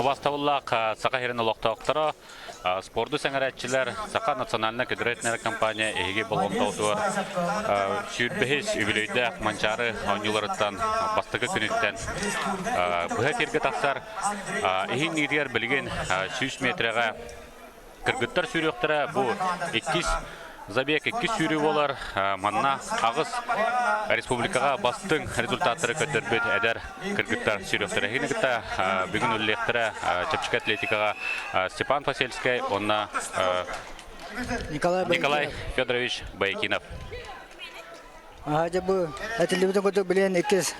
Убастабыллаах Саха сирин олохтоохторо, спорду сэҥэрээччилэр, Саха национальнай көдүрэтинэр компания эһиги болҕомтоҕутугар сүүрбэһис үбүлүөйдээх Манчаары оонньууларыттан бастакы күнүттэн быһа эфиргэ тахсар. Иһин иитигэр билигин 100 метрэҕэ кыргыттар сүүрүөхтэрэ. Бу иккис забег иккис сүүрүү буолар. Манна аҕыс республикаҕа бастыҥ результаттары көрдөрбүт эдэр кыргыттар сүүрүөхтэрэ. Эһигини кытта бүгүн үлэлиэхтэрэ чэпчэки атлетикаҕа Степан Фасельскай уонна Николай, Николай Федорович Боякинов. Дьэ бу этиллибитин курдук билигин иккис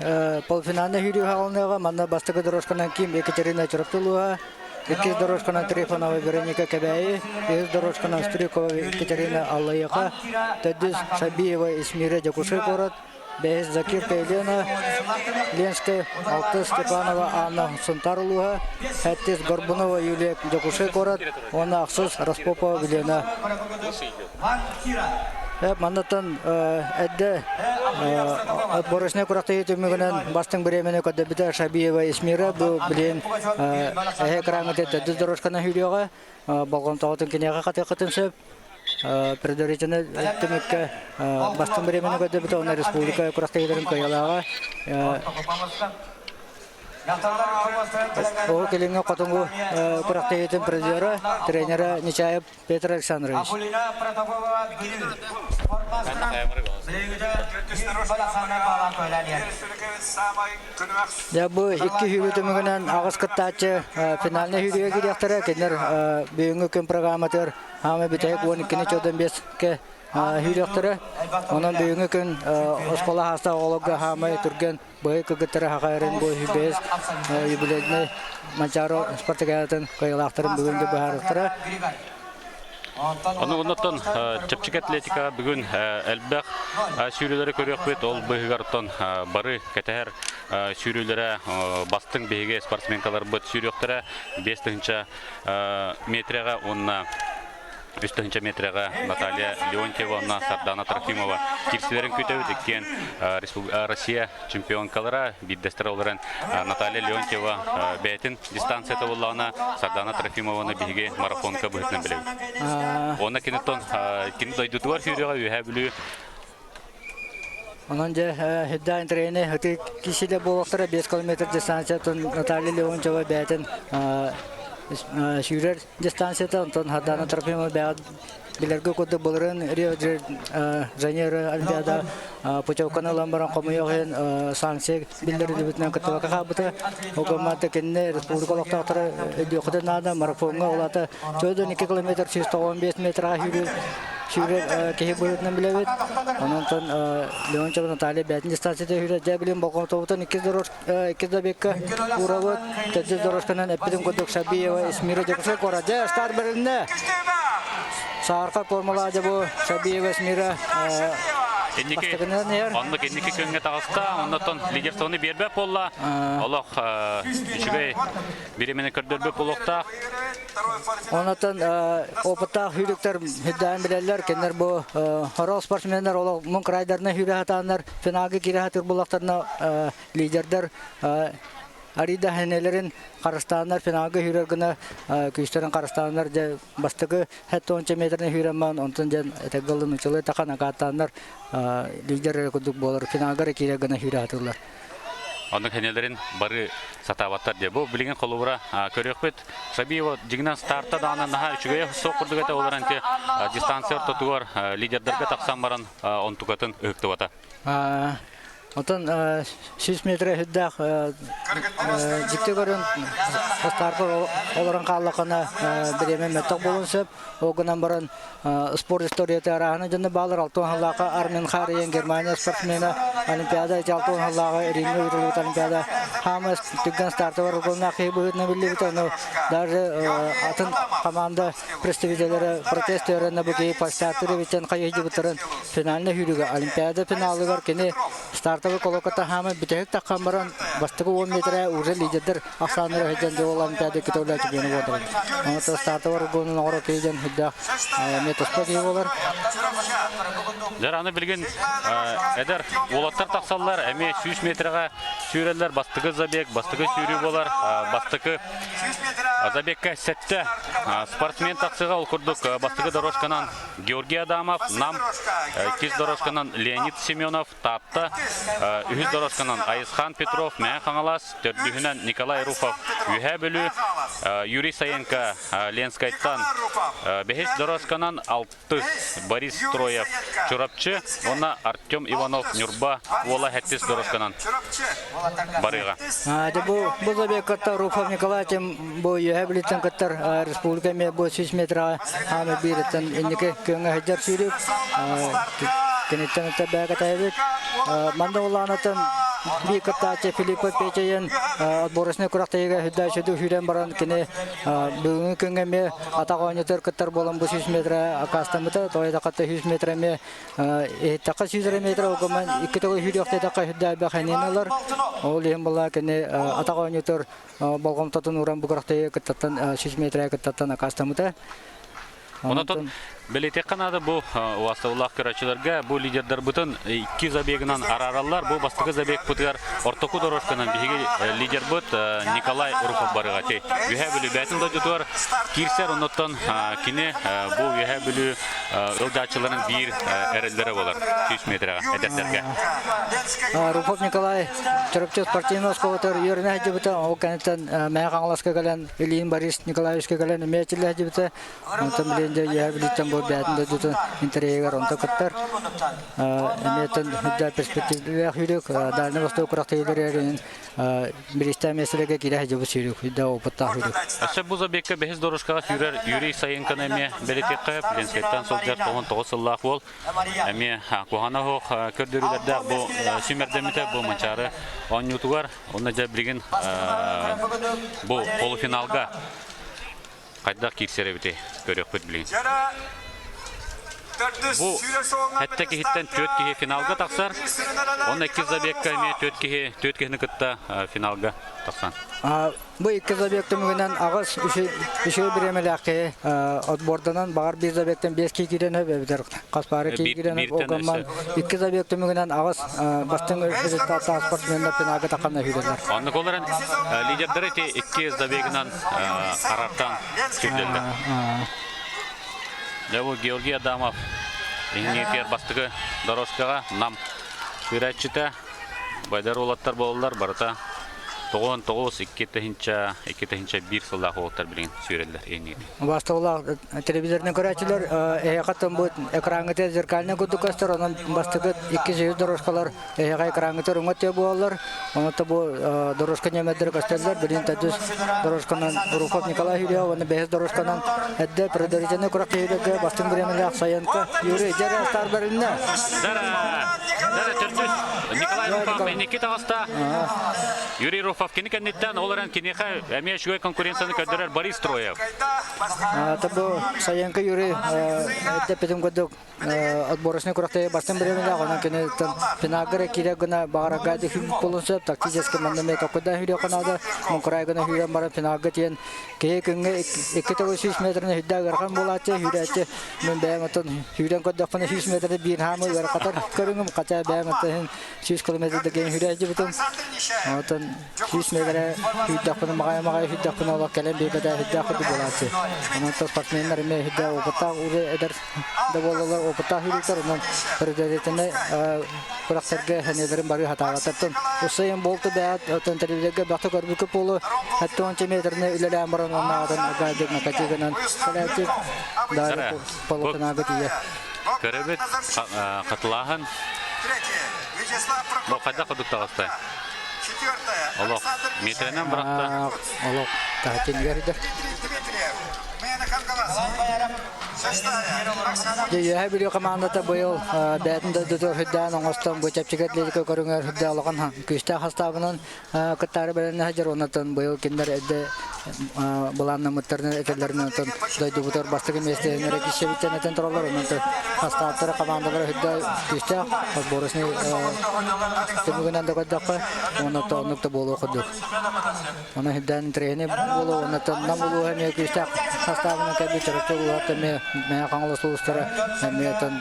полуфинальнай сүүрүү хаалыныаҕа. Манна бастакы дорожканан Ким Екатерина Чурапчылуоһа, иккис дорожканан Трифонова Вероника Кэбээйи, үһүс дорожканан Стрюкова Екатерина Аллайыаха, төрдүс Шабиева Исмира Дьокуускай куорат, бэһис Закирка Елена Ленская, алтыс Степанова Анна Сунтаар улууһа, сэттис Горбунова Юлия Дьокуускай куорат уонна ахсыс Распопова Вилена. Маннаттан эрдэ отборочнай күрэхтэһии түмүгүнэн бастыҥ бириэмэни көрдөрбүтэ Шабиева Исмира бу билигин эһэ экраҥҥа төрдүс дорожканан сүүрүөҕэ болҕомтоҕутун киниэхэ хатыаххытын сөп предварительно түмүккэ бастыҥ бириэмэни көрдөрбүтэ уонна республика күрэхтэһиилэрин кыайыылааҕа Уһук Илиҥҥи хотугу күрэхтэһиитин призера, тренера Нечаев Петр Александрович. Дьэ бу икки сүүрүү түмүгүнэн аҕыс кыттааччы финальнай сүүрүүгэ киириэхтэрэ. Кинилэр бүгүҥҥү күн программатыгар хаамыы бүтэһик 12-ны сүүрүөхтэрэ. Онон бүгүҥҥү күн оскуола хаастаах оҕолорго хаамай түргэн быһый кыргыттара хахайарын бу бэһис юбилейный Манчаары спартакиадатын кыайыылаахтарын бүгүн да быһаарыахтара. Ону оннуттан чэпчэки атлетикаҕа бүгүн элбэх сүүрүүлэри көрүөхпүт. Ол быыһыгар оттон бары кэтэһэр сүүрүүлэрэ бастыҥ биһиги спортсменкаларбыт сүүрүөхтэрэ 5000 метрэҕэ уонна 3 тыһыынча метрэҕэ Наталья Леонтьева уонна Сардана Трофимова киирсилэрин күүтэбит. Иккиэн Россия чемпионкалара биирдэстэрэ олорон Наталья Леонтьева бэйэтин дистанцията буоллаҕына Сардана Трофимованы биһиги марафонка быһыытынан билэбит. Уонна киниттэн кини дойдутугар сүүрүөҕэ Үөһээ Бүлүү. Онон дьэ үрдээн тренер ытык киһи да буолуохтара 5 километр дистанциятын Наталья Леонтьева бэйэтин сүүрэр дистанцията, онтон Сардана Трофимова бэйэҕит билэргэ курдук былырыын Рио де Жанейро Олимпиада путевканы ылан баран хомуйуох иһин санкция биллэриллибитинэн кыттыбакка хаалбыта. Ол гыммата кинини республика олохтоохторо өйдүөххүтүн наада марафоҥҥа улаата 4-2 километр 195 метраҕа сүүрүү сүүрэр киһи быһыытынан билэбит. Онон Леонтьева Наталья бэйэтин дистанцията сүүрэр. Дьэ билим болҕомтобутун иккис дорож иккис забегка уурабыт. Төрдүс дорожканан эппитим курдук Шабиева Эсмира Дьокуускай куорат. Дьэ старт бэрилиннэ. Саарка формулаа дьэ бу Шабиева Эсмира Инники, оннук инники күҥҥэ таҕыста, оннотон лидерствоны биэрбэт буолла. Олох үчүгэй бириэмэни көрдөрбүт буолуохтаах. Онотон опыттаах сүүрүктэр үрдээн билэллэр. Кинилэр бу хорол спортсменнар олох мун крайдарына сүүрэ сатааннар финалга киирэ сатыыр буоллахтарына лидердэр. Арида хэнэлэрин харыстааннар финалга сүүрэр гына күүстэрин харыстааннар дьэ бастакы 70 метрин сүүрэн баран онтон дьэн этэггалын учулай тахан акааттааннар лидер эрэ курдук буолар финалга эрэ киирэр гына сүүрэ сатыыллар. Онно хэнэлэрин бары сатаабаттар дии. Бу билигин холобура көрүөхпүт. Сабиева дьиҥинэн старта даҕаны наһаа үчүгэйэ суох курдук этэ ол эрэн дистанция ортотугар лидердэргэ тахсан баран онтукатын ыһыктыбата. Онтон 100 метр үрдээх дьикти көрөн старка олорон хааллаххына бириэмэ мөлтөх буолуон сөп. Ол гынан баран спорт историята арааһына дьоно баалар алтын халлааха Армин Харыйан Германия спортсмена Олимпиада ити алтын халлааҕы Римҥэ ыытыллыбыт Олимпиада хаамас түргэн стартовар угуннаах киһи быһыытынан биллибит ону даже атын команда представителлэрэ протест өрөнө бу киһи стартер эбиттэн хайыһдьыбыттарын финальный сүүрүүгэ Олимпиада финалыгар кини стартовый колокота хааман бүтэһик таххан баран бастакы 10 метрэ уже лидердэр ахсааннара сылдьан дьол Олимпиада кытылла чемпиона буолар. Онон стартовый угунун оҥоро киһи үрдээх эмиэ туспа киһи буолар. Дьэр аны билигин эдэр уолаттар тахсаллар, эмиэ 100 метрэҕэ сүүрэллэр, бастакы забег, бастакы сүүрүү буолар, бастакы забегка сэттэ спортсмен тахсыга ол курдук бастакы дорожканан Георгий Адамов, Нам, иккис дорожканан Леонид Семенов, Таатта, үһүс дорожканан Айысхан Петров, Мэҥэ Хаҥалас, төрдүһүнэн Николай Руфов, Үөһээ Бүлүү, Юрий Саенко, Ленскайтан, бэһис дорожканан алтыс Борис Строев, Чурапчы уонна Артем Иванов, Ньурба уола сэттис дорожканан барыаҕа. Бу бу забегкатта Руфов Николай бу Үөһээ Бүлүүттэн кыттар республика эмиэ бу 100 метраҕа хаамы биириттэн инники күөҥҥэ сылдьар сүүрүк киниттэн ытта бэйэкэтэйбит манна улаанатын биир кыттааччы Филиппов Петяйын отборочнай күрэхтэһиигэ сүрдээх үчүгэй сүүрэн баран кини бүгүҥҥү күҥҥэ эмиэ атах оонньуутугар кыттар буолан бу 100 метрэ аккаастаммыта тоҕо диэтэххэ 100 метр эмиэ иһиттэххэ 100 метр огоман икки төгүл сүүрүөхтэтэххэ сүрдээх элбэх эниэн ылар ол иһин буолла кини атах оонньуутугар болҕомтотун ууран бу күрэхтэһиигэ кыттаттан 100 метрэ кыттаттан аккаастаммыта. Онон бэлиэтиэххэ наада бу убастабыллаах көрөөччүлэргэ бу лидердарбытын икки забегынан араараллар. Бу бастакы забегпытыгар ортоку дорожканан биһиги лидербыт Николай Руфов барыга ти Үһээ Бүлүү бээтин дойдутугар киирсэр. Оннуттан кини бу Үһээ Бүлүү ылдьааччыларын биир эрэллэрэ болар 100 метрэҕэ эдэрдэргэ. Руфов Николай Чурапчы спортивнай оскуолатыгар үөрэнэ сылдьыбыта. Ол кэнниттэн Мэҥэ Хаҥаласка кэлэн Ильин Борис Николаевичка кэлэн эмиэ этиллэ сылдьыбыта. Онтон билигин дьэ үөһээ Бүлүүттэн бу бэйэтин дойдутун интэриэһигэр онто кыттар. Эмиэ үрдэ перспективлээх сүүрүк, Дальний Восток күрэхтэһиилэригэр бириистээх миэстэлэргэ киирэ сылдьыбыт сүүрүк, үрдэ опыттаах сүүрүк. Өссө бу забегка бэһис дорожкаҕа сүүрэр Юрий Саенконы эмиэ бэлиэтиэххэ сөп. Ленскэйтэн сылдьар 19 сыллаах уол. Эмиэ куһаҕана суох көрдөрүүлэрдээх бу сүүмэрдэммитэ бу Манчаары оонньуутугар. Онно дьэ билигин бу полуфиналга хайдах киирсэр эбитий көрүөхпүт билигин. Бу сэттэ киһиттэн түөрт киһи финалга тахсар. Онно иккис забегка эмиэ түөрт киһи түөрт киһини кытта финалга тахсан. Бу икки забег түмүгүнэн аҕыс үчүгэй бириэмэлээх киһи отборданан баҕар биир забегтан биэс киһи киирэн өп эбэтэр хас паара киһи киирэн өп огамман икки забег түмүгүнэн аҕыс бастыҥ результаттаах спортсменнар финалга тахханна сүүрэллэр. Оннук олорон лидердары ити икки забегынан арартан сүүрдэллэр. Дьэ бу Георгий Адамов иһиҥҥитигэр бастакы дорожкаҕа Нам сүүрээччитэ Байдар уолаттар буолаллар барыта 99 2 2001 сыллаах уолаттар билигин сүүрэллэр иһиҥҥит. Бастабылаах телевизорынан көрөөччүлэр эһиэхэ тымбыт экраҥҥыта зеркальный курдук көстөр, онон бастакы икки сүүс дорожкалар эһиэхэ экраҥҥытыгар уҥа өттүгэр буолаллар. Онон бу дорожка нүөмэрдэрэ көстөллөр. Билигин төрдүс дорожканан Рухов Николай Юрьев уонна бэһис дорожканан эрдэ предварительный күрэхтэһиилэргэ бастыҥ бириэмэлээх Саенко Юрий Дьэрэ стар бэрилиннэ. Дьэрэ, дьэрэ төрдүс Николай Руфов инники таҕыста. Юрий Руфов кини кэнниттэн ол эрэн киниэхэ эмиэ үчүгэй конкуренцияны көрдөрөр Борис Троев. Бу Саенко Юрий эрдэ эппитим курдук отборочнай күрэхтэһии бастыҥ бириэмэлээх, онон кини финалга киирэр гына баҕарарга буолуон сөп. Тактически манна эмиэ токкуйдаан сүүрүөххэ наада. Муҥкурай гына сүүрэн баран финалга тиийэн киһи күҥҥэ 2 900 метрин сүүрдэ ыарахан буолааччы, сүүрээччи. Мин бэйэм оттон сүүрэн көрдөхпүнэ 100 метры биир хаамыы ыарахатар көрүҥүм, хотя бэйэм оттон 100 км. метрде кең хүрээдьибитим. Онтон 100 метрэ сүүрдэхпинэ маҕай-маҕай сүүрдэхпинэ олох кэлэн биэрбэтэ сүрдээх курдук буолааччы. Онон спортсменнар эмиэ сүрдээх опыттаах уже эдэр да буолаллар опыттаах сүүрүктэр онон предварительнай күрэхтэргэ сэниэлэрин барыы сатаабаттартан Усайын болту бэйэт оттон тэрилэргэ бахта көрбүккэ буолу 70 метрны үлэлээн баран оннааҕытын гайдык накатыгынан кэлээччи дары полутунааҕы тиийэ. Көрөбүт хатылааһын Бу хайдах курдук таҕыста? Олох метрэнэн бырахта. Олох таһытынгар да. Үөһэ Бүлүү командата быйыл бэйэтин дойдутугар үрдээн оҥостон бу чэпчэки атлетика көрүҥэр үрдэ улахан күүстээх хастаабынан кыттаары бэлэмнэһэ сылдьар оннуттан быйыл кинилэр эрдэ былааннаммыттарынан этэллэринэн оттон дойдубутугар бастакы миэстэлэнэрэ киирсэбиттэн этэн тураллар онон хастаабтара командалара үрдэ күүстээх отборочный түмүгүнэн да көрдөххө уонна оннук да буолуох курдук. Онон үрдээн интэриэһинэй буолуо уонна Нам улууһа эмиэ күүстээх састаабынан кэлбит Чурапчы улууһа эмиэ Мэҥэ Хаҥалас улуустара эмиэ оттон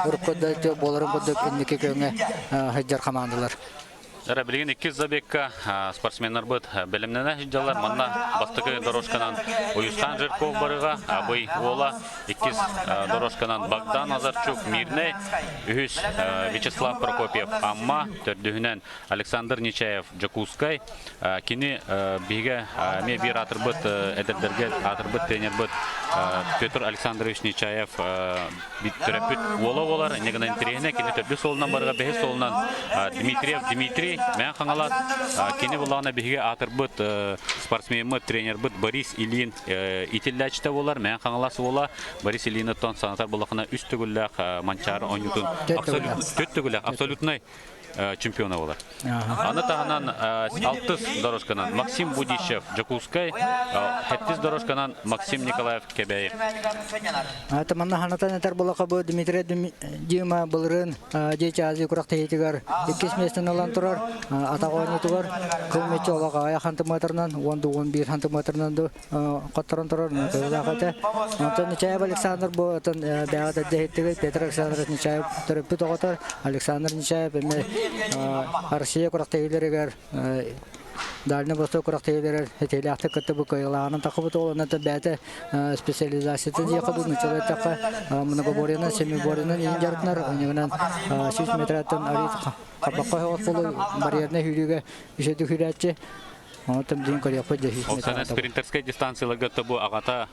урукку да буоларын курдук инники күөҥҥэ сылдьар хамаандалар. Эрэ билигин иккис забегка спортсменнарбыт бэлэмнэнэ сылдьаллар. Манна бастакы дорожканан Уйусхан Жирков барыга, Абый Уола, иккис дорожканан Богдан Азарчук Мирнэй, үһүс Вячеслав Прокопьев Амма, төрдүһүнэн Александр Нечаев Дьокуускай. Кини биһигэ эмиэ биир аатырбыт эдэрдэргэ аатырбыт тренербыт Петр Александрович Нечаев төрөппүт уола буолар. Инньэ гынан интэриэһинэ кини төрдүс суолунан барыга бэһис суолунан Дмитриев Дмитрий Мээн Хаҥалас кини буллаҕына биһиги аатырбыт спортсмеммыт, тренербыт Борис Ильин итиллээччитэ буолар. Мээн Хаҥалас уола Борис Ильиныттан санатар буллахына үс төгүллээх Манчаары оонньуутун төрт төгүллээх абсолютнай чемпиона буолар. Аны таһынан алтыс дорожканан Максим Будищев Дьокуускай, сэттис дорожканан Максим Николаев Кэбээйи. Это манна ханатан этэр булака бу Дмитрий Дима былырын Дети Азии күрэхтэһиитигэр иккис миэстэни ылан турар атах оонньуутугар кыл мүччү олох аҕыйах сантиметрынан 10-11 сантиметрынан хотторон турар кыһылаах этэ. Онтон Нечаев Александр бу отон бэҕэ дэһиттиги Петр Александрович Нечаев төрөппүт оҕото Александр Нечаев эмиэ Россия күрэхтэһиилэригэр Дальний Восток күрэхтэһиилэригэр этиилээхтик кытта бу кыайыылааҕынан тахыбыт ол онон бэйэтэ специализацията диэхэ дуу нуччалыы эттэххэ многоборьенан семиборьенан иһин дьарыктанар онньугунан 100 метраттан арыый хабахха оһоҕос буолу барьернай сүүрүүгэ үчүгэйдик сүүрээччи. Онтон билигин көрүөхпүт дьэ Оксана спринтерскай дистанцияларга тобу аҕата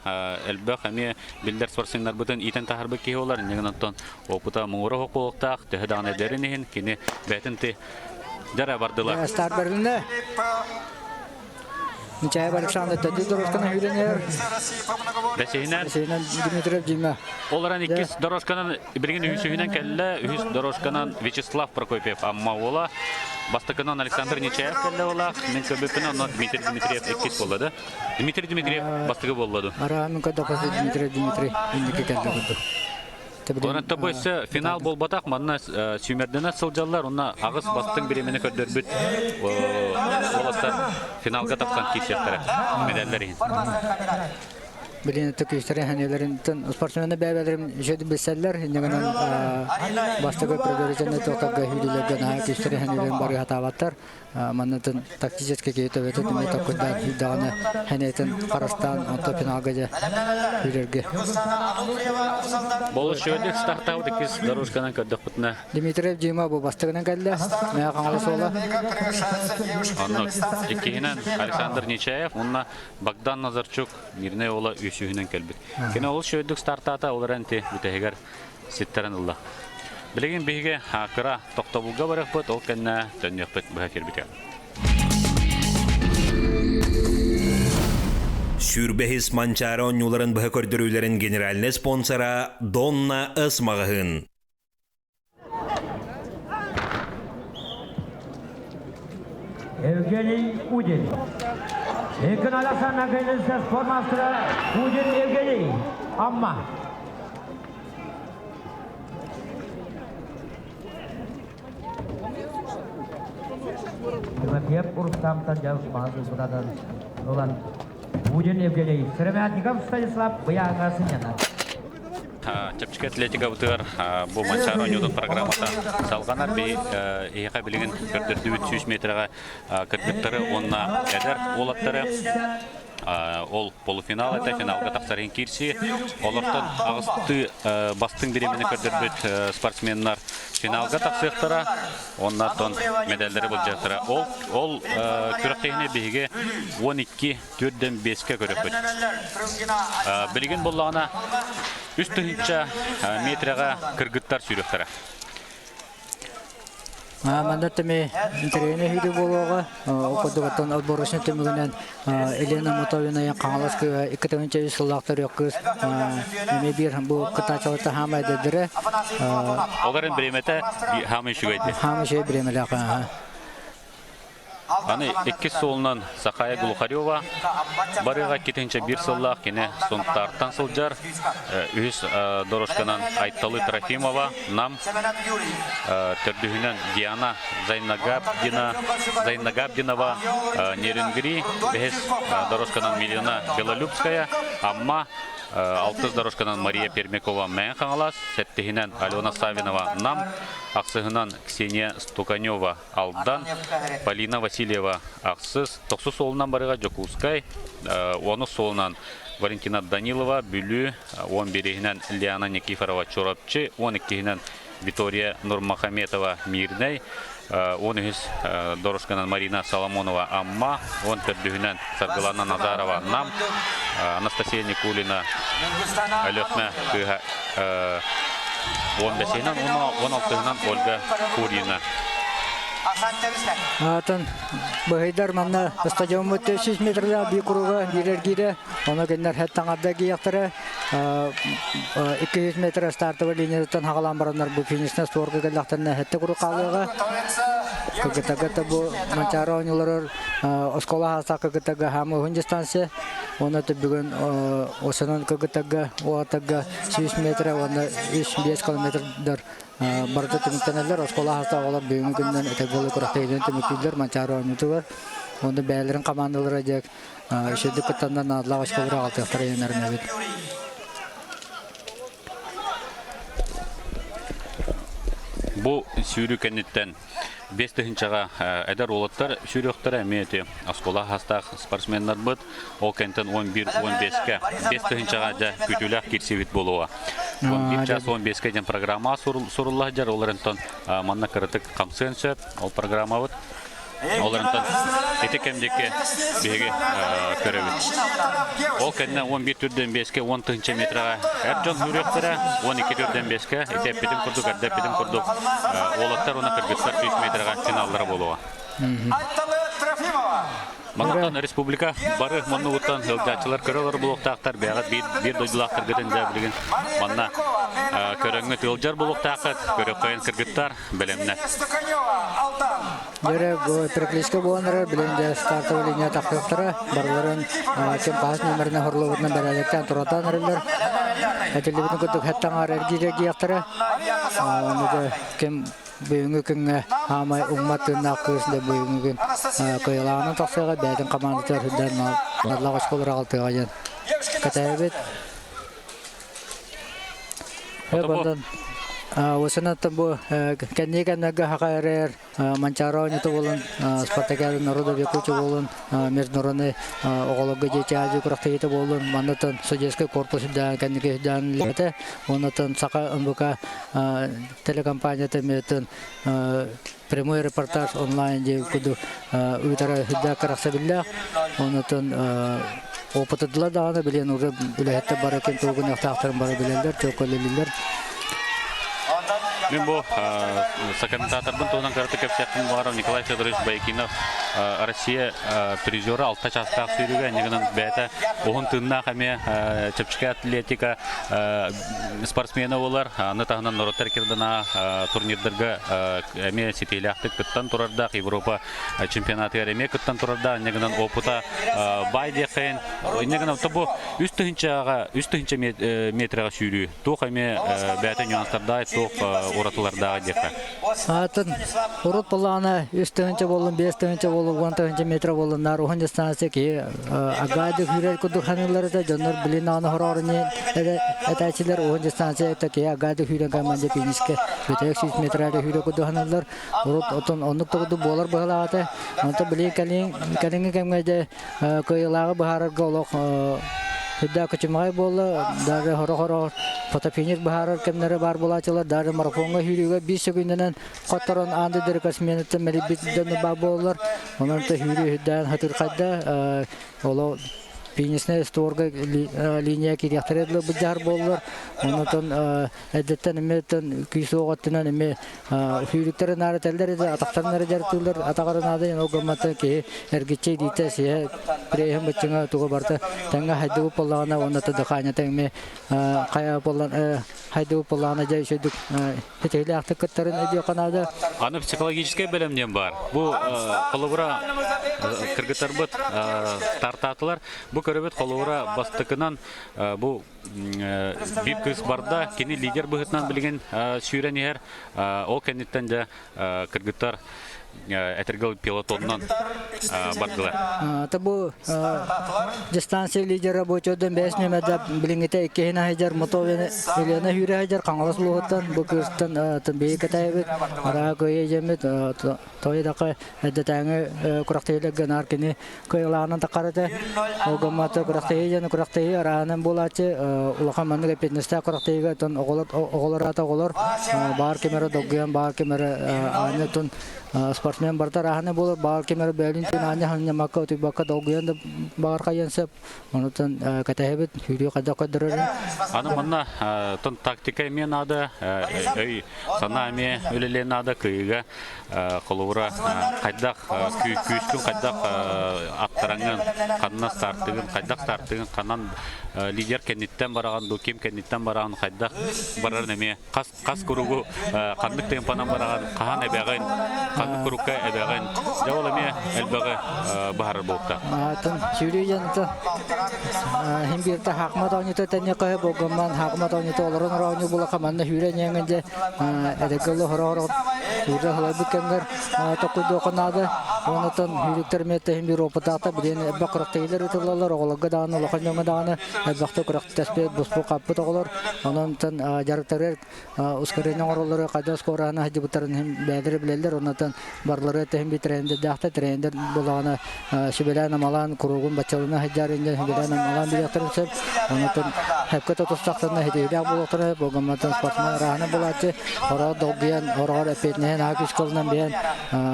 элбэх эмиэ биллэр спортсменнарбытын иитэн таһарбыт киһи болар. Иннигин оттон опыта муҥура хокуолуктаах, төһө даҕаны эдэрин иһин кини бэйэтин ти дьара бардылар. Старт бэрилиннэ. Нечаев Александр Тадий дорожканы хүренер. Бэсиһинэн. Бэсиһинэн Дмитриев Дима. Ол аран иккис дорожканан билигин үһүсүһүнэн кэллэ. Үһүс дорожканан Вячеслав Прокопьев Амма уола. Бастакынан Александр Нечаев кэллэ уола. Мин көрбүппүн онно Дмитрий Дмитриев иккис буолла да. Дмитрий Дмитриев бастакы буолла ду. Ара мин көрдөхпүнэ Дмитрий Дмитрий инники кэллэ курдук. Онон бу өссө финал буолбатах, манна сүүмэрдэнэ сылдьаллар, уонна аҕыс бастыҥ бириэмэни көрдөрбүт уолаттар финалга тахсан киирсиэхтэрэ медаллэр иһин. Билин күүстэрин ханелерин спортсмены бэйэлэрин үчүгэй билсэллэр иннигинэн бастакы предварительный туохтарга сүүрүүлэргэ наһаа күүстэрин ханелерин бары сатаабаттар маннытын тактический киһи төбөтө түмэ токкуйдаан сүүрдэҕинэ ханетин харыстаан онто финалга дьэ сүүрэргэ Болус шөдүк стартаабыт иккис дорожканан көрдөхпүтүнэ Дмитриев Дима бу бастыгынан кэллэ. Мэҥэ Хаҥалас уола. Онно иккиһинэн Александр Нечаев уонна Богдан Назарчук Мирнэй уола үсүһүнэн кэлбит. Кини олус үчүгэйдик стартаата, ол эрэн ити бүтэһигэр ситтэрэн ылла. Билигин биһиги кыра тохтобулга барыахпыт, ол кэннэ төннүөхпүт быһа киирбитэ. Сүүрбэһис Манчаары оонньууларын быһа көрдөрүүлэрин генеральнай спонсора Донна С маҕаһыын. Евгений Удин. Екіналаса Нагайнызда спортмастері Удин Евгений. Амма. Тимофеев Рустамтан Жалыс Удин Евгений. Сыромятников Станислав Быяңа Сынянар. Чэпчэки атлетикабытыгар бу Манчаары оонньуутун программата салҕанар. Биһиэхэ билигин көрдөрдүбүт 100 метрэҕэ кыргыттары уонна эдэр уолаттары ол полуфинал этэ, финалга тахсар иһин киирсии. Олортон аҕыстыы бастыҥ бириэмэни көрдөрбүт спортсменнар финалга тахсыахтара уонна оттон медаллары былдьыахтара. Ол ол күрэхтэһиини биһиги 12 төрдөн биэскэ көрөппүт. Билигин буоллаҕына 3000 метрэҕэ кыргыттар сүүрүөхтэрэ. Манна тэми интэриэһинэй үһүдү буолуоҕа. Ол курдук оттон отборочный түмүгүнэн Елена Мотовина Хаҥалас кыыһа 2003 сыллаах төрүөх кыыс эмиэ биир бу кытааччыларта хаамай эдэрдэрэ. Ол эрэн бириэмэтэ хаамай үчүгэйди. Хаамай үчүгэй бириэмэлээх. Аны иккис суолунан Сахая Глухарева барыга 2001 сыллаах кини Сунтаартан сылдьар. Үһүс дорожканан Айталы Трофимова, Нам. Төрдүһүнэн Диана Зайнагабдина, Зайнагабдинова, Нерюнгри. Бэһис дорожканан Милена Белолюбская, Амма. Алтыс дорожканан Мария Пермякова, Мэҥэ Хаҥалас. Сэттиһинэн Алена Савинова, Нам. Ахсыһынан Ксения Стуканева, Алдан, Полина Васильева ахсыс, тохсус суолунан барыга Дьокуускай, онус суолунан Валентина Данилова, Бүлүү, 11-иһинэн Лиана Никифорова Чурапчы, 12-иһинэн Виктория Нурмахаметова Мирнэй, 13 дорожканан Марина Соломонова Амма, 14-үһүнэн Саргылана Назарова Нам, Анастасия Никулина Өлөхмө кыыһа 15-инэн 16-ынан Ольга Курьина. Атын быһыйдар манна стадиоммут 300 метрлээх бии круга биирэр Ону кинилэр хэт таҥарда киэхтэрэ 200 метр стартовый линиятыттан хагалаан бараннар бу финишнэ спорка кэллэхтэринэ хэттэ куру хаалыаҕа. Кыргыттарга бу Манчаары оонньууларар оскуола хаастаах кыргыттарга хаамыы уһун дистанция. Уонна бүгүн осонон кыргыттарга уолаттарга 100 метр уонна 3-5 километрдар барыта түмүктэнэллэр. Оскуола хаастаах оҕолор бүгүҥҥү күнүнэн этэй буолуу күрэхтэһиитин түмүктүүллэр Манчаары оонньуутугар. Уонна бэйэлэрин командалара дьэ үчүгэйдик кыттаннар наадалаах оскуолалары аҕалтыахтара диэн эрэнэбит. Бу сүүрүү кэнниттэн 5 тыһыынчаҕа эдэр уолаттар сүүрүөхтэрэ эмиэ ити оскуола хастаах спортсменнарбыт ол кэнтэн 11-15-ке 5 тыһыынчаҕа дьэ күүтүүлээх киирсибит буолуоҕа. 11 час 15-ке диэн программа сурулла сылдьар, ол эрэнтон манна кыратык хамсыан сөп ол программабыт. Ол эрэнтон ити кэмдикки биһиги көрөбүт. Ол кэннэ 11 түрдэн 5-ке 10 тыһыынча метраҕа эр дьон сүүрүөхтэрэ, 12 түрдэн 5-ке ити эппитим курдук, эрдэ эппитим курдук уолаттар уонна кыргыттар 100 метраҕа финаллара буолуоҕа. Маннаттан республика бары муннугуттан ыалдьааччылар көрө олорор буолуохтаахтар, бэйэҕит биир, биир дойдулаахтаргытын дьэ билигин манна көрөҥҥүт ыалдьар буолуохтааххыт, көрөххөйөн кыргыттар бэлэмнэр. Дьэрэ бу перекличка буолан эрэр, билигин дьэ стартовый линия тахсыахтара, барыларын ким хаһыс нүөмэринэн хорлуубутунан бэрээдэктээн туратан эрэллэр. Этиллибитин курдук хэт таҥаар эргиирэ Ону да ким бүгүҥҥү күҥҥэ хаамай уҥмат тыыннаах кыыс да бүгүҥҥү күн кыайылааҕынан тахсыаҕа, бэйэтин командатыгар сылдьан надлаах оскуолалар аҕалтыаҕа диэн кэтэһэбит. Онтон Осынаттан бу кэннии кэмнэргэ хаха эрэр Манчаары оонньуута буолан Спартакиада народа Якутия буолун международный оҕолорго дети Азии күрэхтэһиитэ буоллун маннатан судейский корпус кэнники үрдээн үлэлээтэ уоннатан Саха МВК телекомпанията эмиэтин прямой репортаж онлайн диэн курдук ыытара үрдээх кэрэхсэбиллээх оннотон опытырдылар даҕаны билиэн уже үлэһиттэр бары ким тугу гыныахтаахтарын бары билэллэр чөкөлөлүүллэр. Мин бу комментаторбын туһунан кыратык кэпсиэхпин баҕарам Николай Федорович Байкинов Россия призера алта чаастаах сүүрүүгэ иннигинэн бэйэтэ уһун тыыннаах эмиэ чэпчэки атлетика спортсмена буолар. Аны таһынан норуоттар кирдана турнирдарга эмиэ ситиилээхтик кыттан турардаах Европа чемпионатыгар эмиэ кыттан турардаах иннигинэн опыта бай диэххин иннигинэн бу 3000-га 3000 метрга сүүрүү туох эмиэ бэйэтэ нюанстардаах туох уратылардааҕа диэххэ. Атын урут былаана 3 тыһыынча буоллун, 5 тыһыынча буоллун, 10 тыһыынча метр буоллун, наар уһун дистанция киһи агаады күүрэр курдук саныыллар этэ. Дьоннор билин аны хороорун этээчилэр уһун дистанция это киһи агаады күүрэн команда финишке бүтэк 100 метрага күүрэ курдук саныыллар. Урут отон оннук да курдук буолар быһылаах этэ. Онтон билин кэлин кэлиҥҥи кэмҥэ дьэ кыайыылааҕы быһаарарга олох үрдээх күчүмэҕэй буолла. Даже хоро-хоро фотофиник быһаарар кэмнэрэ баар буолааччылар. Даже марафоҥҥа сүүрүүгэ биир секүндэнэн хотторон аан дойду рекордсменыттан мэлийбит дьоно баар буоллар. Онон да сүүрүү үрдээн хатырхайда. Оло финишнэй створга линия киириэхтэрэ дылы былдьаһар буоллар. Онон эрдэттэн эмиэ күүс уох өттүнэн эмиэ сүүрүктэр наара этэллэр этэ, атахтарын эрэ дьарыктыыллар, атаҕар наада диэн ол гымматтан киһи эргиччи илиитэ сиһэ преһин быччыҥа туга барыта тэҥҥэ хайдыбыт буоллаҕына уонна дыхаанньата эмиэ хайа буоллан хайдыбыт буоллаҕына дьэ үчүгдүк ситиһиилээхтик кыттарын өйдүөххэ наада. Аны психологическай бэлэм диэн баар. Бу холобура кыргыттарбыт стартаатылар. Бу көрөбүт холобура бастакынан бу биир кыыс барда, кини лидер быһыытынан билигин сүүрэн иһэр. Ол кэнниттэн дьэ кыргыттар этэргэл пилотонунан бардылар. Та бу дистанция лидера бу чөдөн бэс нүөмэрдэ билиҥҥитэ иккиһин аһыйдьар Мотовина Елена Хүрэ аһыйдьар Хаҥалас улууһуттан бу кыыстан биһиги кэтэһэбит араа кыайа дьэммит Тоҕо эрдэтээҥи күрэхтэһиилэргэ наар кини кыайылааҕынан таххар этэ. Ол гыммата күрэхтэһии диэн күрэхтэһии арааһынан буолааччы. Улахан маннык эппиэтинэстээх күрэхтэһиигэ оттон оҕолор оҕолор аата оҕолор баар ким эрэ долгуйан, баар ким эрэ аанньа оттон спортсмен барыта арааһынан буолар, баар ким эрэ бөөлүүн түүн аанньа ханньаммакка, утуйбакка долгуйан да баҕар хайыан сөп. Онутан кэтэһэбит, сүүрүү хайдах көрдөрөрүн. Аны манна тон тактика эмиэ наада, өй санаа эмиэ үлэлиэн наада кыйыга холобура хайдах күүскүн хайдах аттараҥын, ханна стартыгын, хайдах стартыгын, ханан лидер кэнниттэн бараҕын дуу, ким кэнниттэн бараҕын, хайдах барарын эмиэ хас хас куругу ханнык темпанан бараҕын, хаһан эбэҕин, ханнык курукка эбэҕин, дьэ ол эмиэ элбэҕи быһаарар буолта. Атын сүүрүү дьаныта хим бииртэ хаакмат оонньуута тэнниэ көһө болгомман хаакмат оонньуута олорон оонньуу булаха манна сүүрэн иэҥин дьэ эдэггэл хороҕор сүүрэ халайбыт кэмгэр токуйдуоха наада. Онотон сүүрүктэр миэттэ хим биир опытаахта билиэн элбэх күрэхтэһиилэр ыытыллаллар оҕолорго даҕаны улахан дьоҥҥо даҕаны элбэхтэ күрэхтэспит буспу хаппыт оҕолор онон дьарыктарыгар ускорение оҥороллоро хайдах скораһына сылдьыбыттарын иһин бэйэлэрэ билэллэр оннотон барылары тэһин би тренердээхтэр тренер буолаҕына сүбэлээн амалаан куругун баччалына сылдьар инньэ сүбэлээн амалаан билиэхтэрин сөп онотон хэпкэ тутустахтарына ситиһиилээх буолуохтара болгоммотон спортсмен ыраахынан булааччы ороҕор долгуйан ороҕор эппиэтинэһин аһа күүс кылынан биһэн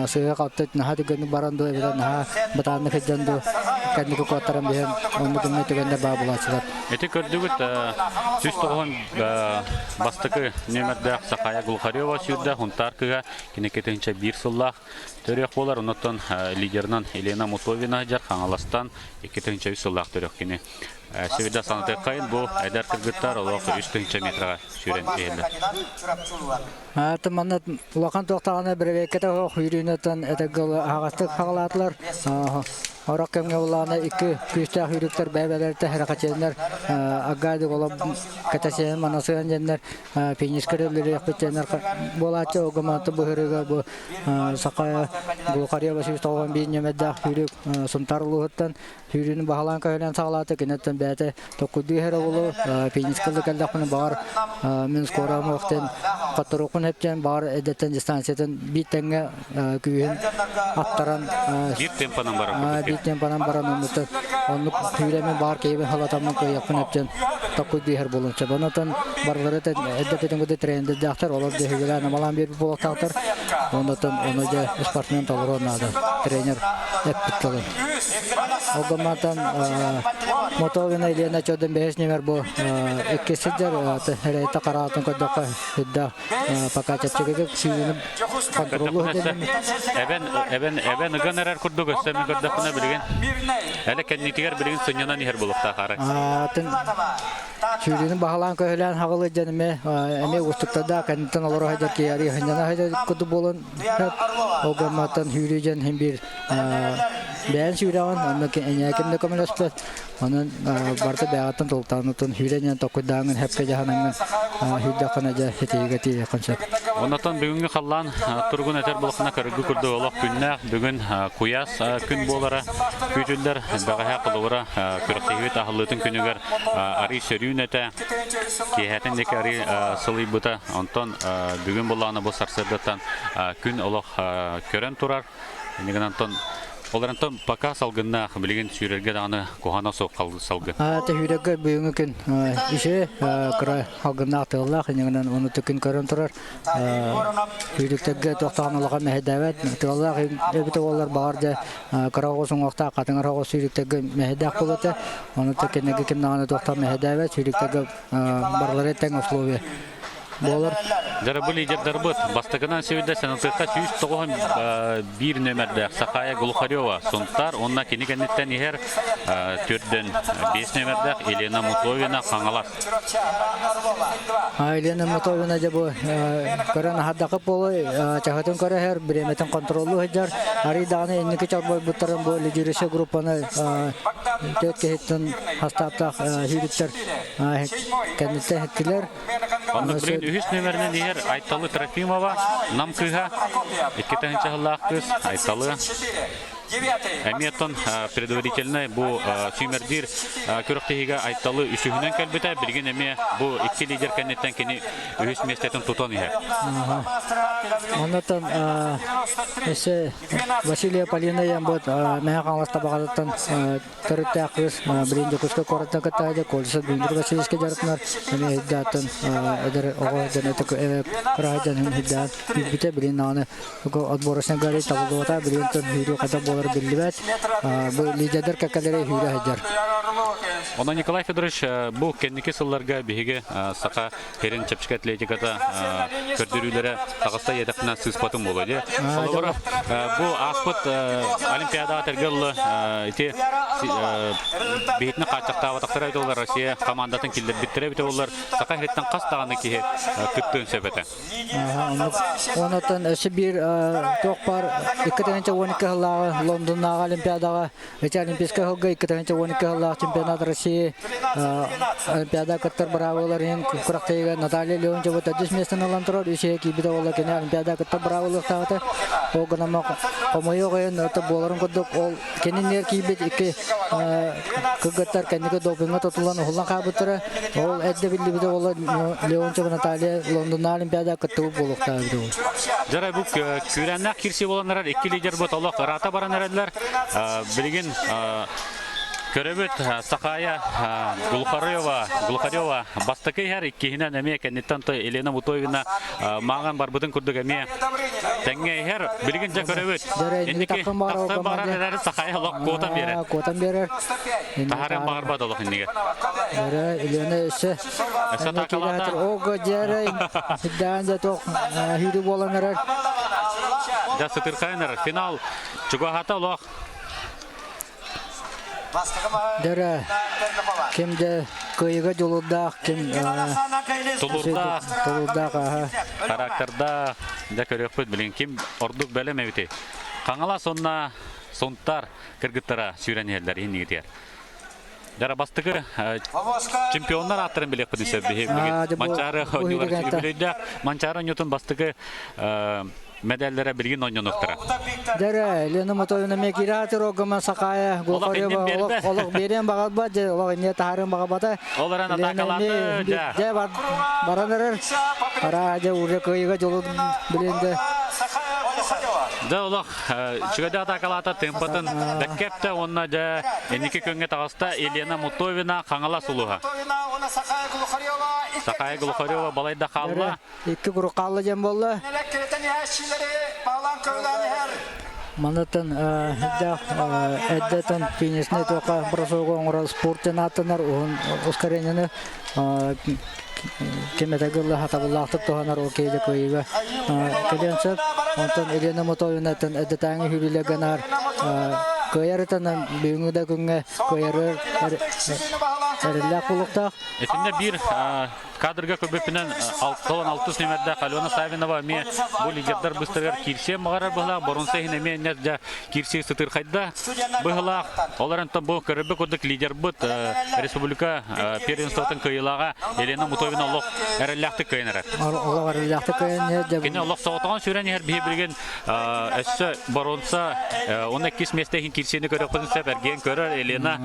сыыһа халты наһаа түргэнник баран дуу эбэтэр наһаа бытааннык сылдьан дуу кэнники куоттаран биһэн оннук эмиэ түгэннэр баар булааччылар. Ити көрдүгүт 190 бастакы нүөмэрдээх Сахая Глухарева сүүрдэ Хунтаар кыыһа киники 1001 сыллаах төрүөх буолар. Оннуттан лидерынан Елена Мутовина дьар Хаҥаластан 2003 сыллаах төрүөх кини. Севида санатыаххайын бу эдэр кыргыттар олох 3000 метраҕа сүүрэн иһэллэр. Аты манна улахан туохтаҕына бэрэбиэркэтэ суох үүрүүнүттэн этэргэ аһаҕастык хаҕалаатылар. Орох кэмҥэ буллаҕына икки күүстээх үүрүктэр бэйэ-бэйэлэриттэн сэрэхэчийэннэр аггаадык олох кэтэсиһэн манасыһан диэннэр финишка өлөрүөхпүт диэннэр буолааччы огоматы быһырыга бу Саха Глухарева 191 ньэмэрдээх сүүрүк Сунтаар улууһуттан сүүрүүнү баһылаан көһүлээн саҕалаата киниттэн бэйэтэ токкуйдуу иһэр оҕолу финишка да кэллэхпинэ баҕар мин скоро муохтен хотторуохпун эптиэн баҕар эдэттэн дистанциятын биир тэҥҥэ күүһүн аттаран биир темпанан баран биир темпанан баран оннуттан оннук сүүрэмин баҕар киһибин халатаммын кыайыахпын эптиэн токкуйдуу иһэр буолуон сөп онотон барылары эддэтин кытта тренердээхтэр олор дэһигилээн амалаан биэрбит буолуохтаахтар онотон ону дьэ спортсмен толоруон наада тренер эппит тылын Ол гымматан Мотовина Елена Чодон бэһис нүмер бу иккис сылдьар эрэйте хараатын көрдөххө үрдээх пока чэпчэкитик сүүрүнү контроллуу Эбэн эбэн эбэн ыган эрэр курдук өссө мен көрдөхпүнэ билигин эле кэннитигэр билигин сынньанан иһэр буолуохтаах арай. Атын сүүрүнү баһылаан көһүлээн хаҕылы дьэн эмиэ эмиэ уустуктардаах кэнниттэн олоро сылдьар киһи сынньана сылдьар курдук буолан ол гымматтан сүүрүү дьэн иһин биир. Бэйэн сүүрэҕин, онно эйиэхэ ким да көмөлөспөт. Онон барыта бэйэҕиттэн тултаанытын сүүрэн токкуйдааҥҥын хэпкэ дьаһанаҥҥын сүүрдэххинэ дьэ ситиһиигэ тиийиэххин сөп. Оннотон бүгүҥҥү халлаан туругун этэр буоллаххына көрөргө курдук олох күннээх бүгүн куйаас күн буолара күүтүллэр. Бэҕэһээ холобура күрэхтэһиибит аһыллыытын күнүгэр арый сөрүүн этэ. Киэһэтин диэки арый сылыйбыта. Онтон бүгүн буоллаҕына бу сарсыардаттан күн олох көрөн турар. Иннигин Антон ол Антон пока салгыннаах билигин сүүрэргэ даҕаны куһаҕана суох салгын. Тэһүүрэргэ бүгүҥҥү күн үчүгэй кыра салгыннаах тыаллаах иннигинэн ону күн көрөн турар. Сүүрүктэргэ туохтаан улахан мэһэйдээбэт. Тыаллаах эбитэ буоллар баҕар дьэ кыра оҕус уҥуохтаах хатыҥыр оҕус сүүрүктэргэ мэһэйдээх буолуо этэ. Ону кинилэргэ ким даҕаны туохтаан мэһэйдээбэт. Сүүрүктэргэ барылары тэҥ условия. Буолар. Дьэ, бу лидердарбыт бастакынан сүүрдэ Санатыхха 191 нөмердээх Сахая Глухарева Сунтар уонна кини кэнниттэн иһэр төрдөн 5 нөмердээх Елена Мутовина Хаҥалас. Елена Мутовина дьэ бу көрөн аһардахы буолуй чаһытын көрөһөр, бириэмэтин контроллуу сылдьар. Арый даҕаны инники чорбойбуттарын бу лидирующая группаны төрт киһиттэн хастааптаах сүүрүктэр кэнниттэн иһиттилэр. Онно билигин үһүс нүөмэринэн иһэр Айталы Трофимова, Нам кыыһа, 2 сыллаах кыыс Айталы. Эмиэ оттон предварительнай бу сүүмэрдиир күрэхтэһиигэ Айталы үсүһүнэн кэлбитэ. Билигин эмиэ бу икки лидер кэнниттэн кини үһүс миэстэтин тутан иһэр. Оннотон өссө Василия Полина Ямбот Мэһэ Хаҥалас Табаҕатыттан төрүттээх кыыс билин Дьокуускай куораттан кыттаайда Колесов Дмитрий Васильевичка дьарыктанар эмиэ иһирдээтин эдэр оҕо дьон кыраай дьон иһирдээн күүрбүтэ билин даҕаны отборочный гарри табыллыбата билин тон сүүрүү хайдах буолара биллибэт бу лидердэр кэккэлэри сүүрэ сылдьар. Онон Николай Федорович бу кэнники сылларга биһиги саха Херин чэпчэки атлетиката көрдөрүүлэрэ таҕыста иэтэхпинэ сыыспатым буолуо дии. Холобура, бу ааспыт Олимпиадаҕа тэргэ ылла ити биһитини хааччахтаабатахтара эбитэ буоллар Россия командатын киллэрбиттэрэ эбитэ буоллар Саха сириттэн хас даҕаны киһи кыттыан сөп этэ. Онон өссө биир туох баар 2012 сыллааҕы Лондоннааҕы Олимпиадаҕа Ити Олимпийскай сылга 2012 сыллаах чемпионат России Олимпиада кыттар быраабылар иһин күрэхтэһиигэ Наталья Леонтьева төрдүс миэстэни ылан турар. Үс иһэ киирбитэ буолла кини Олимпиада кыттар быраабылыахтаабыта. Ол гынан хомойуох иһин буоларын курдук ол кининигэр киирбит икки кыргыттар кэнники допиҥҥа тутуллан уһуллан хаалбыттара. Ол эрдэ биллибитэ буолла Леонтьева Наталья Лондоннааҕы Олимпиада кыттыбыт буолуохтаабыт. Дьара бу күүрээннээх киирсии буолан эрэр икки лидер бу толох ыраата баран эрэллэр. Билигин көрөбүт Сахая Глухарева, Глухарева бастакы иһэр иккиһинэн эмиэ кэнниттэн то Елена Мутовина мааҕан барбытын курдук эмиэ тэҥҥэ иһэр. Билигин дьэ көрөбүт. Инники тахсан барар эрэр Сахая олох куотан биэрэр. Куотан биэрэр. Таһарын баҕарбат олох иннигэр. Эрэ Елена өссө Өссө атакалаата. Ого дьэрэй сиддаан дьэ туох сүүрүү буолан эрэр. Дьэ сытырхайан эрэр. Финал чугаһата олох. Дэрэ ким де кыайыга дьулурдаах, ким Тулурдаах. Тулурдаах, аха. Характердаах. Дьэ көрүөхпүт билин ким ордук бэлэм эбити. Хаҥалас уонна Сунтар кыргыттара сүүрэн иһэллэр иһин Дара бастакы чемпионнар ааттарын билиэхпитин сөп биһи Манчаары оонньуулар үбүлүөйдээх Манчаары оонньуутун бастакы мэдээллэрэ билигин оонньонуохтара. Дэрэ, Лена Мотовина Мекираты Рогама Сакая Глухарева олох берен бағалба, же олох инне таһарын бағабата. Ол эрэн атакалааты, дьэ. Дьэ баран эрэр. Ара дьэ уже кыайыга жолу билинде. Дьэ олох Үчүгэйдик атаакалаата темпатын бэккэптэ уонна дьэ инники күҥҥэ таҕыста Елена Мутовина Хаҥалас улууһа. Сахая Глухарева балайда хаалла. Икки куру хаалла диэн буолла. Манытын эддетен финишный тока бросогу оҥорор спорт ааттанар уһун ускорениены ким этэ хатабыллаахтык туһанар ол киһи кыайыыга кэлиэн сөп. Онтон Елена Мотовинаттан эддэтээҥи сүүрүүлэр гынаар кыайар ытанан бүгүҥҥү да күҥҥэ кыайары Эрэллээх буолуохтаах. Итиннэ биир кадрга көрбүппүнэн 66 нүмердээх Алена Савинова эмиэ бу лидердар быстарыгар киирсиэн баҕарар быһылаах, боруонса иһин эмиэ иннэ дьэ киирсии сытыырхайда быһылаах. Ол эрэн бу көрөрбүт курдук лидербыт республика первенствотын кыайыылааҕа Елена Мутовина олох эрэллээхтик кыайан эрэр. Олох эрэллээхтик кыайан Кини олох соҕотоҕун сүүрэн иһэр биһи билигин өссө боруонса уонна иккис миэстэ иһин киирсиини көрүөхпүтүн сөп эргийэн көрөр Елена.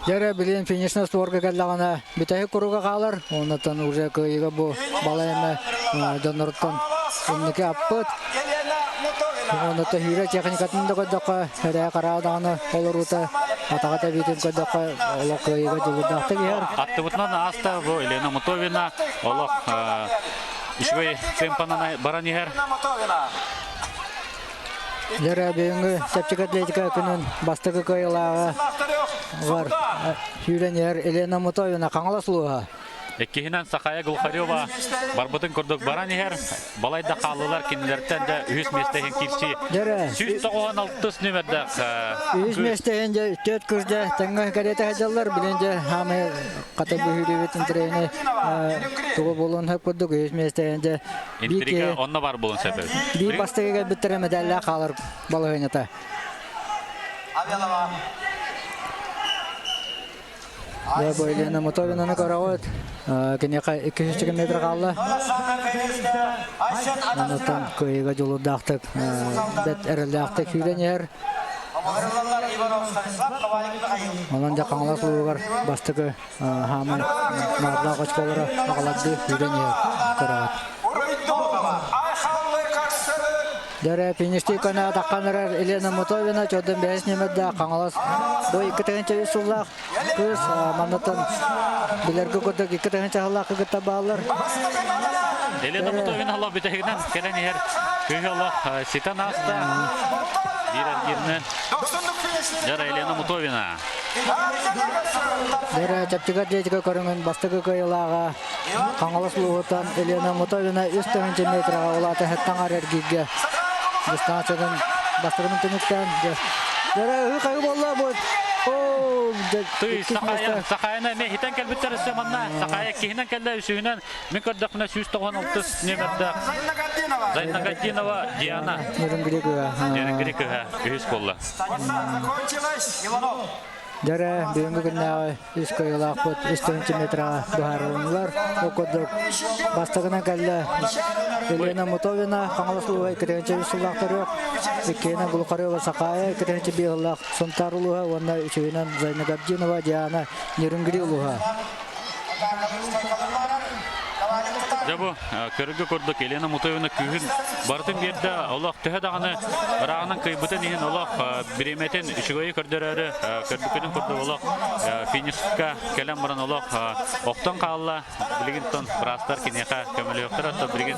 Дьэ билин финишнай створга кэллэҕинэ бүтэһик куруга хаалар. Оннуттан уже кыайыыга бу балай эмэ дьонноруттан инники аппыт. Оннуттан сүүрэ техникатын да көрдөххө, эрээ хараа даҕаны олоруута атаҕа тэбиитин көрдөххө, олох кыайыыга дьулуурдаахтык иһэр. Аттыбытынан ааста бу Елена Мутовина олох үчүгэй темпанан баран иһэр. Дьэ бүгүҥҥү чэпчэки атлетика күнүн бастакы кыайыылааҕа бар сүүрэн иһэр Елена Мутовина Хаҥалас улууһа. Иккиһинэн Сахая Глухарева барбытын курдук баран иһэр. Балай да хааллылар кинилэртэн да үһүс миэстэ иһин киирсии. 196 нүмердээх. Үһүс миэстэ иһин дьэ төрт кыз дьэ тэҥҥэ кэриэтэ сылдьаллар. Билин дьэ хаамай хата бүһүүрүбүт интирэйини тугу буолуон сөп курдук үһүс миэстэ иһин дьэ Интрига онно бар буолун сөп. Биир бастакы кэлбиттэрэ мэдээллээх хаалар балаһыанньата. Дьэ, бу Елена Мутовинаны көрөҕүт. Киниэхэ 200 метр хаалла. Онтон кыайыыга дьулуурдаахтык, бэрт эрэллээхтик сүүрэн иһэр. Онон дьэ Хаҥалас улууһугар бастакы хааман наадалаах очколоро аҕалардыы сүүрэн иһэр көрөҕүт. Дьэ фиништии көнө таххан эрэр Елена Мутовина чордун бэһис нүөмэрдээх Хаҥалас бу 2 3 сыллаах кыыс маннаттан билэргэ курдук 2 сыллаах кытта бааллар. Елена Мутовина олох бүтэһигинэн кэлэн иһэр кыыһы олох ситэн ааста. Биир эргииринэн Дьэ Елена Мутовина. Дьэ чэпчэки атлетика көрүҥүн бастакы кыайыылааҕа Хаҥалас улууһуттан Елена Мутовина 3 метраҕа улаата таҥар эргииргэ дистанциятын бастакытын түмүктээн дьэ ыһыы-хаһыы буолла бу Тый, Сахая, Сахаяны эмиэ хитэн кэлбиттэр өссө манна. Сахая киһинэн кэллэ үсүһүнэн мин көрдөхпүнэ 196 нүөмэрдээх Зайнагадинова Диана. Нерынгри кыһа үһүс буолла. Дьэрэ, бүгүҥҥү күннээҕи үс кыайыылаахпыт үс тыһыынча метраҕа быһаарылыннылар. Ол курдук, бастакынан кэллэ Елена Мутовина, Хаҥалас улууһа 2 3 сыллаах төрүөх, иккиһинэн Глухарева Сахая 2 5 сыллаах Сунтаар улууһа уонна үсүһүнэн Зайнагабдинова Диана Нерюнгри улууһа. Дьэ бу көрүгү курдук Елена Мутовина күүһүн барытын биэрдэ. Олох төһө даҕаны ырааҕынан кыайбытын иһин олох бириэмэтин үчүгэйи көрдөрөөрү көрбүккүтүн курдук олох финишка кэлэн баран олох охтон хаалла. Билигин тон быраастар киниэхэ көмөлөһүөхтэрэ, оттон билигин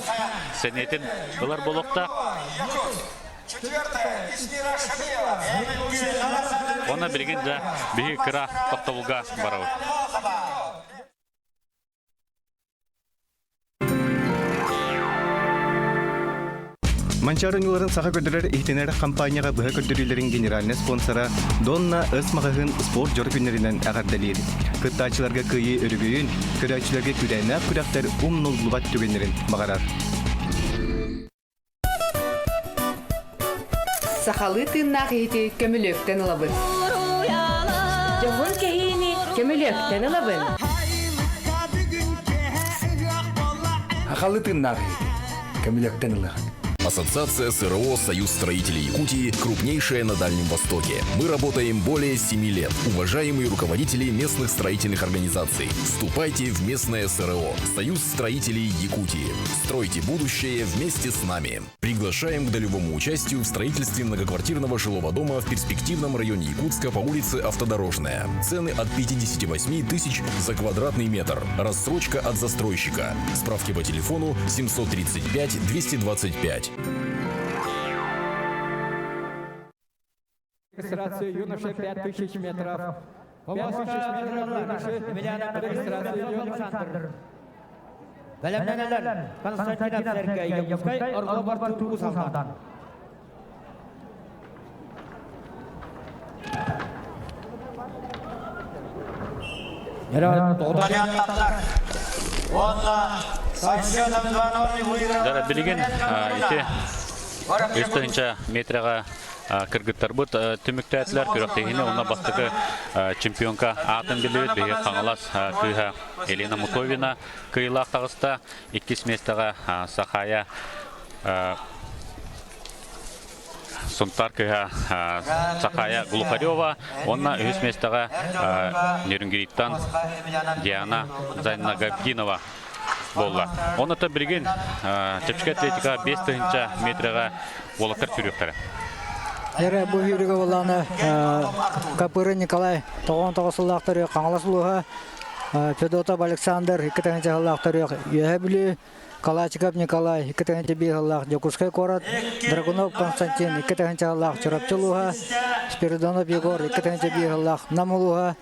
сэниэтин ылар буолуохтаах. Уонна билигин да биһи кыра тохтобулга барабыт. Манчаары оонньууларын саха көрдөрөр иһитинэр хампаанньаҕа быһа көрдөрүүлэрин генеральнай спонсора Донна Өс маҕаһыын спорт дьоро күннэринэн эҕэрдэлиир. Кыттааччыларга кыайыы өрөгөйүн, көрөөччүлэргэ күүрээннээх күрэхтэр умнуллубат түгэннэрин баҕарар. Сахалыы тыыннаах иһити көмүлүөктэн ылабын. Дьоһун кэһиини көмүлүөктэн ылабын. Сахалыы тыыннаах иһити көмүлүөктэн ылыаҕын. Ассоциация СРО «Союз строителей Якутии» крупнейшая на Дальнем Востоке. Мы работаем более 7 лет. Уважаемые руководители местных строительных организаций, вступайте в местное СРО «Союз строителей Якутии». Стройте будущее вместе с нами. Приглашаем к долевому участию в строительстве многоквартирного жилого дома в перспективном районе Якутска по улице Автодорожная. Цены от 58 тысяч за квадратный метр. Рассрочка от застройщика. Справки по телефону 735 225. Регистрацию юноши 5000 метров. 5000 метров юноши. Регистрацию Александр. Бэлэмнэнэллэр Константинов Сергей Якутскай Орлов Артур Уус-Алдан. Дара билигин ити 3 метрға кыргыттарбыт түмүктээтилэр күрэхтэһиини онно бастакы чемпионка аатын биллибит биһиги Хаҥалас кыыһа Елена Мутовина кыайыылаах таҕыста. Иккис миэстэҕэ Сахая Сунтаар кыһа Сахая Глухарева уонна үһүс миэстэҕэ Нерюнгриттан Диана Зайнагабдинова буолла. Онно билигин чэпчэки атлетика 5000 метрэҕэ уолаттар сүүрүөхтэрэ. Эрэ бу сүүрүгэ буоллаҕына Капырын Николай 99 сыллаахтары Хаҥалас улууһа, Федотов Александр 2 сыллаахтары Үөһэ Бүлүү, Калачиков Николай 2001 сыллаах Дьокуускай куорат, Драгунов Константин 2000 сыллаах Чурапчы улууһа, Спиридонов Егор 2001 сыллаах Нам улууһа,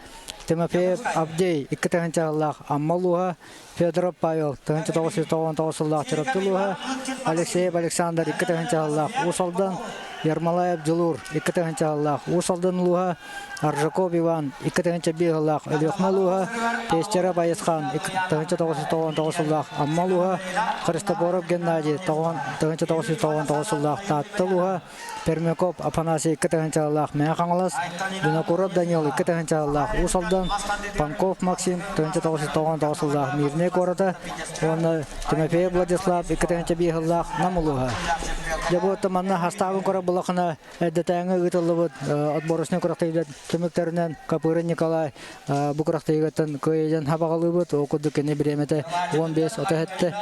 Тимофеев Авдей 2000 сыллаах Амма улууһа, Федоров Павел 1999 сыллаах Чурапчы улууһа, Алексеев Александр 2000 сыллаах Уус Алдан, Ермолаев Дьулуур 2000 сыллаах Уус Алдан улууһа, Аржаков Иван 2001 сыллаах Өлүөхүмэ улууһа, Пестеров Айысхан 1999 сыллаах Амма улууһа, Христофоров Геннадий 1999 сыллаах Таатта улууһа, Пермяков Афанасий 2000 сыллаах Мэҥэ Хаҥалас, Винокуров Данил 2000 сыллаах Уус Алдан, Панков Максим 1999 сыллаах Мирнэй куората уонна Тимофеев Владислав 2001 сыллаах Нам улууһа. Дьэ бу манна хастаабын көрө булахына Эрдэтээҥи ыытыллыбыт отборочнай күрэхтэһиилэр түмүктэринэн Капырин Николай бу күрэхтэһиигэттэн кыайыйан хабаҕалыыбыт. Ол курдук кини бириэмэтэ 15-37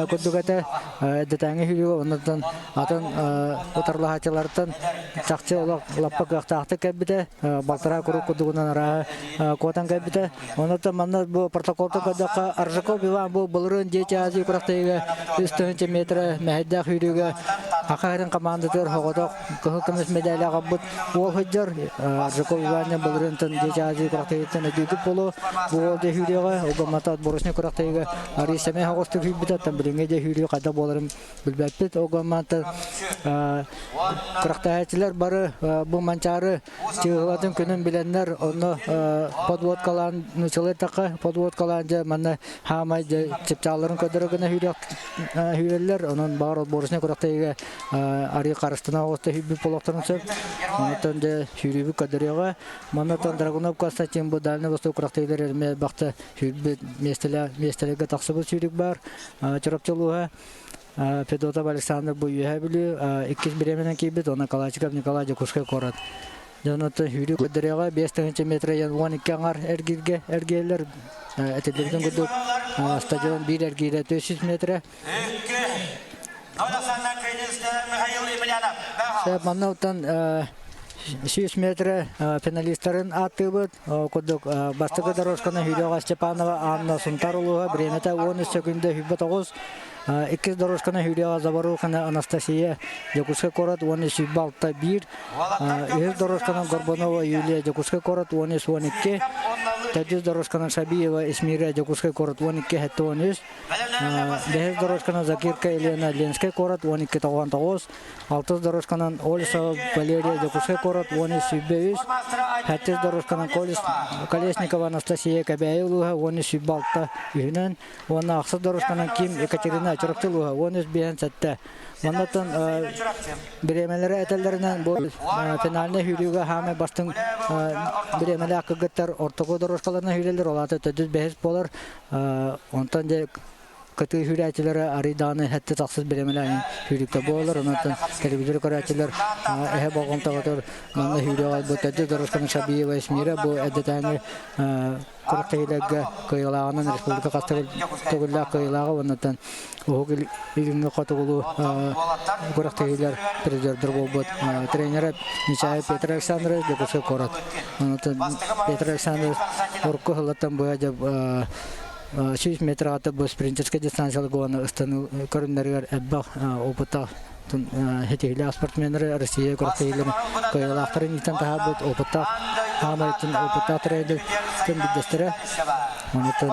курдук этэ. Эрдэтээҥи сүүрүүгэ оннуттан атын утарылаһааччылартан чахчы олох лаппа кыахтаахтык кэлбитэ. Балтараа куруук курдугунан арааһы куотан кэлбитэ. Онуттан манна бу протоколтан көрдөххө Аржаков Иван бу былырыын Дети Азии күрэхтэһиигэ 3000 метрэ мэһэйдээх сүүрүүгэ Саха сирин командатыгар соҕотох кыһыл көмүс медали аҕалбыт уол сылдьар. Аржаков Иван былырыынтан Дети Азии күрэхтэһииттэн өйдүүрбүт буолуо. Бу уол дьэ сүүрүөҕэ, угаммата отборочнай күрэхтэһиигэ арыый сэмэй соҕустук сүүрбүтэ. Оттон билиҥҥи дьэ сүүрүү хайдах буоларын билбэппит. Угаммата күрэхтэһээччилэр бары бу Манчаары Чыыһылатын күнүн билэннэр, онно подводкалаан нууччалыы подводкалаан дьэ манна хаамай дьэ чыпчаалларын көрдөрө гына сүүрэллэр. Онон баҕар отборочнай күрэхтэһиигэ арыы харыстана оҕуста сүүрбүт буолуохтарын сөп. Онтон дьэ сүүрүүбүт көрдөрүөҕэ. Манна Драгунов Константин бу Дальний Восток күрэхтэһиилэр эмиэ элбэхтэ сүүрбүт миэстэлэргэ тахсыбыт сүүрүк баар. Чурапчы улууһа Федотов Александр бу Үөһээ Бүлүү иккис бириэмэнэн киирбит, уонна Калачиков Николай Дьокуускай куорат. Дьон оттон сүүрүү көрдөрүөҕэ 5 метр 12 аҥар эргииргэ эргийэллэр. Этиллибитин курдук стадион биир эргиирэ 400 метрэ. Манна оттон 100 метрэ финалистарын ааттыыбыт. Курдук бастакы дорожканы Хүлэҕэ Степанова Анна Сунтар улууһа бириэмэтэ 13 секунда 29 Иккис дорожканы Хүлэҕэ Заворухина Анастасия Дьокуускай куорат 13 1 Үһүс дорожканы Горбунова Юлия Дьокуускай куорат 13-12 Төрдүс дорожканы Шабиева Исмира Дьокуускай куорат 12-73 Бэһис дорожканы Закирка Елена Ленскэй куорат 12-99 Алтыс дорожканан Олесова Валерия Дьокуускай куорат 13 23, сэттис дорожканан Колесникова Анастасия Кэбээйи улууһа 13 26 үһүнэн уонна ахсыс дорожканан Ким Екатерина Чурапчы улууһа 13 57. Маннаттан бириэмэлэрэ этэллэринэн бу финальнай сүүрүүгэ хаамай бастыҥ бириэмэлээх кыргыттар ортоку дорожкаларынан сүүрэллэр, ол аата төрдүс бэһис буолар. Онтон дьэ кытыы сүүрээччилэрэ арый даҕаны сэттэ тахсыс бириэмэлээн сүүрүккэ буолар. Онон телевизор көрөөччүлэр эһэ болҕомтоҕутугар манна сүүрүөх айбыт Эдди Дорожканы Шабиева Эсмира бу эрдэтээҥи күрэхтэһиилэргэ кыайыылааҕынан республика хас төгүллээх кыайыылааҕа уоннаттан Уһук Илиҥҥи хотугулуу күрэхтэһиилэр призердэр буолбут тренерэ Нечаев Петр Александрович Дьокуускай куорат. Онон Петр Александрович урукку сыллартан быһа 100 метр аты бу спринтерскай дистанцияларга уонна ыстаныы көрүҥнэригэр элбэх опыттаах ситиһиилээх спортсменнары Россия күрэхтэһиилэрин кыайыылаахтарын иитэн таһаарбыт опыттаах хаамайтын опыттаах тренердэр биирдэстэрэ. Онутан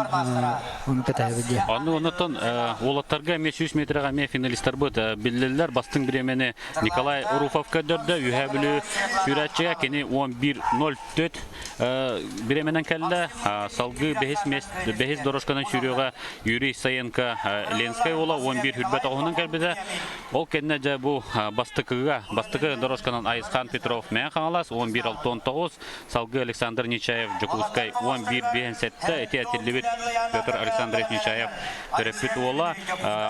ону кэтэһэбит диye. Онну онутан уолаттарга эмиэ 100 метрга эмиэ финалистарбыт биллэллэр. Бастыҥ бириэмэни Николай Руфов көрдөрдө. Үһээ Бүлүү сүүрээччигэ кини 11.04 бириэмэнэн кэллэ. Салгыы бэһис бэһис дорожканан сүүрүөҕэ Юрий Саенко Ленскэй уола 11 хүрбэт оҕуһунан кэлбитэ. Ол кэннэ дьэ бу бастакыга бастакы дорожканан Айысхан Петров Мэҥэ Хаҥалас 11.69, салгыы Александр Нечаев Дьокуускай 11.57 ити этиллибит Петр Александрович Нечаев төрөппүт уола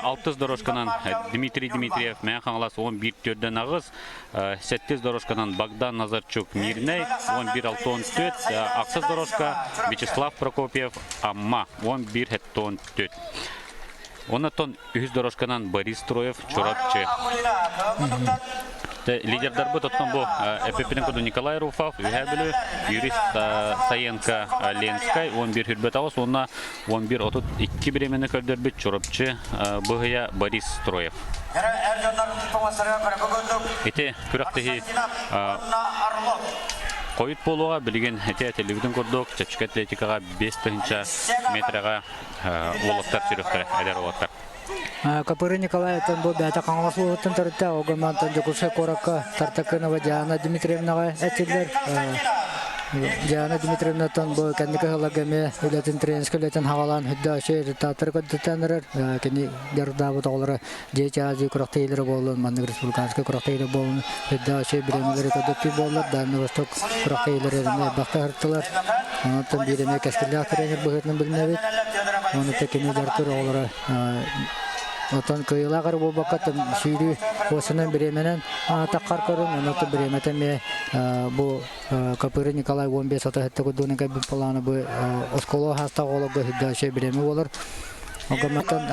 алтыс дорожканан Дмитрий Дмитриев Мэҥэ Хаҥалас 11.4 аҕыс, сэттис дорожканан Богдан Назарчук Мирнэй 11.64, ахсыс дорожка Вячеслав Прокопьев Амма 11.74. Онтон үһүс дорожканан Борис Строев Чурапчы. Лидердарбыт оттон бу эппиппинэн курдук Николай Руфов, Үһээ Бүлүү, Юрий Саенко Ленскай 11 хүрбэт аҕыс уонна 11.32 бириэмэни көрдөрбүт Чурапчы быһыйа Борис Строев. Ити күрэхтэһии хойут буолуоҕа билигин ити этиллибитин курдук чэпчэки атлетикаҕа 5 тыһыынча метрэҕэ уолаттар сүрүхтэрэ эдэр уолаттар. Капыры Николаевтан бу бэйэтэ Хаҥалас улууһуттан төрүттээх Огомантан Дьокуускай куоракка Тартакынова Диана Дмитриевнаҕа этиллэр. Диана Дмитриевнаттан бу кэнники сылларга эмиэ үлэтин тренерскэй үлэтин хаҕалаан үрдээччи результаттары көрдөтөн эрэр. Кини дьарыктаабыт оҕолоро Дети Азии күрэхтэһиилэрэ буоллун, маннык республиканскай күрэхтэһиилэр буоллун, үрдээччи бириэмэлэри көрдөттүү буоллар, Дальний Восток күрэхтэһиилэрэ эмиэ элбэхтэ ыһыртылар. Онтон биир эмиэ кэскиллээх тренер быһыытынан билинэбит. Оны кини дьарыктыыр оҕолоро Отон кыайыылаах эрэ буолбакка сүүрүү уосунан бириэмэнэн таххар көрүҥ, онон бириэмэтэ эмиэ бу Капыры Николай 15 37 курдугунан кэлбит былааны бу оскуола хаастаах оҕолорго сүрдээх бириэмэ буолар. Огоматтан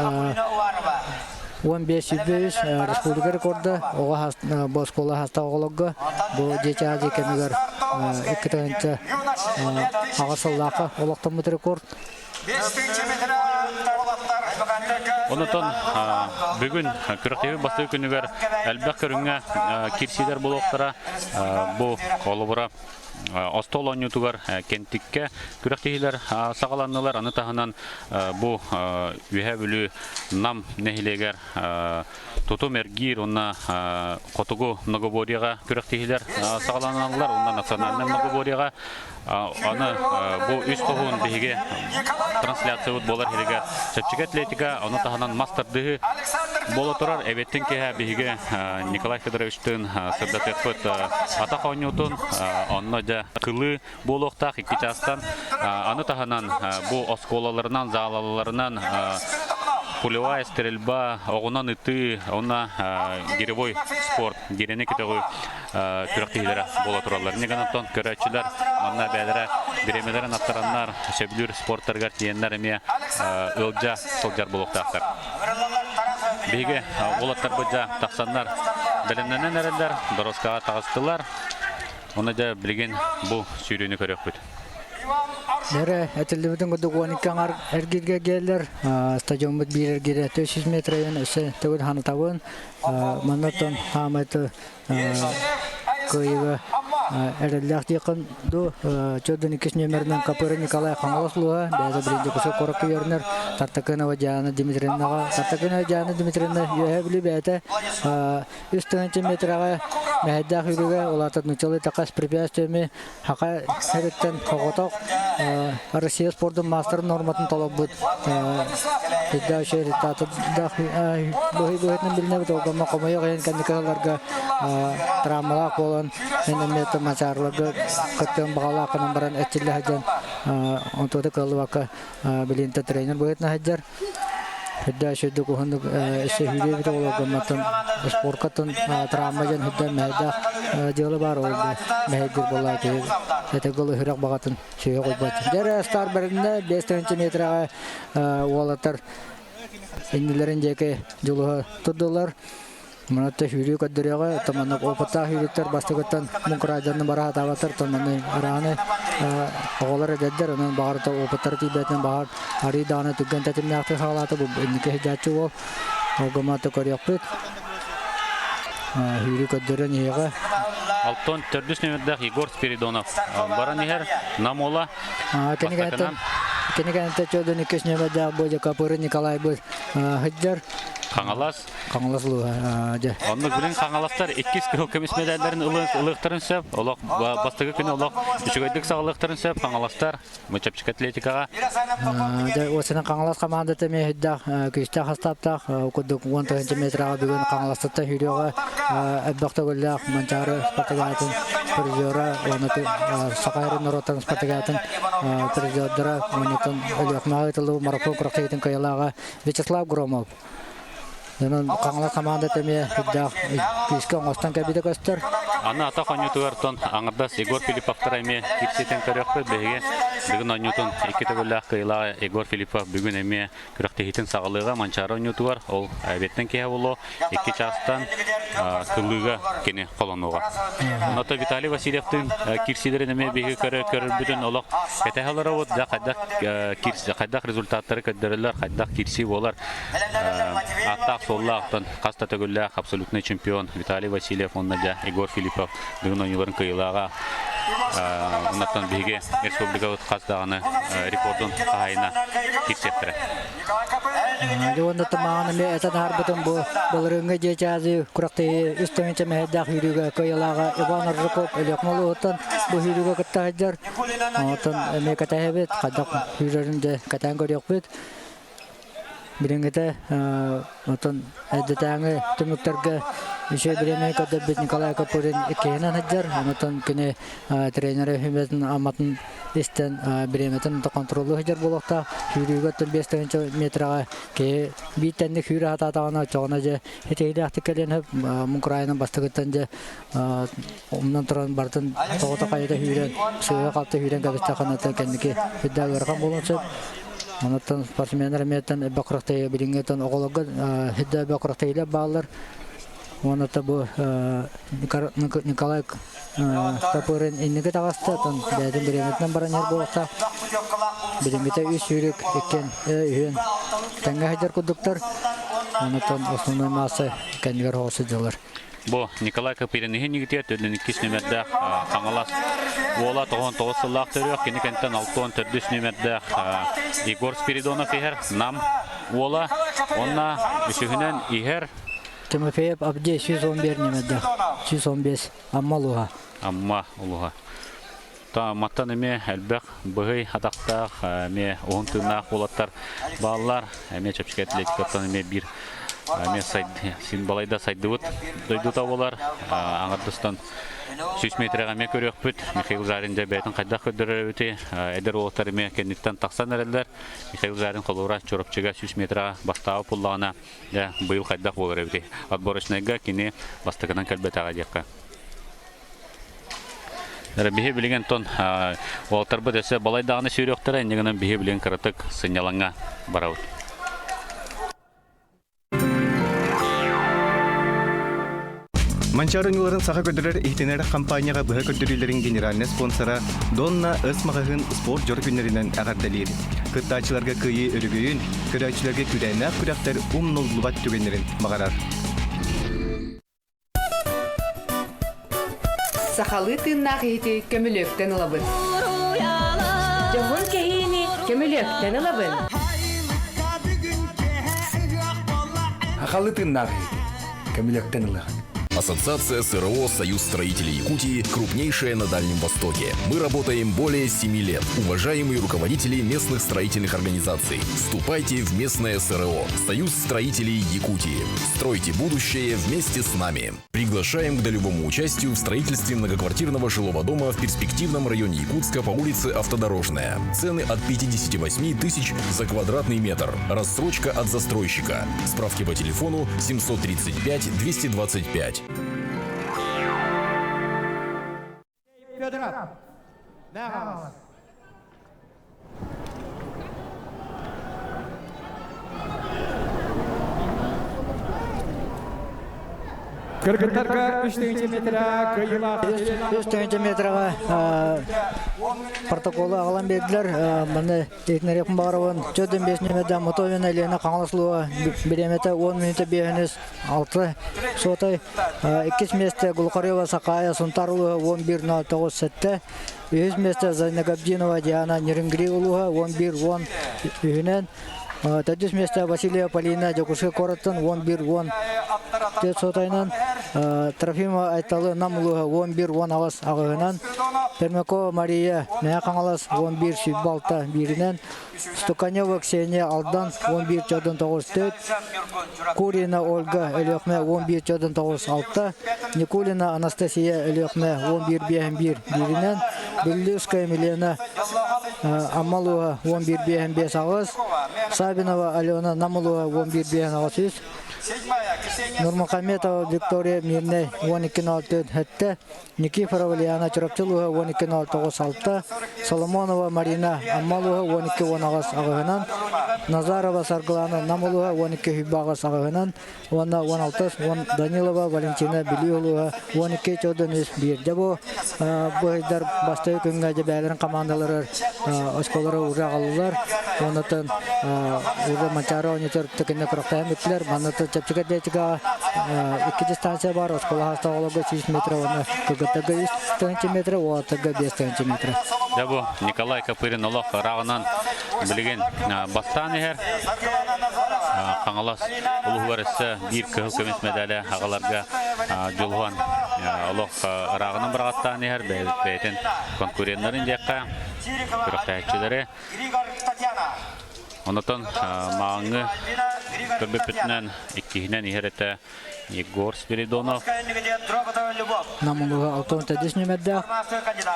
15 105 республика рекорда оҕо бу оскуола хаастаах оҕолорго бу Дети Азии кэмигэр 2 аҕыс сыллаахха олохтоммут рекорд. Онотон бүгүн күрэхтэһии бастакы күнүгэр элбэх көрүҥҥэ киирсиилэр буолуохтара. Бу холобура остуол оонньуутугар Кентиккэ күрэхтэһиилэр саҕаланнылар. Аны таһынан бу Үөһээ Бүлүү Нам нэһилиэгэр тутум эргиир уонна хотугу многоборьеҕа күрэхтэһиилэр саҕаланаллар уонна национальнай многоборьеҕа Аны бу үс хоһуун биһиги трансляциябыт буолар иһигэр чэпчэки атлетика, ону таһынан мас тардыһыы буола турар. Эбиэттин киэһэ биһиги Николай Федоровичтыын сырдатыахпыт атах оонньуутун, онно дьэ кылыы буолуохтаах икки чаастан. Аны таһынан бу оскуолаларынан, заалаларынан пулевая стрельба, оҕунан ытыы, уонна гиревой спорт, гирэни көтөҕүү күрэхтэһиилэрэ буола тураллар. Иннигэн оттон көрөөччүлэр манна бэйэлэрэ бириэмэлэрин аттараннар, сөбүлүүр спорттарыгар тиийэннэр эмиэ ыалдьа сылдьар буолуохтаахтар. Биһиги уолаттарбыт дьа тахсаннар бэлэмнэнэн эрэллэр, дорожкаҕа таҕыстылар. Оны дьэ билигин бу сүүрүүнү көрүөхпүт. Эрэ этиллибитин курдук 12 аҥар эргиргэ келлер. Стадиоммут биир эргире 400 метрайын өссө төгүл ханатабын. Маннаттан хаамайты кыайыыга эрэллээх диэххин дуу Чодун иккис нүөмэринэн Капыра Николай Хаҥалас улууһа бэйэтэ билигин Дьокуускай куоракка үөрэнэр Тартакынова Диана Дмитриевнаҕа Тартакынова Диана Дмитриевна Үөһээ Бүлүү бэйэтэ үс тыһыынча метрэҕэ мэһэйдээх үүрүүгэ улаатар нууччалыы такас препятствиями Хака сириттэн соҕотох Россия спордун маастарын норматын толорбут Педача результатыдаах быһый быһыытынан билинэбит олгоммо хомойуох иһин кэнники сылларга травмалаах буолан мен эмиэ мачаарыларга кыттыан баҕалаах гынан баран эчиллэ сылдьан онтуота кыаллыбакка билинтэ тренер быһыытынан сылдьар Үрдэ сүрдүк уһуннук өссө сүүрүөбүт оҕолоргоммоттон споркаттан травма диэн үрдэ мэһэйдээх дьыала баар ол мэһэйдир буоллаа киһи этэгыл ыһырах баҕатын сүһүөх уйбат. Дьэ стар бэриннэ 5 метрэҕэ уолаттар иннилэрин диэки дьулуһа турдулар. Манатта сүүрүү көрдөрүөҕэ, томаннык опыттаах сүүрүктэр бастакыттан муҥкураайдарны бара сатаабаттар, томаны арааны оҕолор эдэрдэр, онон баҕар опыттара тиийбэтинэн баҕар арыый даҕаны түргэн тэтимнээхтик саҕалаата бу инники сылдьааччы уол. Олгомато көрүөхпүт. Сүүрүү көрдөрөн иһиэҕэ. Алтон төрдүс нүөмэрдээх Егор Спиридонов баран иһэр Нам уола. Кэнникаттан. Кини кэнниттэн 42 нүөмэрдээх бу Капыры Николай бу сылдьар. Хаҥалас. Хаҥалас улууһа дьэ. Оннук билин хаҥаластар иккис кыһыл көмүс медалларын ылыахтарын сөп. Олох бастакы күнү олох үчүгэйдик саҕалыахтарын сөп хаҥаластар. Бу чэпчэки атлетикаҕа. Дьэ, уосанан Хаҥалас хамаандата эмиэ сүрдээх күүстээх састааптаах. Курдук 10 метраҕа бүгүн Хаҥаластартан сүүрүөҕэ элбэх төгүллээх Манчаары спартакиадатын призера уонна Саха сирин норуоттарын спартакиадатын призердара уонна Өлүөхүмэҕэ ыытыллыбыт марафон күрэхтэһиитин кыайыылааҕа Вячеслав Громов. Онон Хаҥалас хамаандата эмиэ сүрдээх күүскэ оҥостон кэлбитэ көстөр. Аны атах оонньуутугар тон аҥардас Егор Филипповтара эмиэ киирсиитин көрүөхпүт. Биһиги бүгүн оонньуутун икки төгүллээх кыайыылаах Егор Филиппов бүгүн эмиэ күрэхтэһиитин саҕалыаҕа Манчаары оонньуутугар. Ол эбиэттэн киэһэ буолуо. Икки чаастан кылыыга кини холонуоҕа. Онно Виталий Васильевтыын киирсиилэрин эмиэ биһиги көрөрбүтүн олох кэтэһэ олоробут. Дьэ хайдах хайдах результаттары көрдөрөллөр, хайдах киирсии буолар. Ааттаах-суоллаах оттон хас да төгүллээх абсолютнай чемпион Виталий Васильев уонна дьэ Егор Филиппов бүгүн оонньууларын кыайыылааҕа оннуттан биһиги республикабыт хас даҕаны рекордун хаһаайына киирсиэхтэрэ. Дьэ уонна тымааҕын эмиэ этэн аһарбытым бу былырыыҥҥы дьиэ чаазы күрэхтэһии үс тыһыынча мэһэйдээх сүүрүүгэ кыайыылааҕа Иван Аржаков Өлүөхүмэ улууһуттан бу сүүрүүгэ кытта сылдьар. Оттон эмиэ кэтэһэбит, хайдах сүүрэрин дьэ кэтээн көрүөхпүт. Билиҥҥитэ оттон эрдэтээҥи түмүктэргэ үчүгэй бириэмэни көрдөрбүт Николай Копырин иккиһинэн сылдьар. Онтон кини тренерэ сүбэтин аматын истэн бириэмэтин хонтуруоллуу сылдьар буолуохтаах. Сүүрүүгэ оттон 5 метраҕа киһи биир тэнник сүүрэ сатаатаҕына оччоҕуна дьэ ситиһиилээхтик кэлиэн сөп. Муҥкураайынан бастакыттан дьэ умнан туран барытын тоҕото хайыта сүүрэн сыыһа-халты сүүрэн кэбистэххинэ кэнники сүрдээх ыарахан буолуон сөп. Онуттан спортсменнар эмиэттэн элбэх күрэхтэһии билиҥҥиттэн оҕолорго сүрдээх элбэх күрэхтэһиилэр бааллар. Уонна бу Николай Топырин инники таҕыста, оттон бэйэтин бириэмэтинэн баран иһэр буолуохтаах. Билиҥҥитэ үс сүүрүк иккиэн үһүөн тэҥҥэ сылдьар курдуктар. Онуттан основной масса кэннигэр оҕо сылдьаллар. Бу Николай Копырин иһин игитигэр 42 нүмердээх Хаҥалас уола 99 сыллаах төрүөх, кини кэнтэн 64 нүмердээх Егор Спиридонов иһэр, Нам уола, уонна үсүһүнэн иһэр Тимофеев Авдей 111 нүмердээх, 115 Амма улууһа. Амма улууһа. Маттан эмиэ элбэх быһый атахтаах, эмиэ уһун тыыннаах уолаттар бааллар. Эмиэ чэпчэки атлетикаттан эмиэ биир эмиэ син балайда сайдыбыт дойдута буолар. Аҥардастан 100 метрэҕэ эмиэ көрүөхпүт. Михаил Жарин дьэ бэйэтин хайдах көрдөрөр эбитий? Эдэр уолаттар эмиэ кэнниттэн тахсан эрэллэр. Михаил Жарин холуура Чурапчыга 100 метрэҕэ бастаабыт буллаҕына, дьэ быйыл хайдах буолар эбитий? Отборочнайга кини бастакынан кэлбэтэҕэ диэххэ. Биһи билигин тон уолтарбыт өссө балай даҕаны сүүрүөхтэрэ, инньэ гынан биһи билигин кыратык сынньалаҥҥа барабыт. Манчаары оонньууларын саха көрдөрөр иһитинэр хампаанньаҕа быһа көрдөрүүлэрин генеральнай спонсора Донна С маҕаһыын спорт дьоро күннэринэн эҕэрдэлиир. Кыттааччыларга кыайыы өрөгөйүн, көрөөччүлэргэ күүрээннээх күрэхтэр умнуллубат түгэннэрин баҕарар. Сахалыы тыыннаах иһити көмүлүөктэн ылабын. Дьоһун кэһиини көмүлүөктэн ылабын. Сахалыы тыыннаах иһити көмүлүөктэн ылыаҕын. Ассоциация СРО «Союз строителей Якутии» крупнейшая на Дальнем Востоке. Мы работаем более 7 лет. Уважаемые руководители местных строительных организаций, вступайте в местное СРО «Союз строителей Якутии». Стройте будущее вместе с нами. Приглашаем к долевому участию в строительстве многоквартирного жилого дома в перспективном районе Якутска по улице Автодорожная. Цены от 58 тысяч за квадратный метр. Рассрочка от застройщика. Справки по телефону 735 225. Федоров. Наҕалас. Кыргыттарга 3 метра кыайыылаах 3 метраҕа протоколу аҕалан биэрдилэр. Манна иһитиннэриэхпин баҕарабын. 4-5 нүөмэрдээх Мотовина Елена Хаҥалас улууһа бириэмэтэ 10 мүнүүтэ биэһинис 6 суотай. Иккис миэстэ Глухарева Сакая Сунтаар улууһа 11.09 7. Үһүс миэстэ Зайнагабдинова Диана Нерюнгри улууһа 11-10 үһүнэн. Төрдүс миэстэ Василия Полина Дьокуускай куораттан 11-10 төрт суотайынан. Трофимова Айталы Нам улууһа 11-18 аҕыһынан. Пермякова Мария Мэҥэ Хаҥалас 11 сүүрбэ бииринэн. Стуканева Ксения Алдан 11 чодун 9 4. Курина Ольга Өлүөхмэ 11 чодун 9 6. Никулина Анастасия Өлүөхмэ 11 5 1 бииринэн. Биллюская Милена Амма улууһа 11 5 5 аҕыс. Сабинова Алена Нам улууһа 11 5 аҕыс үс. Нурмухаметова Виктория Мирнэй 12 04 сэттэ. Никифорова Лиана Чурапчы улууһа 12.09 6, Соломонова Марина Амма улууһа 12.18 аҕыһынан, Назарова Саргылана Нам улууһа 12 сүүрбэ аҕыс аҕыһынан уонна 16 Данилова Валентина Бүлүү улууһа 12 чодун үс биирдэ бу быһыйдар бастакы күҥҥэ дьэ бэйэлэрин хамаандаларыгар оскуолалара уура аҕаллылар. Оннуттан уура Манчаары оонньуутугар тыкынна күрэхтэһэн бүттүлэр. Манна чэпчэки атлетикаҕа икки дистанция баар. Оскуола саастаах оҕолорго 100 метр уонна кыргыттарга 3 метр, уолаттарга 5 метр. Дьэ бу Николай Копырин олох ырааҕынан билигин бастаан иһэр. Хаҥалас улууһугар өссө биир кыһыл көмүс медали аҕаларга дьулуһан олох ырааҕынан быраҕаттаан иһэр бэйэтин конкуреннарын диэххэ күрэхтэһээччилэри. Онотон мааҥҥы көрбүппүтүнэн иккиһинэн иһэр этэ Егор Спиридонов. Нам улууһа 69 нүөмэрдээх,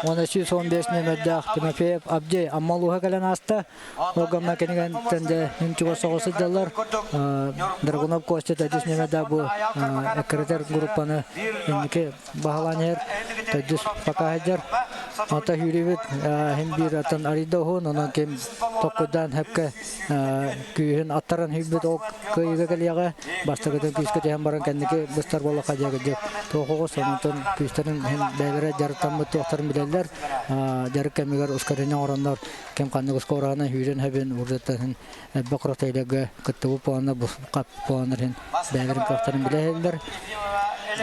уонна 115 нүөмэрдээх Тимофеев Абдей Амма улууһа кэлэн ааста. Ол гамма кинигэнтэн дьэ мин чугас соҕус сылдьаллар. Драгунов Костя төрдүс нүөмэрдээх бу эккирэтэр группаны инники баһылаан иһэр. Төрдүс пока сылдьар. Ата сүүрүүбүт иһин биир атын арыйда уһун, онон ким токкуйдаан сөпкө күүһүн аттаран сүүрбүт ол кыайыыга кэлиэҕэ. Бастакытын күүскэ түһэн баран кэнники быстар буоллахха дьэ туох оҕус, онтон күүстэрин иһин бэйэлэрэ дьарыктаммыт туохтарын билэллэр. Дьарык кэмигэр ускорение оҥороннор ким ханнык ускораһынан сүүрэн сөбүн урдаттан элбэх ротейлергэ кыттыбыт буоланнар бу хап буоланнар иһин бэйэлэрин кыахтарын билэ иһэллэр.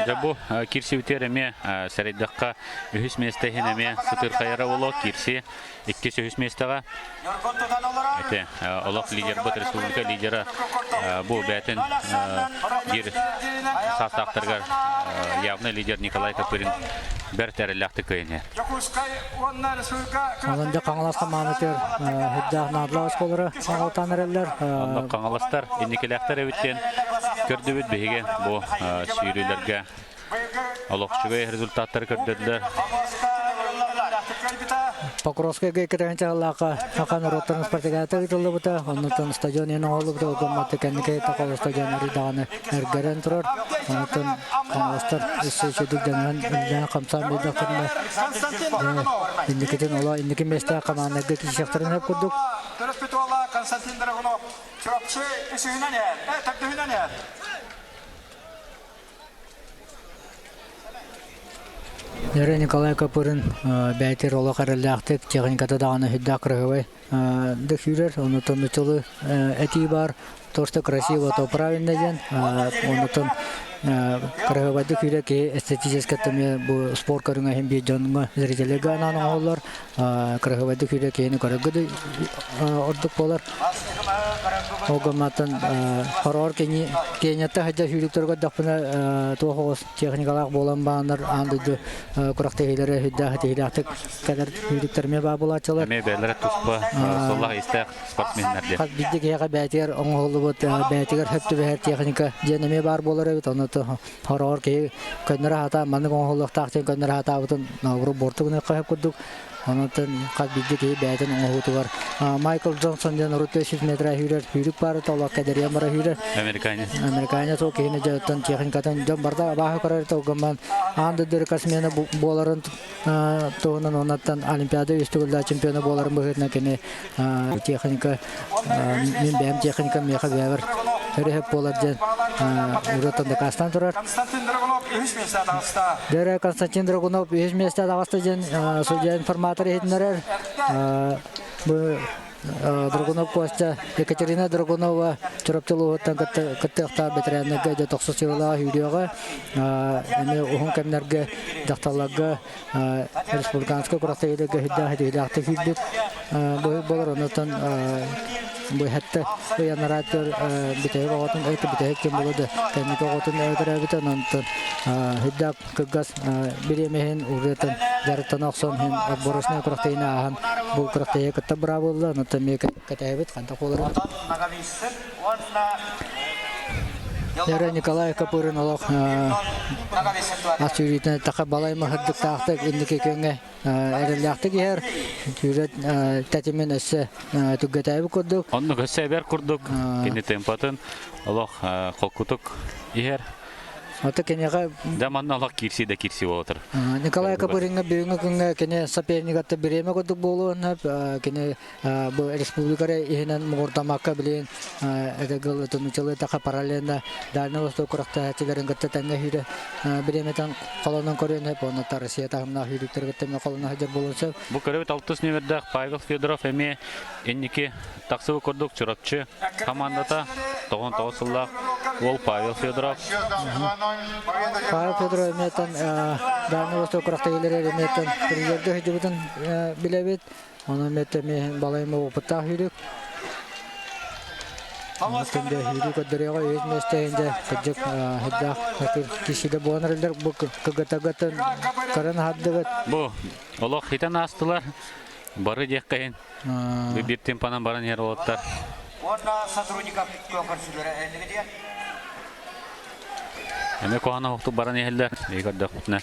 Дьэ бу киирсибитигэр эмиэ сэрэйдэххэ үһүс миэстэ иһин эмиэ сытыырхайара буолуо киирсии иккис үһүс миэстэҕэ ити олох лидербыт республика лидера бу бэйэтин биир саастаахтарыгар явный лидер Николай Копырин бэрт эрэллээхтик кыайан Онон дьэ Хаҥалас хамаанатыгар үрдээх наадалаах оскуолалары аҕалтаан эрэллэр. Онно Хаҥаластар инникилээхтэр эбит диэн көрдүбүт биһиги бу сүүрүүлэргэ олох үчүгэй результаттары көрдөрдүлэр. Покровскайга икки чааллаахха Саха норуоттарын спартакиадата ыытыллыбыта. Оннуттан стадион иһин оҥоһуллубута. Ол кэнники Токол стадион арый даҕаны эргэрэн турар. Онтон Хаҥаластар өссө үчүгдүк дьаныһан үлэлээн-хамсаан биэрдэхтэринэ инникитин олоо инники миэстээх хамаандарга киирсиэхтэрин сөп курдук. Төрөппүт уола Константин Драгунов Чурапчы үсүһүнэн иһэр, төрдүһүнэн иһэр. Нөрө Николай Копырин бэйэтигэр олох эрэллээхтик техниката даҕаны сүрдээх кыраһыабай да сүүрэр, онутун нуччалыы этии баар, то, что красиво, то правильно диэн, онутун кыраһыабайдык сүүрэр киһи эстетическэй эмиэ бу спорт көрүҥэ иһин биир дьоҥҥо зрителлэргэ анаан оҥоһуллар, кыраһыабайдык сүүрэр киһини көрөргө да ордук буолар. Ол гымматтан хороҕор Кенияттан сылдьар сүүрүктэргэ көрдөхпүнэ туох оҕус техникалаах буолан бааннар аан дойду күрэхтэһиилэрэ сүрдээх ситиһиилээхтик кэлэр сүүрүктэр эмиэ баар буолааччылар. Эмиэ бэйэлэрэ туспа суоллаах истээх спортсменнар диэн. Хас биирдии киһиэхэ бэйэтигэр оҥоһуллубут бэйэтигэр сөп түбэһэр техника диэн эмиэ баар буолар эбит. Ону хороҕор киһи көннөрө сатаан маннык оҥоһуллуохтаах диэн көннөрө сатаабытын обру буорту гыныахха сөп курдук. Онон хас биирдии киһи бэйэтин оҥоһуутугар Майкл Джонсон диэн урут 300 метр сүүрэр сүүрүк баары толох кэдэрийэн бара сүүрэр. Американец. Американец ол киһини дьоттон техникатын дьон барда абааһы көрөр толгомман аан дойду рекордсмена буоларын туһунан оннаттан Олимпиада үс төгүллээх чемпиона буоларын быһыытынан кини техника мин бэйэм техникам миэхэ бэйэбэр өрөһөп буолар диэн урутан дакаастаан турар. Константин Драгунов үһүс миэстэ таҕыста. Дөрө Константин Драгунов үһүс миэстэ таҕыста диэн судья информатор иһитиннэрэр. Бу Драгунов Костя, Екатерина Драгунова Чурапчы улууһуттан кыттыахтаах бэтэрээннэргэ дьэ тохсус сыалаах үүрүөҕэ. Эмиэ уһун кэмнэргэ дьахталларга республиканскай күрэхтэһиилэргэ сүрдээх итиилээхтик киирбит буолар. Онтон бу хэттэ ыйанараатыгар бүтэһик оҕотун бүтэһик ким буолуо да кэнники оҕотун төрөөбүтэ. Онтон сүрдээх кылгас бириэмэһин урутун дьарыктана охсон иһин отборочнай күрэхтэһиини ааһан бу күрэхтэһиигэ кытта быраабылла. Онтон эмиэ кэтэһэбит хантах буоларын. Яра Николай Копырин олох ас сүүрүүтүн эттэххэ балай маһырдыктаахтык инники күөҥҥэ эрэллээхтик иһэр. Сүүрэ тэтимин өссө түргэтээбит курдук. Оннук өссө эбэр курдук кини темпатын олох холкутук иһэр. Ото киниэхэ Да манна олох киирсии да киирсии буолар. Николай Копыринга бүгүҥҥү күҥҥэ кини сопернигатта бириэмэ курдук буолуон сөп. Кини бу республика иһинэн муҥурдамакка билигин эдэгыл тунучалыытаха параллельно Дальний Восток күрэхтэһээччилэрин кытта тэҥҥэ сүүрэ бириэмэтин холонон көрүөн сөп уонна Россия таһымнаах сүүрүктэр кытта эмиэ холоно сылдьар буолуон сөп. Бу көрөбүт алтыс нүөмэрдээх Павел Федоров эмиэ инники тахсыбыт курдук Чурапчы командата 99 сыллаах уол Павел Федоров. Павел Федоров эмиэ Дальний Восток күрэхтэһиилэригэр эмиэ призергэ сылдьыбытын билэбит. Онон эмиэ балайым опыттаах сүүрүк. Күндэ сүүрүү көрдөрүөҕэ үһүс миэстэһинде кырдьык хайдаах киһиде буолан эрэллэр бу кыгытагытын көрөн аһардыгыт. Бу олох хитэн аастылар. Бары диэххэ иһин. Биир тимпанан баран иһэр уолаттар. Уонна сотрудников көрсүлэрэ эннигитигэр. Эме куһаҕан оһохтук баран иһэллэр. Биһиги көрдөхпүтүнэ.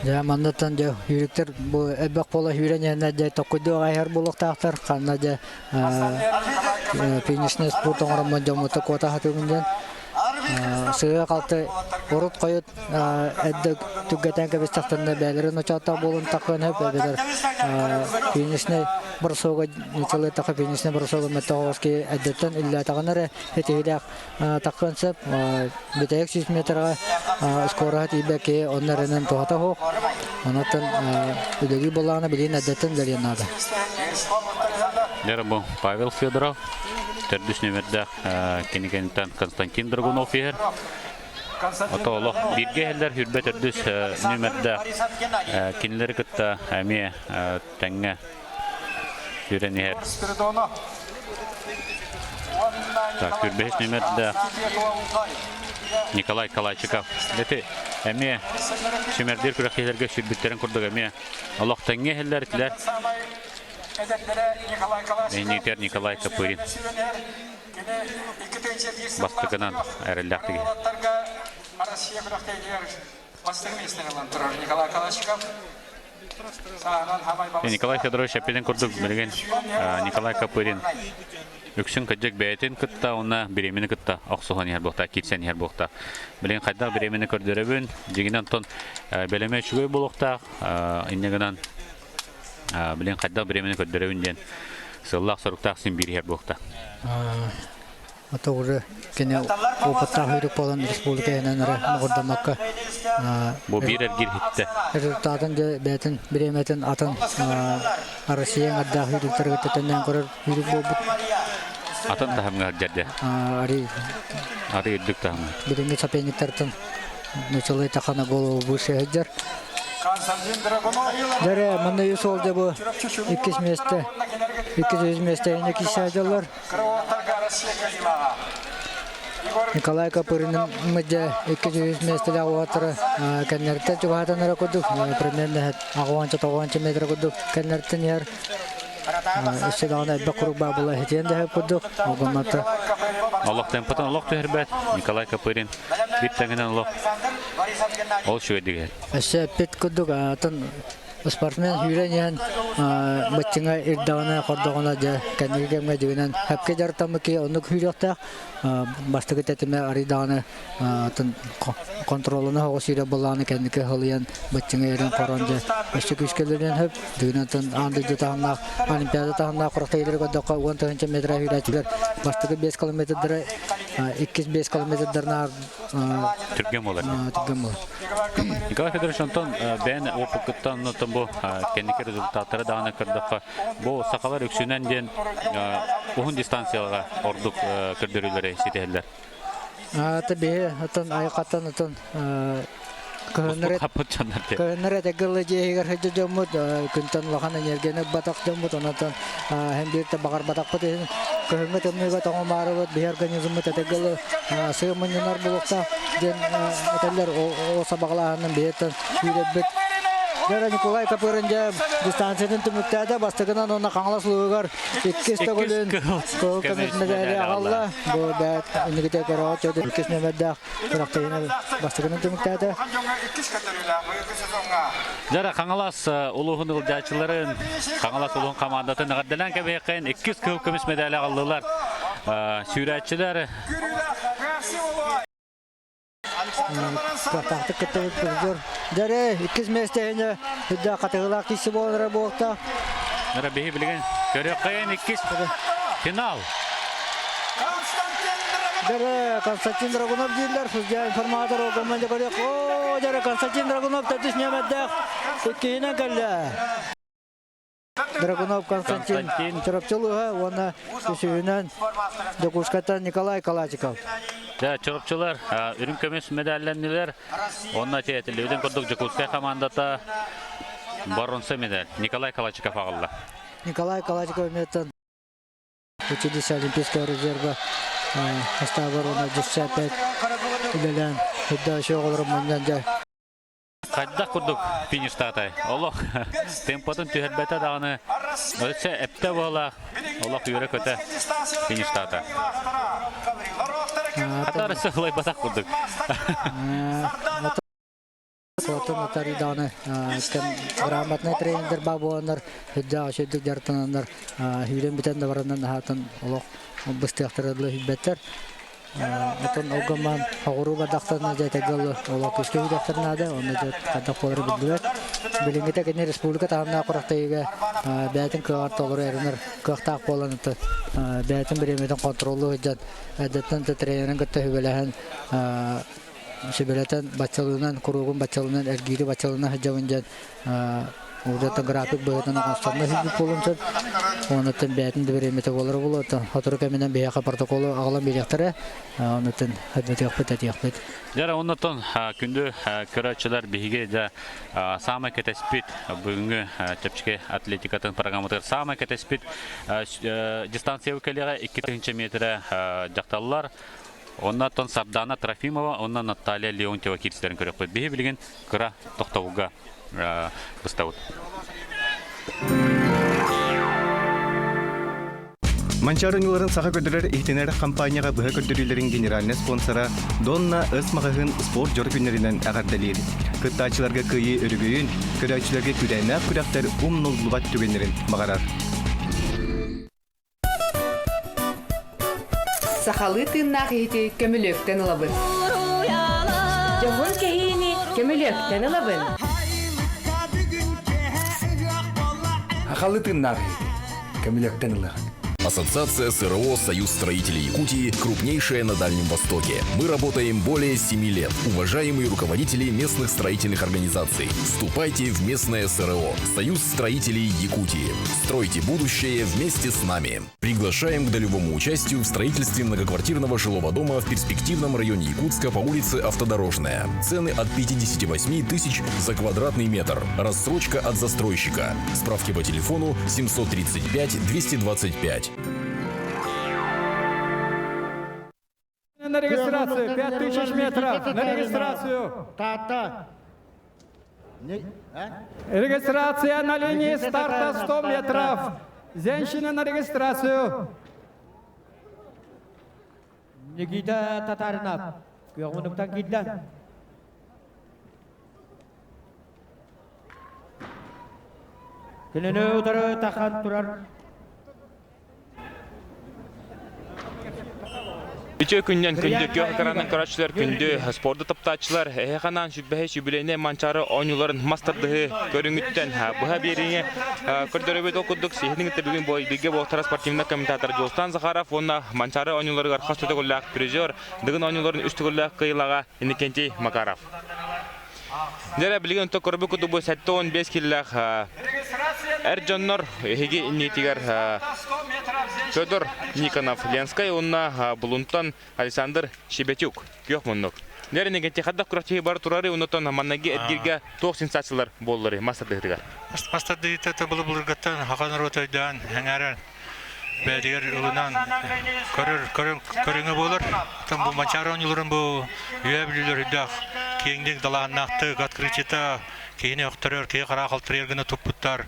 Дьэ маннаттан дьэ сүүрүктэр бу элбэх буола сүүрэн иһэннэр дьэ токкуйдуох айар буолуохтаахтар. Ханна дьэ финишный спорт оҥороммут дьоммуту куота сатыыбын диэн. Сыыһа-халты урут-хойут эрдэ түргэтэн кэбистэхтэринэ бэйэлэрин ночооттоох буолун таххыан сөп эбэтэр финишный бросога нуччалыытахха финишный бросога Меттоҕовский эрдэттэн үллээтэҕинэ эрэ ситиһиилээх таххыан сөп. Бүтэһик 100 метрга скороһа тиийбэт киһи онно эрэнэн туһата суох. Онон үлэлии буоллаҕына билигин эрдэттэн үлэлиэн наада. Дьэ бу Павел Федоров төрдүс нүөмэрдээх кинигэнтэн Константин Драгунов иһэр. Ото олох бииргэ иһэллэр хүрбэ төрдүс нүөмэрдээх кинилэри кытта эмиэ тэҥҥэ сүүрэн иһэр. Так, түрбэһис нүмердээх Николай Калачиков. Ити эмиэ сүмэрдиир күрэхтэһиилэргэ сүүрбүттэрин курдук эмиэ олох тэҥҥэ иһэллэр итилэр. Иннитер Николай Копырин бастакынан эрэллээхтик иһэр. Николай Калачиков Николай Федорович эппитин курдук билигин Николай Копырин үксүн кырдьык бэйэтин кытта уонна бириэмэни кытта охсуһан иһэр буолта, киирсэн иһэр буолта. Билигин хайдах бириэмэни көрдөрөбүн, дьиҥинэн онтон бэлэмэ үчүгэй буолуохтаах, инньэ гынан билигин хайдах бириэмэни көрдөрөбүн диэн сыллаах-соруктаах син биир иһэр буолта. Ото уже кини опыттаах үрүк буолан республика иһинэн эрэ муҥурдаммакка Бу биир эргиир иһиттэ. Результатын дьэ бэйэтин бириэмэтин атын Россия аҥардаах сүүрүктэргэ тэтэннээн көрөр сүүрүк буолбут. Атын таһымҥа сылдьар дьэ. Ари Ары үрдүк таһымҥа. Билиҥҥи соперниктартан началай тахана голову выше сылдьар. Дьэ манна үс уол дьэ бу иккис миэстэ, иккис үс миэстэ инники сылдьаллар. Николай Копырин мыдьа 200 миэстэлээх уолаттара кэннэриттэн чугаһатан эрэ курдук, примерно 6-9 метр курдук кэннэриттэн иһэр. Өссө даҕаны элбэх курук баа була иһитиэн да курдук. Олгоммата. Олох темпотун олох түһэрбэт. Николай Копырин биир тэҥинэн олох ол үчүгэйдик иһэр. Өссө эппит курдук атын Спортсмен сүүрэн иһэн быччыҥа ирдэҕинэ, хордоҕуна дьэ кэнники кэмҥэ дьигинэн хэпкэ дьарыктаммыт киһи оннук сүүрүөхтээх. Бастакы тэтимэ арый даҕаны контролуна соҕус сүүрэр буоллаҕына кэнники халыйан быччыҥа ирэн хорон дьэ өссө күүскэ үлэлиэн сөп. Дьигинэн аан дойду таһымнаах Олимпиада таһымнаах күрэхтэһиилэри көрдөххө 10 тыһыынча метр сүүрээччилэр бастакы 5 километрдары иккис 5 километрдарына Түргэн буолар. Түргэн буолар. Николай Федорович, онтон бэйэн опыккыттан онтон бу кэнники результаттары даҕаны көрдөххө, бу сахалар үксүнэн диэн уһун дистанциялара ордук көрдөрүүлэри ситиһэллэр. Ата биһи отон айқаттан отон кыһыннар этэгылы дьиэһигэр сылдьа дьоммут күнтэн улахан энергияны батах дьоммут онотон һэн биир да баҕарбатахпыт иһин кыһыҥҥы тымныыга тоҥумаарыбыт биһи организммыт этэгылы сыы мунньунар булуктаах диэн этэллэр ол сабаҕалааһынын биһиттэн күүрэрбит Дьэ Николай Копырин дьэ дистанциятын түмүктээтэ бастакынан уонна Хаҥалас улууһугар иккис төгүлүн кыһыл көмүс медали аҕалла. Бу бэт инникитэ көрөҕө иккис нүөмэрдээх күрэхтэһиини бастакынан түмүктээтэ. Дьара Хаҥалас улууһун ылдьааччыларын, Хаҥалас улууһун хамаандатын эҕэрдэлээн кэбиһиэххэйин иккис кыһыл көмүс медали аҕаллылар. Сүүрээччилэр Кыахтаахтык кыттыбыт призер. Дьэрэ, иккис миэстэһини үрдээх хатыгылаах киси буолара буолта. Нара биһи билигин көрүөххэйин иккис финал. Дьэрэ, Константин Драгунов дииллэр, судья информатор команда көрүөх. О, дьэрэ, Константин Драгунов төрдүс нүөмэрдээх иккиһинэн кэллэ. Драгунов Константин Чурапчы улууһа уонна үсүһүнэн Дьокуускайтан Николай Калачиков. Дьэ, Чурапчылар үрүҥ көмүс медаллэннилэр. Онно этиллибитин курдук Дьокуускай хамаандата боронса медаль Николай Калачиков аҕалла. Николай Калачиков эмиэттэн училище Олимпийского резерва ыстаабар уонна 65 үлэлээн үрдээх оҕолорун мунньан дьэ Хайдах курдук фиништаатай? Олох темпотун түһэрбэтэ даҕаны өссө эптэ буола олох үөрэ-көтө фиништаата. Хатар өссө ылайбатах курдук. Суотун атары даҕаны кэм грамотнай тренердэр баа буоланнар үрдээх үчүгдүк дьарыктананнар сүүрэн бүтэн да баранан аһаатын олох быстыахтара дылы сүүрбэттэр. Оттон ол гынан оҕуруу бардахтарына дьэ этэҥҥэ олох күүскэ киириэхтэрин наада, онно дьэ хайдах буолара биллибэт. Билиҥҥитэ кини республика таһымнаах күрэхтэһиигэ бэйэтин кыаҕар толору эрэнэр кыахтаах буолан бэйэтин бириэмэтин хонтуруоллуу сылдьан эрдэттэн да тренерин кытта сүбэлэһэн сүбэлэтэн баччалыынан куруугун баччалыынан эргиири баччалыынан сылдьабын диэн Урдаттан график быһыытынан оҥостонно сылдьыбыт буолуон сөп. Онуттан бэйэтин да бириэмэтэ буолара буолуо. Сотору кэминэн биһиэхэ протоколу аҕалан биэриэхтэрэ. Онуттан этиэхпит, этиэхпит. Дьэ, оннуттан күндү көрөөччүлэр биһиги дьэ саамай кэтэспит бүгүҥҥү чэпчэки атлетикатын программатыгар саамай кэтэспит дистанция кэлиэҕэ 2000 метрэ дьахталлар Оннуттан Сардана Трофимова уонна Наталья Леонтьева киирсилэрин көрүөхпүт. Биһи билигин кыра тохтобулга быстабыт. Манчаары оонньууларын саха көрдөрөр иһитинэр хампаанньаҕа быһа көрдөрүүлэрин генеральнай спонсора Донна Ыс маҕаһыын спорт дьоро күннэринэн эҕэрдэлиир. Кыттааччыларга кыайыы өрөгөйүн, көрөөччүлэргэ күүрээннээх күрэхтэр умнуллубат түгэннэрин баҕарар. Сахалыы тыыннаах иһити көмүлүөктэн ылабын. Дьоһун кэһиини көмүлүөктэн ылабын. Сахалыы тыыннаах иһити көмүлүөктэн ылыаҕын. Ассоциация СРО «Союз строителей Якутии» крупнейшая на Дальнем Востоке. Мы работаем более 7 лет. Уважаемые руководители местных строительных организаций, вступайте в местное СРО «Союз строителей Якутии». Стройте будущее вместе с нами. Приглашаем к долевому участию в строительстве многоквартирного жилого дома в перспективном районе Якутска по улице Автодорожная. Цены от 58 тысяч за квадратный метр. Рассрочка от застройщика. Справки по телефону 735 225. На регистрацию, 5000 метров, на регистрацию. Регистрация на линии старта 100 метров. Женщины на регистрацию. Никита Татаринов. Күөх киирдэ. Кинини утары тахан турар Үтүө күннэн күндү күөх экранын көрөөччүлэр, күндү спорду таптааччылар, эһэханаан сүбэһи сүбүлэни Манчаары оонньууларын мас тардыһыы көрүҥүттэн быһа биэрииҥи көрдөрөбүт. Ол курдук сиһилин кытта бүгүн бииргэ буолтара спортивнай комментатор Дьулустан Захаров уонна Манчаары оонньууларыгар хас төгүллээх призер, Дыгын оонньууларын үс төгүллээх кыайыылааҕа Иннокентий Макаров. Дьэ, билигин онто көрбүт курдук бу 75 киллээх эр дьоннор эһиги иннитигэр Федор Никонов Ленскай уонна Булунтан Александр Щебетюк күөх муннук. Дьэ, инники хаддах күрэхтэһии бар турары оннотон маннаги эргиргэ туох сенсациялар буоллары мас тардыһытыгар. Мас тардыһыта былы былыргаттан хака норуот өйдөөн эҥээрэн бэйэтигэр ылынан көрөр көрүҥэ буолар. Оттон бу Манчаары оонньууларын бу үөһээ бүлүүлэр үрдээх киэҥник далааһыннаахтык открытиета киһини өхтөрөр, киһи хараах алтырыйар гына туппуттар.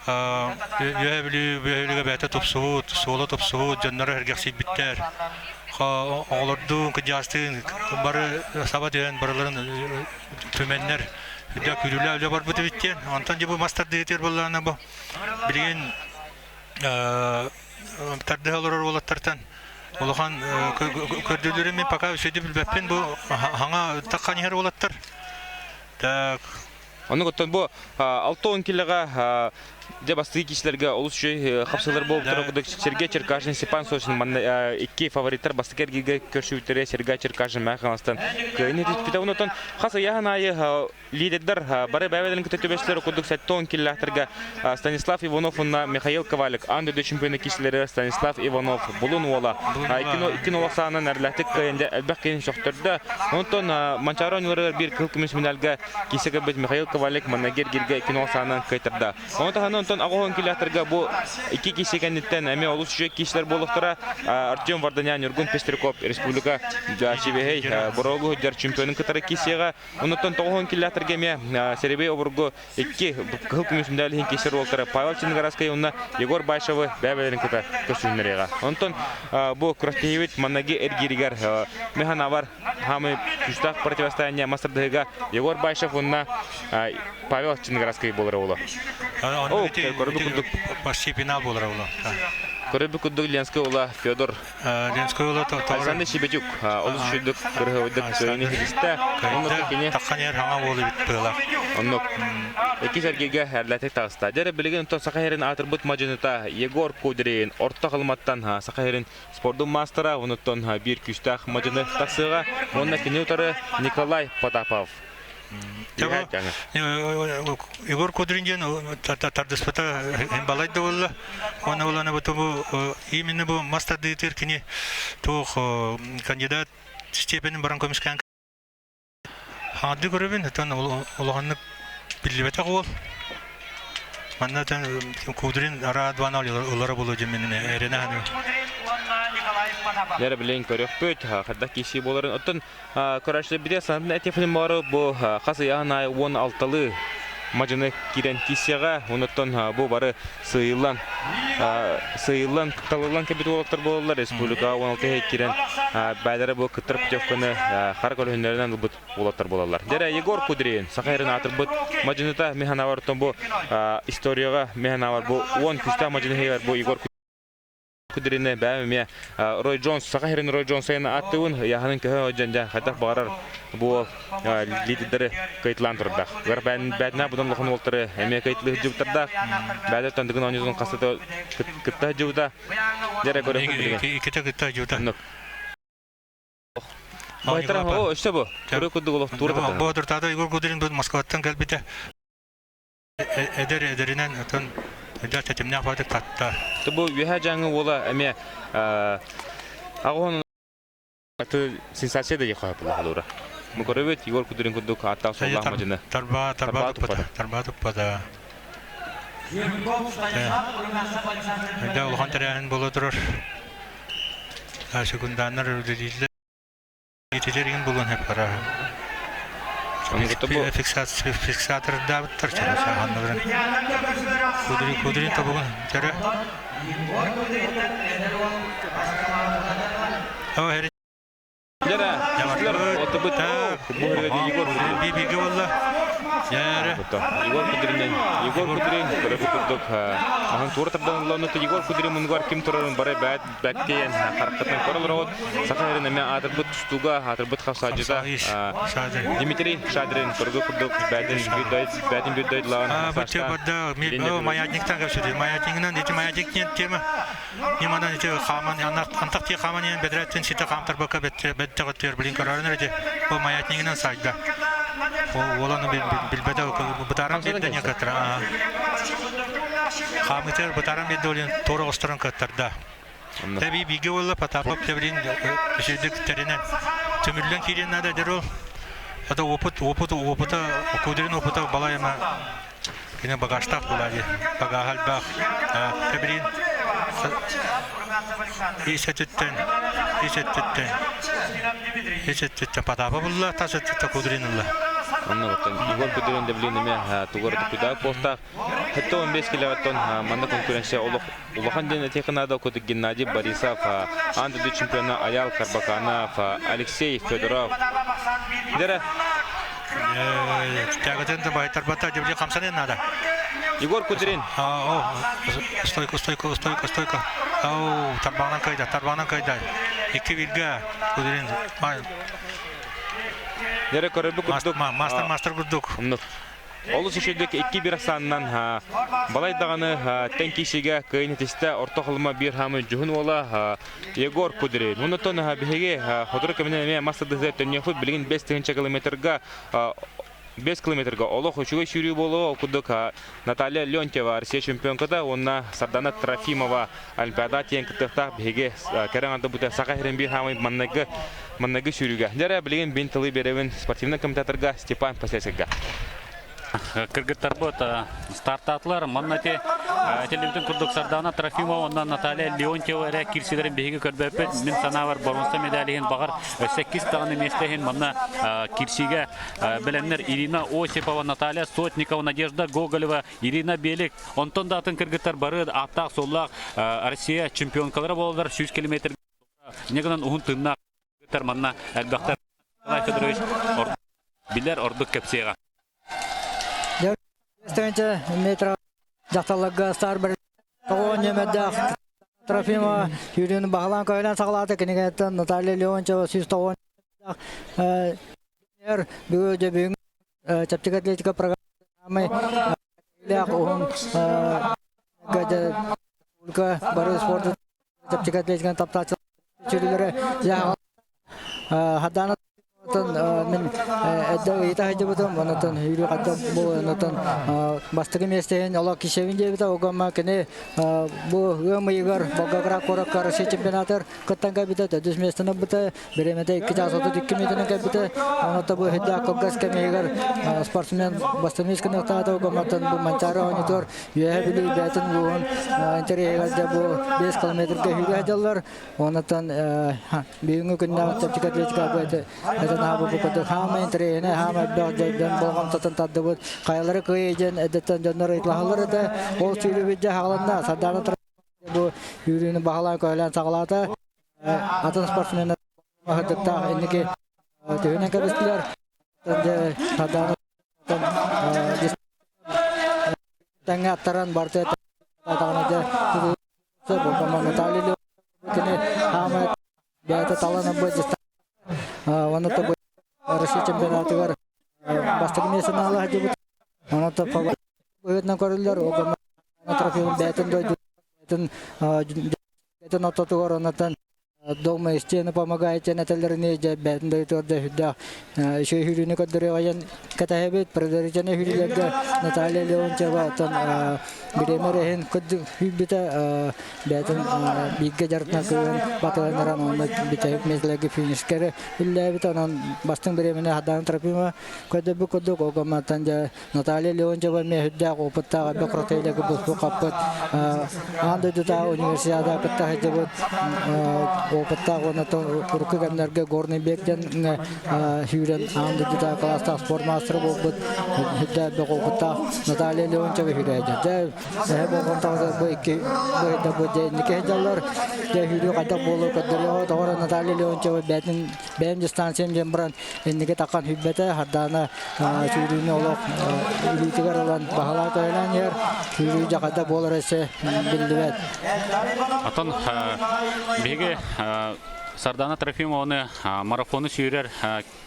Үөһээ Бүлүү бөһүөлэгэ бэйэтэ тупсубут, суола тупсубут, дьонноро сэргэхсийбиттэр. Оҕолордуун, кырдьаҕастыын бары саба түһэн барыларын түмэннэр үрдээх күүрүүлээх үлэ барбыт эбит диэн. Онтон дьэ бу мас тардыытыгар буоллаҕына бу билигин тардыһа олорор уолаттартан улахан көрдүүлэрин мин пока үчүгэйдик билбэппин бу хаҥа таххан иһэр уолаттар так Оннук оттон бу 60 килоҕа дьэ бастыы киисилэргэ олус үчүгэй хапсыылар буолбуттара курдук Сергей Черкашин, Степан Сосин манна икки фавориттар бастакы эргииргэ көрсүбүттэрэ Сергей Черкашин Мэхэ Хаҥаластан кыайын этиспитэ. Онтон хас ыйааһын аайы Лидердэр бары бэйэлэрин кытта түбэстилэр курдук 70 киллээхтэргэ Станислав Иванов уонна Михаил Ковалик аан дойду чемпиона киисилэрэ Станислав Иванов Булун уола икки нолох саанан эрлэхтик кыайан элбэх киһини сөхтөрдө. Онтон Манчаары оонньууларыгар биир кыһыл көмүс медальга киисэ кэлбит Михаил Ковалик манна гиргэ икки нолох саанан кыайтарда. Ону таһынан онтон аҕыс киллээхтэргэ бу икки киисэ кэнниттэн эмиэ олус үчүгэй киисэлэр буолуохтара. Артем Варданян, Ньургун Пестряков республика Чибэһэй Борогу сылдьар чемпионун кытары киисиэҕэ Онуттан 90 киллээхтэргэ эмиэ Серебей обургу икки кыһыл көмүс медаль иһин киирсэр уолтара Павел Чингараскай уонна Егор Байшевы бэйэ-бэйэлэрин кытта көрсүһүннэриэҕэ. Онтон бу күрэхтэһиибит маннаги эргииригэр Механавар хаамый күүстээх противостояние мастардыһыга Егор Байшев уонна Павел Чингараскай буолара буолуо. О, көрбүт курдук почти финал буолара буолуо. Көрбүт курдук Ленскэй уола Федор Ленскэй Александр Щебетюк олус үчүгдүк кырыһыбыдык кыайыыны ситистэ. Оннук кини Тахханер хаҥа буолу бит быылах. Оннук. Иккис эргииргэ эрлэтик таҕыста. Дьэ билигин онтон Саха сирин аатырбыт мадьыныта Егор Кудрин Орто Халыматтан Саха сирин спордун маастара, онуттан биир күүстээх мадьыны тахсыаҕа. Уонна кини утары Николай Потапов. Егор Кудрин диэн тардыспыта балай да буолла. Уонна буолана бу именно бу мас тардыытыгар кини туох кандидат степенин баран көмүскээн хаҥардыы көрөбүн, оттон улаханнык биллибэтэх уол. Манна Кудрин араа двана ылара буолуо диэн мин эрэнэ саныыбын. Дьэ, билигин көрүөхпүт, хайдах киирсии буоларын. Оттон Көрөөччүлэрбитигэр санатын этиэхпин баҕарабыт бу хас ыйааһын аайы 16-лыы мадьыны киирэн киирсиэҕэ. Онуттан бу бары сыыйыллан сыыйыллан талыллан кэлбит уолаттар буолаллар. Республикаҕа 16 иһэ киирэн бэйэлэрэ бу кыттар путевканы хара көлөһүннэринэн ылбыт уолаттар буолаллар. Дьэ Егор Кудрин Саха сирин аатырбыт мадьыныта мин санаабар оттон бу историяҕа мин санаабар бу 10 күүстээх мадьыны иһигэр бу Егор Кудрины бэйэм эмиэ Рой Джонс, Саха сирин Рой Джонс сайын ааттыыбын, ыйааһынын көһө сылдьан дьэ хайдах баҕарар бу лидердэри кыайтылаан турардаах. Ыар бээтинэ будан улахан уолтары эмиэ кыайтылыы сылдьыбыттардаах. Бээтэ Дыгын оонньуутун хаста кытта сылдьыбыта. Дьэ эрэ көрүөхпүт билигин. Иккитэ кытта сылдьыбыта. Байтара, о, өссө бу. Көрө курдук олох тура тата. Боотуртаата Егор Кудрин бу Москваттан кэлбитэ. Эдэр эдэринэн отон эдэр тэтимнээх баатык татта. Бу үөһэ дьаҥы уола эмиэ аҕыһын сенсация да диэххэ буолура. Бу көрөбүт Егор Кудрин курдук ааттаах суоллаах мадьыны. Тарба тарба туппата. Тарба туппата. Эдэ улахан тэрээһин буола турар. Секунданнар үлэлииллэр. Итилэригин булан хапара. Фиксатордаабыттар ханналарын. Кудрин кудрин тобугун төрө. Дьара, отубут. Бу Егор Биге болла. Егор Кудринен, Егор Кудрин көрөбүт курдук маһын туора тардан ылла, онно Егор Кудрин мунугар ким турарын бары бэт бэккиэн харахтан көрө олоробут. Саха сирин эмэ аатырбыт тустууга, аатырбыт хапсаадьыта Дмитрий Шадрин көргө курдук бээтин бээтин бир дойдулаан Маятниктан кэпсэтии. Маятнигынан ити маятник диэн тема Ньыманан ити хааман антах тии хааман иһэн бэдэрээттэн ситэ хаамтарбакка бэттэҕиттэр билин көрөрүн эрэ бу маятнигынан сайда. Уоланы билбэтэ бытааран биэрдэ не кыттара. Хаамытыгар бытааран биэрдэ олен туора оҕустаран кыттарда. Тэби бигэ уолла Потапов тэбилин үчүгдүк тэринэн түмүллэн киириэн наада дэр ол. Это опыт, опыт, опыта, Кудрин опыта балайма Кини багажтаах буолаа дии. Багааһа элбэх. Тэбириин ис өттүттэн, ис өттүттэн, ис өттүттэн Потапа булла, тас өттүттэн Кудрин ылла. Онно оттон Егор Кудрин да билин эмэ тугар тупудаак буолтаах. Хэтте 15 килоттон манна конкуренция олох улахан диэн этиэххэ наада курдук Геннадий Борисов, аан дойду чемпиона Аял Карбаканов, Алексей Федоров. Дэрэ Тяготын да байтарбата дебли хамсанын надо. Егор Кудрин. Стойка, стойка, стойка, стойка. Ау, тарбаҕынан кайда, тарбаҕынан кайда. Икки бирге Кудрин. Дэрэ көрөрбүт курдук. Мастер, мастер курдук. Олус үчүгдүк 2-1 ахсаанынан балай даҕаны тэҥ киисигэ кыайын этистэ Орто Халыма биир хаамы дьуһун уола Егор Кудрин. Онтон биһиги сотору кэминэн эмиэ мас тардыһыыта төннүөхпүт билигин 5 тыһыынча километрга 5 километрга олох үчүгэй сүүрүү буолуо. Ол курдук Наталья Леонтьева Россия чемпионката уонна Сардана Трофимова Олимпиада тиэн кыттыахтаах биһиги кэрэ аҥарда бутэ Саха сирин биир хаамай маннайгы маннайгы сүүрүүгэ. Дьэ билигин бин тылы биэрэбин спортивнай комментаторга Степан Посельскайга. Кыргыттарбыт стартаатылар. Манна ити этиллибитин курдук Сардана Трофимова уонна Наталья Леонтьева эрэ киирсилэрин биһиги көрбөппүт. Мин санаабар боруонса медалиһин баҕар өссө иккис даҕаны миэстэ иһин манна киирсиигэ бэлэмнэр Ирина Осипова, Наталья Сотникова, Надежда Гоголева, Ирина Белик. Онтон да атын кыргыттар бары ааттаах-суоллаах Россия чемпионкалара буолаллар 100 километр Ньыгынан уһун тыыннаах манна элбэхтэр Николай Федорович билэр ордук кэпсиэҕэ. Метро дьахталларга стар тоҕо ньэмэрдээх Трофимова сүүрүүнү баһылаан көһүлэн саҕалаата кинигэтин Наталья Леонтьева 109 бүгүн чэпчэки атлетика программы уһун бары спорт чэпчэки атлетиканы таптааччылар сүрүлэрэ Хадана мин эрдэ ыйыта сылдьыбытым, онтон үүрүү хайдах бу онтон бастакы миэстэһин олох кишевин диэбитэ, огомма кини бу ыам ыйыгар Волгоград куоракка Россия чемпионатыгар кыттан кэлбитэ, төрдүс миэстэни ылбыта, бириэмэтэ 2 чаас 32 мүнүүтүнэн кэлбитэ, онон бу үрдээх кылгас кэмигэр спортсмен бастакы миэстэни огомматтан бу Манчаары оонньуутугар Үөһээ Бүлүү бэйэтин улууһун интэриэһигэр дьэ бу 5 километрга сүүрэ сылдьаллар. Онтон бүгүҥҥү күннээх чэпчэки атлетика этэн аабыппыт курдук хаамай интэриэһинэй, хаамай элбэх дьон болҕомтотун тардыбыт. Хайалары кыайыы диэн эрдэттэн дьоннор ыйыталаһаллар этэ. Ол сүүрүүбүт дьэ хааланна. Сардаана бу сүүрүүнү баһылаан-көһүлээн саҕалаата. Атын спортсменнар аһырдыктаах инники түһүнэн кэбистилэр. Сардаана Тэҥҥэ аттаран барыта даҕаны дьэ Наталья кини хаамай бэйэтэ талан ылбыт уонна Россия чемпионатыгар бастакы миэстэни ала сылдьыбыт. Онон быһыытынан көрүллэр трофейын бэйэтин дойдутун бэйэтин ортотугар оннотон Дома стены помогаете этэллэринии дьэ бэйэтин дойдутугар да сүрдээх үчүгэй сүүрүүнү көрдөрүөҕэйэн кэтэһэбит. Предварительнай сүүрүүлэргэ Наталья Леонтьева оттон бириэмэ эрэһин күүрбүтэ бэйэтин бииргэ дьарыктанар кыыһын батыһыннаран уонна бүтэһик миэстэлэргэ финишкэ үллээбит. Онон бастыҥ бириэмэни Сардаана Трофимова көрдөрбүт курдук ол гымматтан дьэ Наталья Леонтьева эмиэ сүрдээх опыттаах элбэх кротейлергэ буспут хаппыт аан дойдутааҕы универсиада кытта сылдьыбыт опыттаах уонна урукку кэмнэргэ Горный бег диэн сүүрэн аан дойдутааҕы класстаах спорт маастара буолбут сүрдээх элбэх опыттаах Наталья Леонтьева сүүрээдэ. Дьэ эһэ болҕомтоҕо бу икки бу дьэ инники сылдьаллар. Дьэ сүүрүү хайдах буолуо көрдөрүөҕэ. Тоҕо Наталья Леонтьева бэйэтин Бэйэм дистанциям диэн баран инники таххан сүүрбэтэ, Сардаана сүүрүүнү олох илиитигэр ылан баһылаа көһөлөөн иһэр. Сүүрүү дьахата буолар эссе биллибэт. Отон биһиги Сардана Трофимованы марафону сүүрэр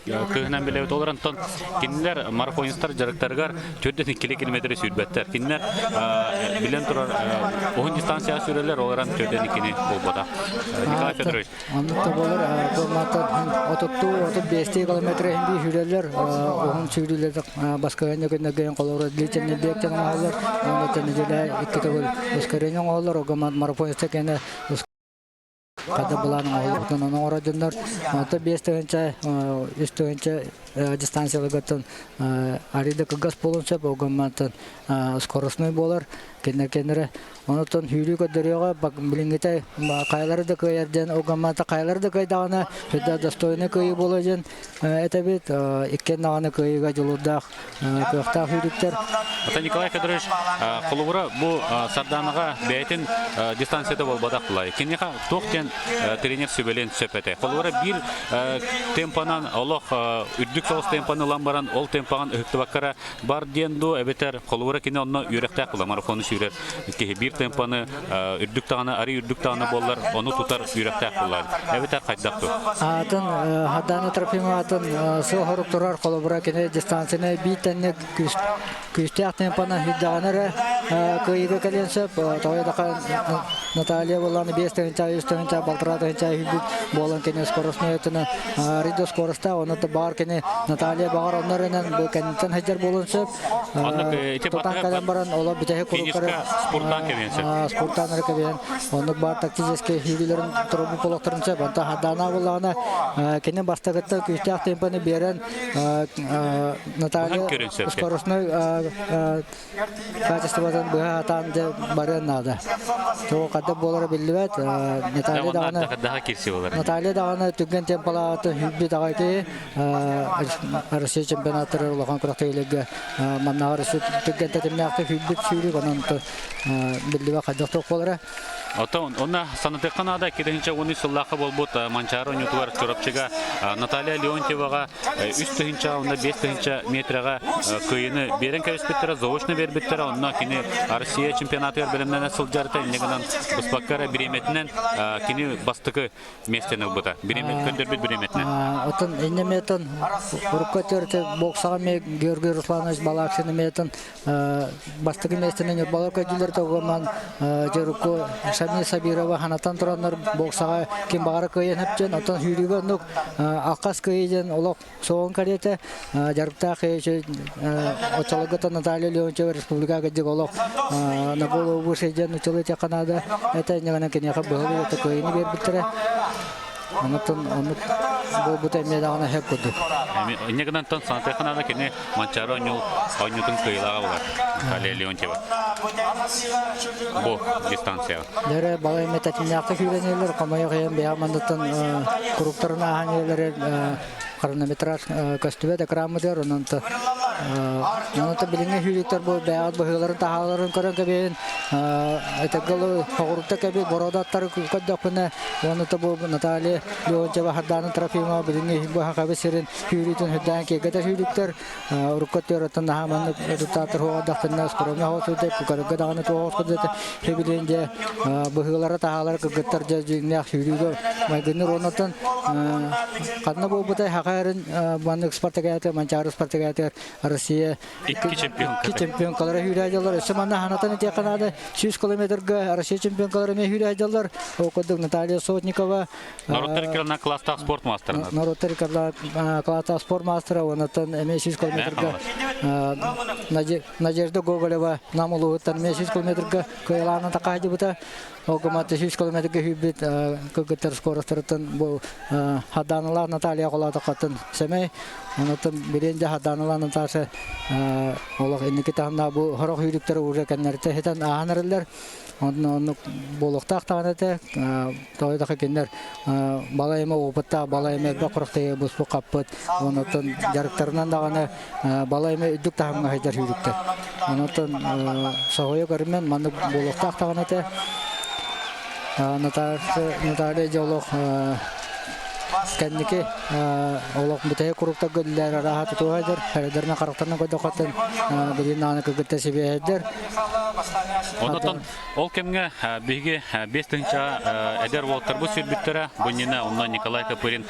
кыыһынан билэбит. Ол онтон кинилэр марафонистар дьарыктарыгар 42 километры сүүрбэттэр. Кинилэр билэн турар уһун дистанцияҕа сүүрэллэр, ол эрэн 42-ни буолбата. Николай Федорович. Оннук да буолар. Бу отуттуу, 35 километр иһин бии сүүрэллэр. Уһун сүүрүүлэр баскыһыанньа күннэргэ холобура длительный бег диэн оҥоһоллор. Онно нэдиэлэ икки төгүл ускорение оҥоһоллор. Ога марафонистар кэнэ Хата былаан оҥоһуллубутун оҥоро дьоннор онто 5 тыһыынча, 3 тыһыынча дистанцияларгаттан арыйда кылгас буолуон сөп, огоммантан скоростной буолар кинилэр кэннэрэ. Онтон сүүрүү көрдөрүөҕэ билиҥҥитэ хайалары да кыайар диэн огомманта хайалары да кыайдаҕына сүрдээх достойный кыайыы буолуо диэн этэбит. Иккиэн даҕаны кыайыыга дьулуурдаах кыахтаах сүүрүктэр. Ата Николай Федорович, холобура бу Сарданаҕа бэйэтин дистанцията буолбатах булай. Киниэхэ туох диэн тренер сүбэлиэн сөп этэ? Холобура биир темпанан олох үрдүк соҕус темпаны ылан баран ол темпаҕын ыһыктыбаккара бар диэн дуо эбэтэр холобура кини онно үөрэхтээх була марафону сүүрэр киһи биир темпаны үрдүк даҕаны арый үрдүк даҕаны буоллар ону тутар үөрэхтээх буоллар эбэтэр хайдах дуо? Атын Хадана Трофимова атын сыл турар холобура кини дистанцияны биир тэнник күүстээх темпанан сүүрдэҕинэ эрэ кыайыыга кэлиэн сөп. Тоҕо даха Наталья буоллаҕына 5 тыһыынча, 3 тыһыынча, 1,5 тыһыынча сүүрбүт буолан кини скоростной өттүнэн арыйда скоростаах, онно баҕар кини Наталья баҕар онно эрэнэн бу кэнниттэн сылдьар буолуон сөп. Тутан кэлэн баран олор бүтэһик куруккары спорттаан кэбиһэн сөп. Спорттаан эрэ кэбиһэн оннук баар тактическай сүүрүүлэрин турбут буолуохтарын сөп. Онтон Хардана буоллаҕына кини бастакыттан күүстээх темпаны биэрэн Наталья скоростной качествотын быһа сатаан дьэ барыан наада. Тоҕо хайдах буолара биллибэт. Наталья даҕаны Наталья даҕаны түргэн темпалааты сүүрбүт аҕай киһи Россия чемпионаттары улахан күрэхтэһиилэргэ маннаҕар түргэн тэтимнээхтик сүүрбүт сүүрүк онон биллибэт хайдах туох буолара. Оттон онно санатыахха наада 2013 сыллаахха буолбут Манчаары оонньуутугар Чурапчыга Наталья Леонтьеваҕа 3 тыһыынча уонна 5 тыһыынча метрэҕэ кыайыыны биэрэн кэбиспиттэрэ, заочно биэрбиттэрэ. Онно кини Россия чемпионатыгар бэлэмнэнэ сылдьарыта инньэ гынан быспакка эрэ бириэмэтинэн кини бастакы миэстэни ылбыта. Бириэмэ көрдөрбүт бириэмэтинэн. Оттон инньэ метон урукку өттүгэр боксаҕа эмиэ Георгий Русланович Балакшин эмиэтин бастакы миэстэни Ньурбалар көрдүлэр тогоман дьоруку Шами Сабирова ханатан тураннар боксаҕа ким баҕара кыайан хөптөн оттон сүүрүүгэ оннук алхас кыайыы диэн олох соҕун кэриэтэ дьарыктаах оччолорго Наталья Леонтьева республика кырдьык олох на голову выше диэн учулы Канада это инньэ киниэхэ быһылы кыайыыны биэрбиттэрэ. Оннуктан оннук буолбута эмиэ даҕаны сөп курдук. Инньэ гынан санатыахха наада кини Манчаары оонньуу оонньуутун кыайыылааҕа буолар Наталья Леонтьева. Бу дистанцияҕа. Дөрө балай эмэ тэтимнээхтик сүүрэнэллэр, хомойуох иһин бэйэ манныттан куруктарын ааһан иһэллэр хронометраж көстүбэт экраммытыгар онон онон билиҥҥи сүүрүктэр бу бэйэҕит быһыыларын таһааларын көрөн кэбиһин этэргэ хоҕурукта кэби бородаттары көрдөхпүнэ уонна бу Наталья Леонтьева Хардана Трофимова билиҥҥи бу Хакабы сирин сүүрүүтүн үрдээн киэргэтэ сүүрүктэр урукку өттүгэр наһаа маннык результаттар хуоҕардахтарына скромно хоосуйда кукарга даҕаны туоҕос сөбүлээн дьэ быһыылара таһаалара кыргыттар дьэ дьиҥнээх сүүрүүгэ майгынныр уоннаттан ханна буолбутай хаха эрин маннык спартакиада Манчаары спартакиадыгар Россия икки чемпион икки чемпионкалара сүүрээдьэллэр өссө манна ханатан этиэххэ наада 100 километрга Россия чемпионкалара эмиэ сүүрээдьэллэр ол курдук Наталья Сотникова Норуоттар иккилэринэн класстаах спорт маастара. Норуоттар иккилэринэн класстаах спорт маастара уоннаттан эмиэ 100 километрга Надежда Гоголева Нам улууһуттан эмиэ 100 километрга кыайылаанын такаһдьыбыта. Ол гыммат 100 километрга сүүрбүт кыргыттар скоростарыттан бу Хаданалаах Наталья Холатокаттан сэмэй. Онуттан билиэн дьэ Хаданалаах Наташа олох инники таһымнаах бу сорох сүүрүктэр уже кэннэртэ ситэн ааһан эрэллэр. Онно оннук буолуохтаах даҕаны этэ. Тоҕо да кинилэр балай эмэ опыттаах, балай эмэ элбэх күрэхтэһиигэ буспут хаппыт. Онуттан дьарыктарынан даҕаны балай эмэ үрдүк таһымҥа сылдьар сүүрүктэр. Онуттан соһуйа көрүмэн маннык буолуохтаах даҕаны этэ. Наталья дьэ олох Кэнники олох бүтэһик куруктарга үлэлэр арааһа тутуһайдар, эрдэринэ харахтарынан көрдөхөттөн билин ааны кыргытта сибиэһэйдэр. Онотон ол кэмҥэ биһиги 5000 эдэр уолтарбыт сүрбүттэрэ. Бу иннинэ онно Николай Копырин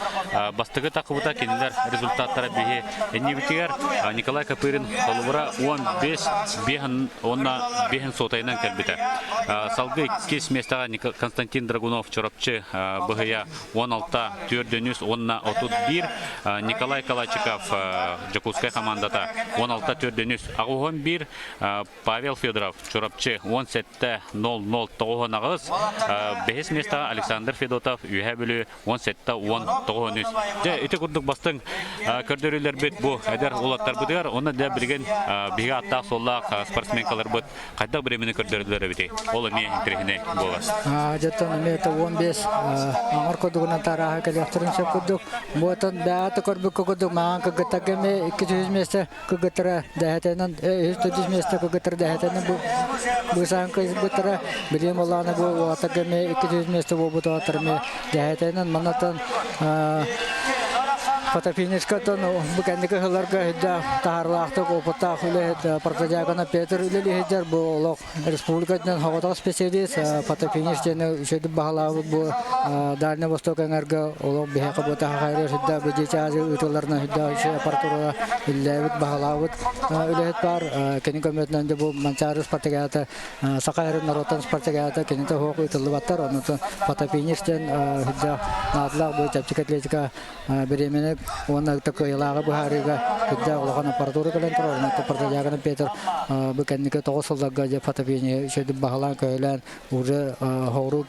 бастакы тахыбыта кинилэр результаттара биһи иннибитигэр Николай Копырин холобура 15 5 уонна 5 сотайынан кэлбитэ. Салгыы иккис миэстэҕэ Константин Драгунов Чурапчы быһыйа 16 4 уонна 31 Николай Калачиков Дьокуускай хамаандата 16 4 81 Павел Федоров Чурапчы 17 00 98 бэһис миэстэҕэ Александр Федотов Үөһээ Бүлүү 17 10 93. Дьэ ити курдук бастыҥ көрдөрүүлэрбит бу эдэр уолаттарбытыгар уонна дьэ билигин биһиги ааттаах-суоллаах спортсменкаларбыт хайдах бириэмэни көрдөрөллөр эбитий? Ол эмиэ интэриэһинэй буолар. Дьоттон эмиэ 15 аҥар курдугунан тарааһа кэлиэхтэрин сөп курдук. Буотан бэҕэ көрбүккэ курдук маҥан кыргыттарга эмиэ 200 миэстэ кыргыттара дэһэтэнэн 304 миэстэ кыргыттара дэһэтэнэн бу быысаан кыргыттара билим олаана бу уолаттарга эмиэ 200 миэстэ буолбут уолаттар эмиэ дэһэтэнэн маннаттан фотофинишкаттан бу кэнники сылларга үрдээх таһаарылаахтык опыттаах үлэһит Протодьяконов Петр үлэлиһидэр бу олох республикатынан соҕотох специалист фотофиниш диэни үчүгэйдик баһылаабыт бу Дальний Восток эҥэргэ олох биһиэхэ бу таһахайры сүрдээх бу дьиэ ыытылларынан сүрдээх үчүгэй аппаратура үллээбит баһылаабыт үлэһит баар кини көмөтүнэн дьэ бу Манчаары спартакиада Саха сирин норуоттан спартакиада кинитэ суох ыытыллыбаттар оннуттан фотофиниш диэн сүрдээх наадалаах бу чэпчэки атлетика бириэмэни уонна кыайыылааҕы быһаарыыга үрдээх улахан аппаратура кэлэн турар. Онон Протодьяконов Петр бу кэнники 9 сылларга дьэ фотопение үчүгэйдик баһылаан көһөлөөн уже хорук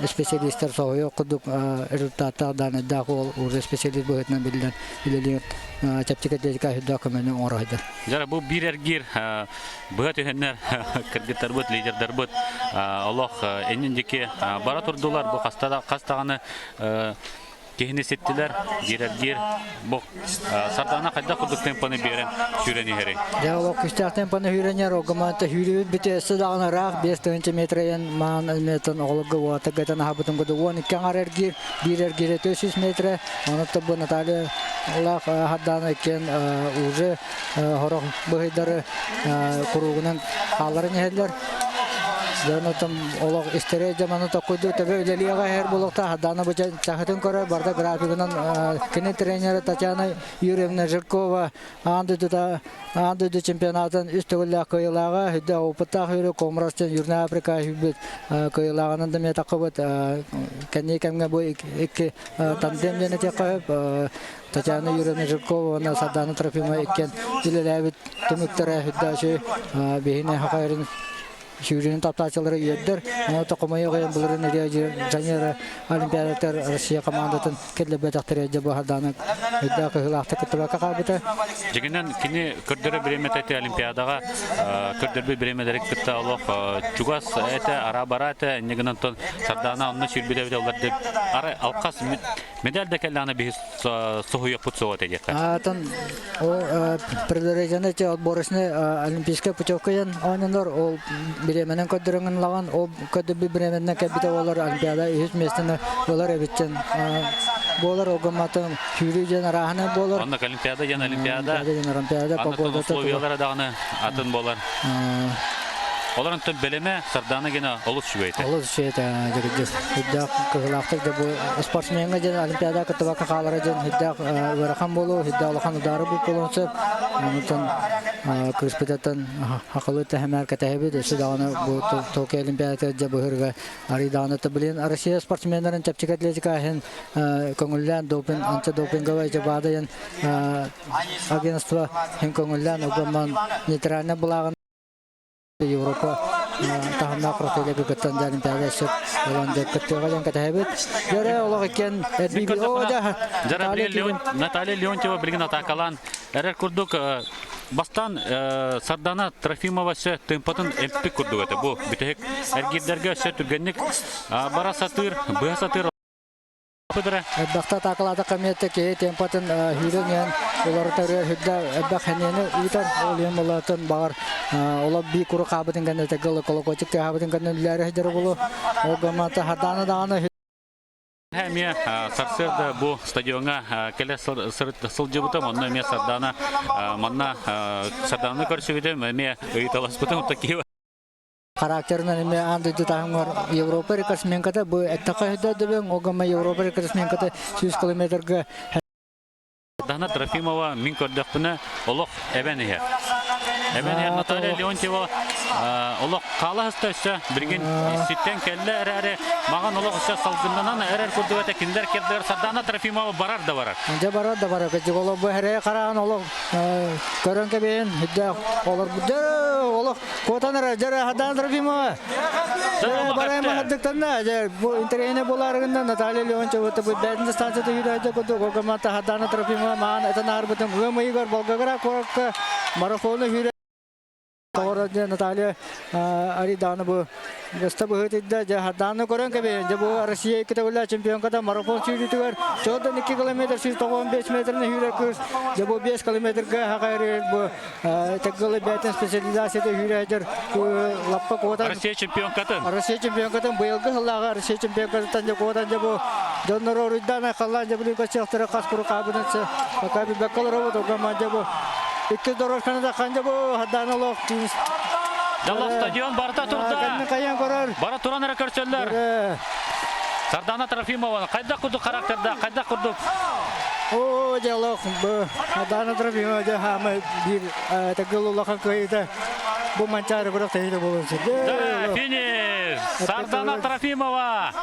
специалистар соһуйуох курдук результаттаах даанайдаах уол уже специалист быһыытынан биллэн үлэлиир чэпчэки атлетика үрдээх көмөнү оҥоро сылдьар. Дьара бу биир эргиир быһа түһэннэр кыргыттарбыт, лидердарбыт олох иннин диэки бара турдулар. Бу хас даҕаны Киһини ситтилэр, диирэргиир бу Сардаана хайдах курдук темпаны биэрэн сүүрэн иһэрий? Дьэ олох күстээх темпаны сүүрэн огомаанта сүүрүбүт бүтэ өссө даҕаны ыраах 5 метрайан маан метрын оҕолорго уота гэтэн аһабытын курдук 12 аҥар эргиир, биир эргиирэ 400 метрэ, онон бу Наталья Лаах Сардаана иккиэн уже хорох быһыйдары куруугунан хаалларан иһэллэр. Дьон олох истэрэ дьаманы токкуйду төбө үлэлиэҕэ иһэр буолуохтаах. Даана бу чаһытын көрөр, барда графигынан кини тренерэ Татьяна Юрьевна Жиркова аан дойдута аан дойду чемпионатын үс төгүллээх кыайыылааҕа, үрдэ опыттаах Юрий Комрос диэн Южная Африка сүүрбүт кыайыылааҕынан да эмиэ таххыбыт. Кэнники кэмҥэ бу икки тандем диэн этиэххэ сөп. Татьяна Юрьевна Жиркова уонна Сардана Трофимова иккиэн үлэлээбит түмүктэрэ үрдээчи биһини хахайрын сүүрүүнүн таптааччылары үөрдэр. Ону хомойуох иһин былырыын Рио Жанейро Олимпиадатыгар Россия командатын киллэрбэтэхтэрэ дьэ бу Сардана үрдээх кыһыылаахтык кыттыбакка хаалбыта. Дьиҥинэн кини көрдөрөр бириэмэтэ ити Олимпиадаҕа көрдөрбүт бириэмэлэри кытта олох чугас этэ, ара-бара этэ. Инньэ гынан Сардана онно сүүрбүтэ эбитэ олар арай алхас Медаль да кэллэҕинэ биһи соһуйуохпут суоҕа этэ диэххэ. Аатын ол предварительно эти отборочный олимпийская путевка диэн оонньонор ол бириэмэнэн көрдөрөҥүн ылаҕын ол көрдөрбүт бириэмэнэн кэлбитэ буолар олимпиада үһүс миэстэни ылар эбиттэн буолар ол гымматын сүүрүү диэн арааһынан буолар. Оннук олимпиада диэн олимпиада. Олимпиада диэн олимпиада погодата условиялара даҕаны атын буолар. Олор онтон бэлэмэ Сардаана гена олус үчүгэй этэ. Олус үчүгэй этэ дьэ үрдээх кыһылаахтык да бу спортсмеҥҥа диэн олимпиада кыттыбакка хаалара диэн үрдээх ыарахан буолуо, үрдээх улахан удаары буолуон сөп. Онтон кыыспытыттан хакылы тэһэмээр кэтэһэбит. Өссө даҕаны бу Токио олимпиадатыгар дьэ быһырга арый даҕаны блин Россия спортсменнарын чэпчэки атлетика иһин көҥүллээн допинг антидопинговай дьабаада диэн агентство иһин көҥүллээн угамман нейтральнай былааҕын Европа таһымнаах кросфилергэ кыттан дьэ Олимпиада сөп ылан дьэ кыттыаҕа диэн кэтэһэбит. Дьэрэ олох иккиэн Наталья Леонтьева билигин атаакалаан эрэр курдук бастаан Сардана Трофимова өссө тыымпатын эмпик курдук этэ. Бу бүтэһик эргиирдэргэ өссө түргэнник бара сатыыр, быһа сатыыр Элбэхтэ атаакалаата комета киһи темпатын сүүрэн иһэн уларытар үрдэ элбэх хэниэни ыытар. Ол иһин булатын баҕар олох бии куру хаабытын кэннэ тегыл колокольчик тыаһаабытын кэннэ үллээри сылдьар буолуо. Ол гыммата хатаана даҕаны. Эмиэ сарсыарда бу стадиоҥҥа кэлэ сылдьыбытым, онно эмиэ Сардана манна Сардананы көрсүбүтүм, эмиэ ыйыталаспытым такие Характерынан эмиэ аан дойду таһымыгар Европа рекордсменката бу эттэххэ өйдөөдөбүҥ, огама Европа рекордсменката 100 километрга Дана Трофимова мин көрдөхпүнэ олох эбэн иһэр. Эбэн иһэр Наталья Леонтьева олох хаала сыста өссө билигин ситтэн кэллэ эрээри маған олох өссө салгыннанан эрэр курдук этэ кинилэр кэрдэр Сардана Трофимова барар да барар. Дьэ барар да барар. Кыдьык бу эрэ хараан олох көрөн кэбиһин дьэ олор дьэ олох Куотан эрэ, дьэ Сардана Трофимова. Барайма хардыктанна, дьэ бу интэриэһинэй буолаарыгынан Наталья Леонтьева бу бээтин станцията үүрээччи курдук Огамата Сардана Трофимова маан этэн аарбытым ыам ыйыгар Волгоград куоракка марафону үүрэ Тоҕоро дьэ Наталья Ариданы бу Өстө быһыытыйда дьэ Сардааны көрөн кэбиһин. Дьэ бу Россия икки төгүллээх чемпионката марафон сүүрүүтүгэр чоҕуттан 2 километр 195 метрин сүүрэр кыыс. Дьэ бу 5 километрга хахайры бу Тагылы бэйтэн специализацията сүүрээдэр лаппа куотан Россия чемпионкатын. Россия чемпионкатын быйылгы сыллааҕы Россия чемпионкатыттан дьэ куотан дьэ бу дьоннор оруйдаан айхаллаан дьэ билин көччөхтөрө хас куру хаабынан пока билбэккэ олоробут угаман дьэ бу икки дорожканы да хан дьэ бу Сардаана олох Дало стадион барыта турда. Кайан көрөр. Бара туран эрэ көрсөллөр. Сардана Трофимова хайдах курдук характерда, хайдах курдук О, дьэ бу Сардана Трофимова дьэ хаамай биир тагыл улахан кыайыыта бу Манчаары бырах тэһиитэ буолуон сөп. Да, финиш! Сардана Трофимова!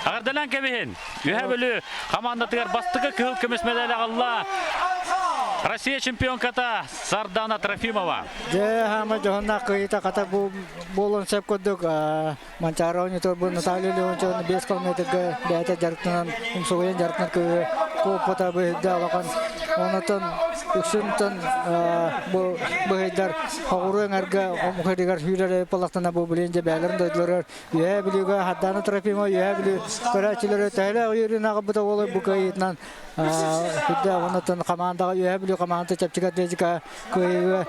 Аҕардаlan кэбиһин! Үһэ Бүлүү хамаандатыгар бастакы кыһыл көмүс медаль аҕалла Россия чемпионката Сардана Трофимова. Дьэ, хаама дьоһуннаах кыайыыта хата бу буолуон сөп курдук Манчаары оонньуутугар бу Наталья Леонтьевна 5 километрга бэйэтэ дьарыктанан умсугуйан дьарыктанар кыыһы куоппута быһыйда улахан. Онутун үксүнтэн бу быһыйдар хоҕуруу эҥэргэ омук сүүрэр буоллахтана бу билин дьэ бэйэлэрин дойдуларыгар Үөһээ Бүлүүгэ Сардаана Трофимова Үөһээ Бүлүү көрөөччүлэрэ төһөлөөх үөрүүнү аҕалбыта буолуой бу кыайыытынан үрдээх уонна хамаандаҕа Үөһээ Бүлүү хамаандата чэпчэки атлетика кыайыыга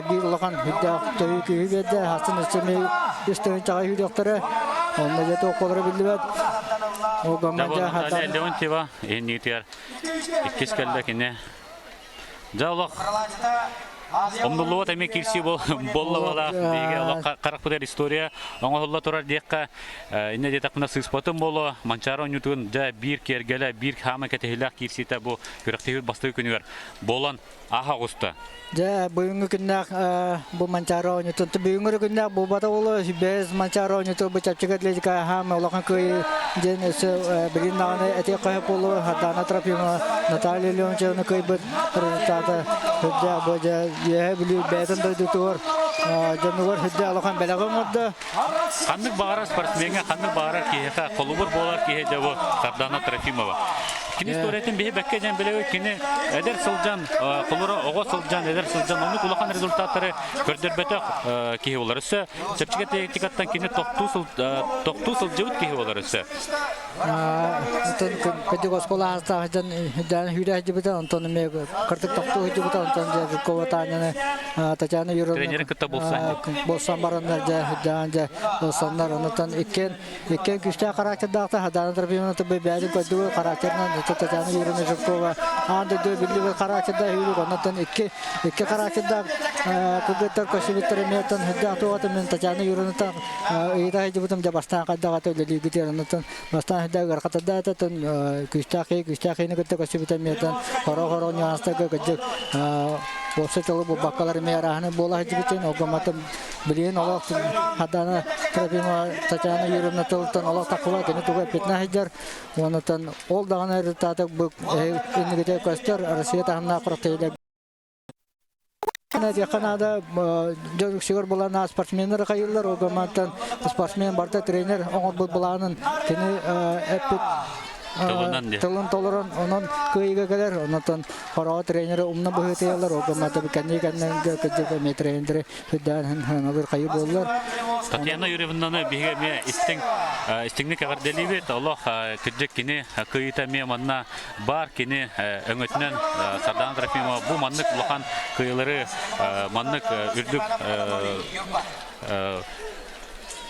биир улахан үрдээх төһүү күүһү биэрдэ. Хастын өссө үс тыһыынчаҕа сүүрүөхтэрэ. Онно дьэ туох буолара биллибэт. Ол гамма Наталья Леонтьева иннитигэр иккис кэллэ кини. Дьэ олох Умнуллубат эмиэ киирсии буолла буолаах биһиги олох харахпытыгар история оҥоһулла турар диэххэ иннэ диэтэхпинэ сыыспатым буолуо Манчаары оонньуутун дьэ биир киэргэлэ биир хаама кэтэһиилээх киирсиитэ бу күрэхтэһии бастакы күнүгэр буолан ааһа оҕуста. Дьэ бүгүҥҥү күннээх бу Манчаары оонньуутун бүгүҥҥү күннээх буолбата буолуо бэйэс Манчаары оонньууту бу чэпчэки атлетика хаама улахан кыайыы диэн өссө билин даҕаны этиэххэ сөп буолуо Сардаана Трофимова Наталья Леонтьевна кыайбыт результата үрдээх бу дьэ Үөһээ Бүлүү бэйэтин дойдутугар дьонугар үрдээх улахан бэлэҕи оҥордо. Ханнык баҕарар спортсмеҥҥа, ханнык баҕарар киһиэхэ холобур буолар киһи дьэ бу Сардана Трофимова. Кини историятын биһи бэккэ диэн билэбит. Кини эдэр сылдьан, холура оҕо сылдьан, эдэр сылдьан оннук улахан результаттары көрдөрбөтөх киһи буолар. Өссө чэпчэки атлетикаттан кини тохтуу, тохтуу сылдьыбыт киһи буолар өссө. Онтон кырдьык оскуола аастаах дьон үүрэ сылдьыбыта, онтон эмиэ кырдьык тохтуу сылдьыбыта, онтон Жиркова Таняны Татьяна Юрьевна Тренерин кытта булсан. Булсан бараннар дьэ, үрдээн дьэ, булсаннар, онтон иккиэн иккиэн күүстээх характердаахтар, Сардана Трофимовна бэйэтин көрдүгү характерынан Татьяна Юрьевна Жиркова аан дойду биллибит характердаах үүрүк, онтон икки икки характердаах кыргыттар көрсүбүттэр эмиэ оттон үрдээх туоҕатын мин Татьяна Юрьевнаттан ыйыта сылдьыбытым дьэ бастаан хайдах ата үлэлииргитигэр оннуттан бастаан сылдьа ыарахатарда этэ күүстээх киһи күүстээх киһини кытта көрсүбүтэ эмиэтэн хоро-хоро нюанстарга кырдьык уопсай тылы булбаккалар эмиэ арааһыны буола сылдьыбытын огоматын билигин олох Сардана Трофимова Татьяна Юрьевна тылыттан олох таххыба кини тугу эппитинэ сылдьар уоннатан ол даҕаны результаты бу иннигитэ көстөр Россия таһымнаах күрэхтэһиилэр Диэххэ наада, дьон үксүгэр булан спортсменнар хайыыллар, ол гыммантан спортсмен барыта тренер оҥорбут былаанын кини эппит тылын толорон, онон кыайыыга кэлэр, онон хороҕо тренери умна быһыытыйаллар, ол гыммата кэннии кэннингэ кырдьык эмиэ тренердери үрдээн хаҥалыыр хайыы буоллар. Татьяна Юрьевнаны биһиги эмиэ истиҥ истиҥник эҕэрдэлиибит. Олох кырдьык кини кыайыыта эмиэ манна баар кини өҥөтүнэн Сардана Трофимова бу маннык улахан кыайыылары маннык үрдүк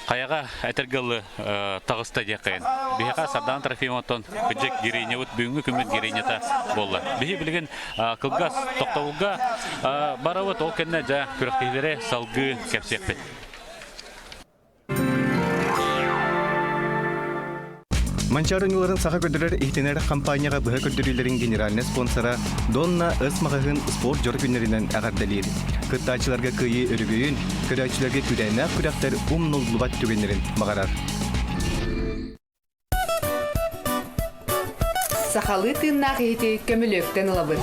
Хайаҕа этэргэ дылы таҕыста диэххэйин. Биһиэхэ Сардаана Трофимовтан кыдьык героинябыт бүгүҥҥү күммүт героинята буолла. Биһи билигин кылгас тохтобулга барабыт, ол кэннэ дьэ күрэхтэһиилэри салгыы кэпсиэхпит. Манчаары оонньууларын саха көрдөрөр иһитинэр хампаанньаҕа быһа көрдөрүүлэрин генеральнай спонсора Донна С маҕаһыын спорт дьоро күннэринэн эҕэрдэлиир. Кыттааччыларга кыайыы өрөгөйүн, көрөөччүлэргэ күүрээннээх күрэхтэр умнуллубат түгэннэрин баҕарар. Сахалыы тыыннаах иһити көмүлүөктэн ылабын.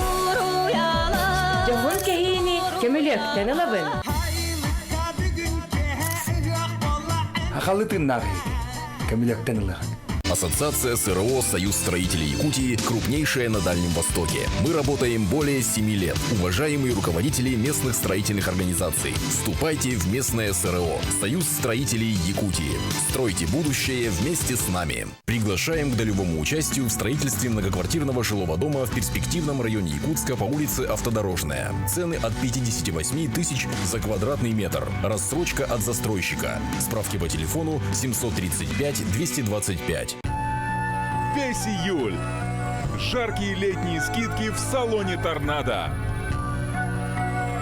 Дьоһун кэһиини көмүлүөктэн ылабын. Сахалыы тыыннаах иһити көмүлүөктэн ылыаҕын. Ассоциация СРО «Союз строителей Якутии» крупнейшая на Дальнем Востоке. Мы работаем более 7 лет. Уважаемые руководители местных строительных организаций, вступайте в местное СРО «Союз строителей Якутии». Стройте будущее вместе с нами. Приглашаем к долевому участию в строительстве многоквартирного жилого дома в перспективном районе Якутска по улице Автодорожная. Цены от 58 тысяч за квадратный метр. Рассрочка от застройщика. Справки по телефону 735 225. Весь июль. Жаркие летние скидки в салоне «Торнадо».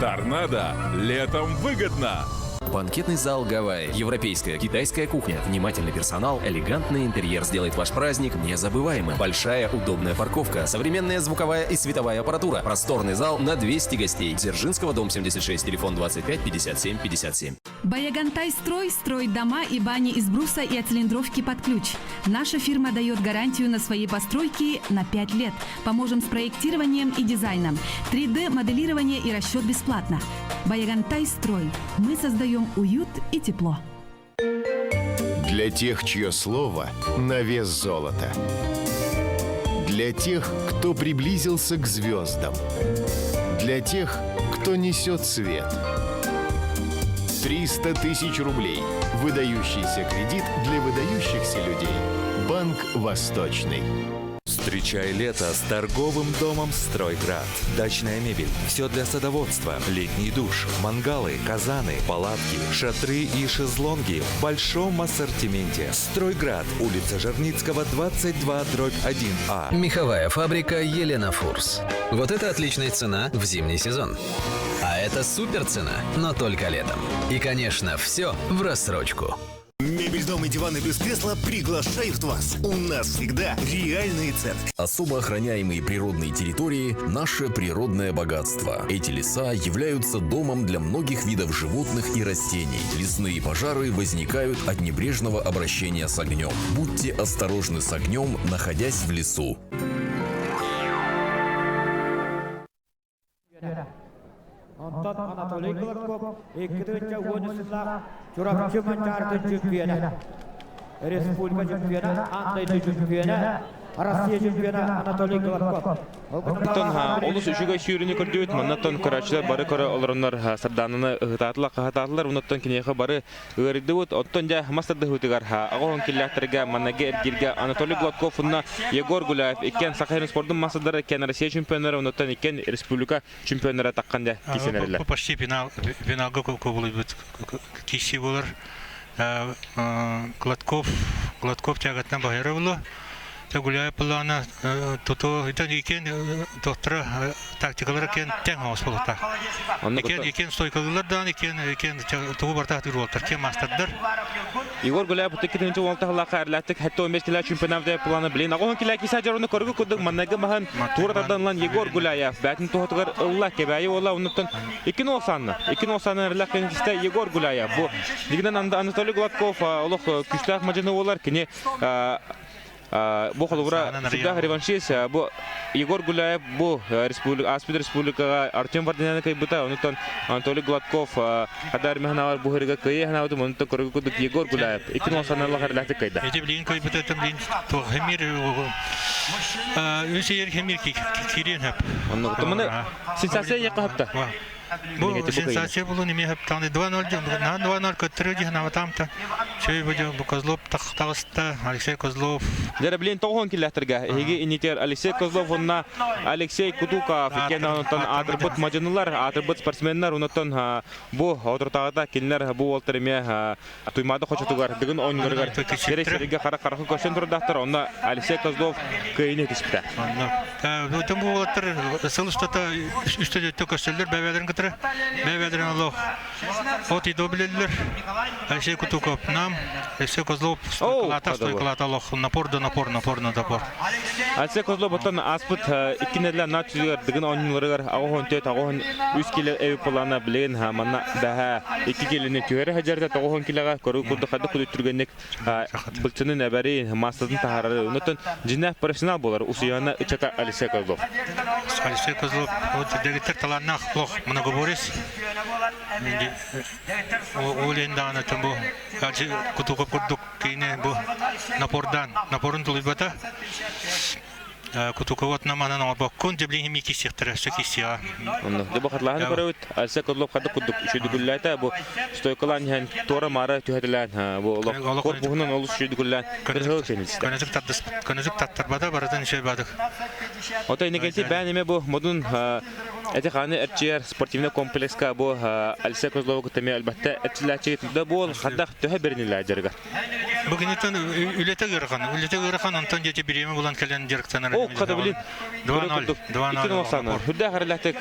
«Торнадо» летом выгодно. Банкетный зал «Гавайи». Европейская, китайская кухня, внимательный персонал, элегантный интерьер сделает ваш праздник незабываемым. Большая удобная парковка, современная звуковая и световая аппаратура, просторный зал на 200 гостей. Дзержинского, дом 76, телефон 25 57 57. Баягантай строй строит дома и бани из бруса и оцилиндровки под ключ. Наша фирма дает гарантию на свои постройки на 5 лет. Поможем с проектированием и дизайном. 3D-моделирование и расчет бесплатно. Баягантай строй. Мы создаем уют и тепло. Для тех, чье слово на вес золота. Для тех, кто приблизился к звездам. Для тех, кто несет свет. 300 тысяч рублей. Выдающийся кредит для выдающихся людей. Банк «Восточный». Встречай лето с торговым домом «Стройград». Дачная мебель, все для садоводства, летний душ, мангалы, казаны, палатки, шатры и шезлонги в большом ассортименте. «Стройград», улица Жерницкого, 22, дробь 1А. Меховая фабрика Елена Фурс. Вот это отличная цена в зимний сезон. А это супер цена, но только летом. И, конечно, все в рассрочку. Мебель, дом и диваны без кресла приглашают вас. У нас всегда реальные цены. Особо охраняемые природные территории – наше природное богатство. Эти леса являются домом для многих видов животных и растений. Лесные пожары возникают от небрежного обращения с огнем. Будьте осторожны с огнем, находясь в лесу. Онтон Анатолий Гладков 2010 сыллаах Чурапчы Манчаартын чемпиона. Республика чемпиона, аан дойду чемпиона, Россия чемпиона Анатолий Гладков. Оттон олус үчүгэй сүүрүнү көрдүбүт. Маннаттан көрөөччүлэр бары көрө олороннор Сардаананы ыһытаатылар, хаһытаатылар. Онуттан киниэхэ бары ыарыйдыбыт. Оттон дьэ мас тардыһыытыгар аҕыс киллээхтэргэ маннаги эргииргэ Анатолий Гладков уонна Егор Гуляев иккиэн Саха сирин спордун маастардара, иккиэн Россия чемпионнара, онуттан иккиэн республика чемпионнара таххан дьэ киирсэнэрилэр. Почти финал, финалга кубулуйбут киирсии буолар. Гладков, Гладков тягатынан баһыйара буолуо. Гуляев былаана туту итен иккен доктора тактикалара кен тең оос болута. Икен икен стойкалылар даан икен икен тугу барта хатыр болтар кен мастердар. Егор Гуляев тиккитинчи уолта халака эрләттик хәтта 15 килә чемпионат планы билин. Агон килә киса жаруны көргү курдук маннайгы маһын тура тарданлан Егор Гуляев бәтин тухотугар ылла кебәйи ола унуттан 2-90 2-90 эрләк кенчистә Егор Гуляев. Бу дигенен Анатолий Гладков олох күчләк мажыны олар кини бу холобура всегда реваншист бу Егор Гуляев бу республика Аспид республикага Артем Варданяны кайбыта онуттан Анатолий Гладков хадар механавар бу хырыга кыйы ханавды онуттан көргү кудук Егор Гуляев 2-90 лахар лахты кайда. Эти блин кайбыта там блин то хемир үс ер хемир кирен хап. Оннук туманы сенсация якка хапта. Бу сенсация булун имеһ тааны 2-0 2-0 көттөрө дьиһ наватамта. Чөй бу Козлов таҕыста Алексей Козлов. Дьэ билин тоҕуһун киллэхтэргэ эһиги инитер Алексей Козлов уонна Алексей Кутуков иккиэн онтон аатырбыт мадьынылар, аатырбыт спортсменнар онтон бу отуртаҕыта кинилэр бу уолтар эмиэ Туймаада хочотугар Дыгын оонньууларыгар сири сиргэ хара харахы көрсөн турдахтар онно Алексей Козлов кыайыыны түспүтэ. Онно бу уолаттар сыл устата үстэ өттө көрсөллөр бэйэлэрин кытары бэйэлэрин олох от идо билэллэр. Алексей Кутуков нам Алексей Козлов стойкалата стойкалата олох напор да напор напор на напор. Алексей Козлов оттон ааспыт икки нэдиэлэ наа түзүгэр Дыгын оонньууларыгар 84 83 кило эбит буоллаҕына билигин манна бэһэ икки килини түһэрэ сылдьарда 90 килоҕа көрүү курдук хадык кудук түргэнник былчынын эбэри массатын таһаарары онтон дьиннээх профессионал буолар усуйаана ыччата Алексей Козлов. Алексей Козлов вот дэгиттэр талааннаах лох многоборец ол иһин даҕаны бу Кутуков курдук киини бу напордаан напорун тулуйбата Кутукова манан оҥорбоккун дьэблиҥ химии киссиэхтэрэ өссө киссиэҕэ. Онно дьэ бу хатылааһыны көрөбүт. Алексей Козлов хадык курдук үчүгүллээтэ бу стойкалаан иһэн туора-маара түһэтилээн бу олох корпуһунан олус үчүгүллээн кырыһыл сенистэ. Көнөтүк тардыс көнөтүк таттарбата барытын үчүгэй бадык. Ото инникенти бээн эме бу модун эти-хааны эрчийэр спортивный комплекска бу Алексей Козлову кытта эмиэ элбэхтэ эрчиллээччигит да буол хадах төһө бэринилээ дьарыгар. Бу киниттэн үлэтэ ыарахан, үлэтэ ыарахан, онтон диэти бириэмэ булан кэлэн дьарыктанар. Ол хата билин 2-0, 2-0. Хүрдээх эрэлээхтик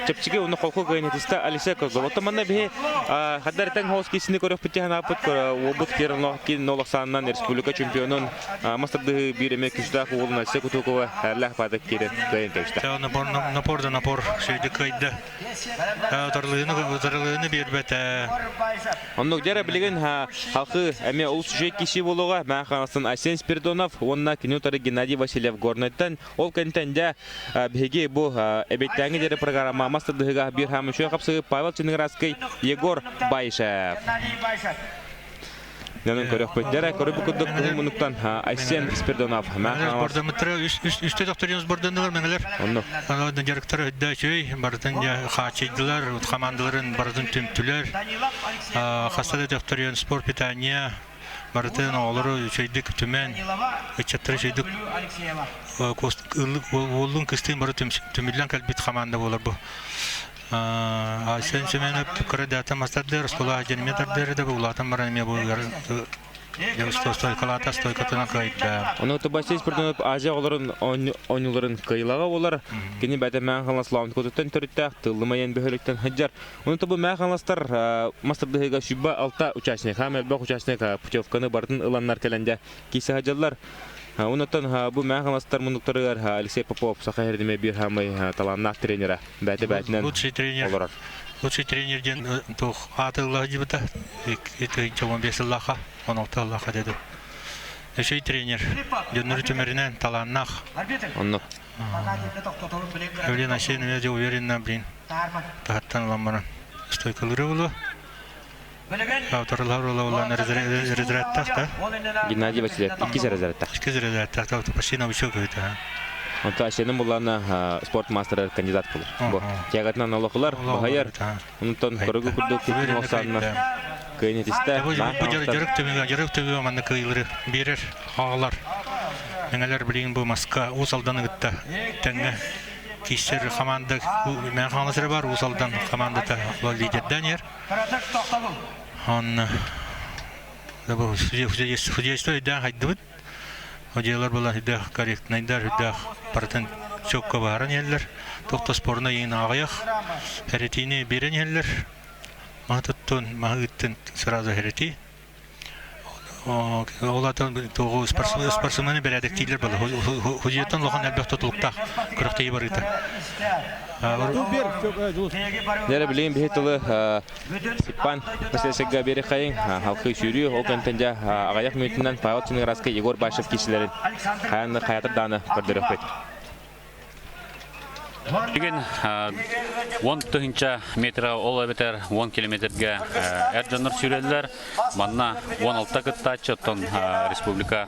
чэпчэки уонна холку кыайынытыста Алексей Козлов. Оттон манна биһи хаддар тэҥ хоос киисини көрөхпүт тиһэн ааппыт уолбут Кириллов Нолохсаанынан республика чемпионун мастардыһы биир эмэ күчтээх уолун Алексей Кутукова эрлээх баадак киирэн кыайын кэбистэ. Напор да напор сөйдү кыайда. Утарылыыны биэрбэтэ. Оннук дьэрэ билигин халқы эмиэ олус үчүгэй киһи буолуоҕа. Мээн Хаҥаластан Айсен Спиридонов уонна кини утары Геннадий Васильев Горнайтан. Ол кэнниттэн дьэ биһиги бу эбиэттээҥи диэри программа мас тардыһыыга биир хаамы үчүгэй хапсыгы Павел Чиныградский, Егор Баишев. Нанын көрөхпүт. Дьэрэ көрүбүт курдук кыһыл муннуктан Айсен Спиридонов. Сбордамыттара үстэ тохторион сборданылар меңелер. Онно. Дьарыктар өйдө үчүгэй, барытын хаачыйдылар, хамаандаларын барытын түмтүлэр. Хаста да тохторион спорт питания барытын оҕолору үчүгэйдик түмэн, ыччаттары үчүгэйдик уоллун кыстыын бары түмүллэн кэлбит хамаанда буолар бу. Айсен Семенов кыра дата мастардыр, оскуола дьэнмет да улаатан баран эмиэ бу стойкалаата стойкатынан кыайда. Ону Тобасис Спиридонов Азия оҕолорун оонньууларын кыайылаҕа буолар. Кини бэйэтэ Мээн Хаҥалас Лаункутуттан төрүттээх Тыллымайан бөһүөлэктэн сылдьар. Ону тобу Мээн Хаҥаластар мастардыһыыга 26 участник, хаам элбэх участник путевканы барытын ыланнар кэлэн дьэ киирсэ сылдьаллар. Онуттан бу Мээн Хаҥаластар муннуктарыгар Алексей Попов Саха сирин биир хаамай талааннаах тренера бэйэтэ бэйэтинэн Лучший тренер. олорор. Лучший тренер диэн туох аатылла сылдьыбыта. 2015 сыллаахха, 16 сыллаахха деді. Үчүгэй тренер. Дьоннору түмэринэн талааннаах. Онно. Блин, Асен я уверенно, блин. Тахаттан ылан баран. Стойкалыры булу. Авторлар улан разрядтах, да? Геннадий Васильев иккис разрядтах. Иккис разрядтах, да, почти новичок это. Онто Асенин буллана спорт мастера кандидат болар. Бу тягатынан олохулар, бахайар. Онтон көрүгү курдук күтүн оксанна кыйнетисте. Бу жарык төбөгө, жарык төбөгө манна кыйлыры берер агалар. Меңелер билин бу Москва Уус Алданы кытта тэҥҥэ киирсэр команда мен хаҥаласыры бар Уус Алдан командата лидерден ер. Он судейство өйдөөн хайдыбыт. Одеялар була үдэх корректнайдар, үдэх барытын чокко бааран иһэллэр. Тохто спорна иин аҕыйах херетиини биэрэн иһэллэр. Маһы туттун, маһы ыыттын сразу херетии. Ол атын тугу спортсмены бэрээдэктииллэр буолла. Худьуттан улахан элбэх тутулуктаах күрэхтэһии барыыта. Дьэ билигин биһи тылы Степан Васильевичка биэри хайын халқы сүүрүү ол кэнтэн дьэ аҕыйах мүнүүтүнэн Павел Чинградскай Егор Башев киисилэрин хайаан хаятыр дааны көрдөрөхпүт. Бүгүн 10 тыһыынча метра ол эбэтэр 10 километрга эр дьоннор сүүрэллэр. Манна 16 кыттааччы оттон республика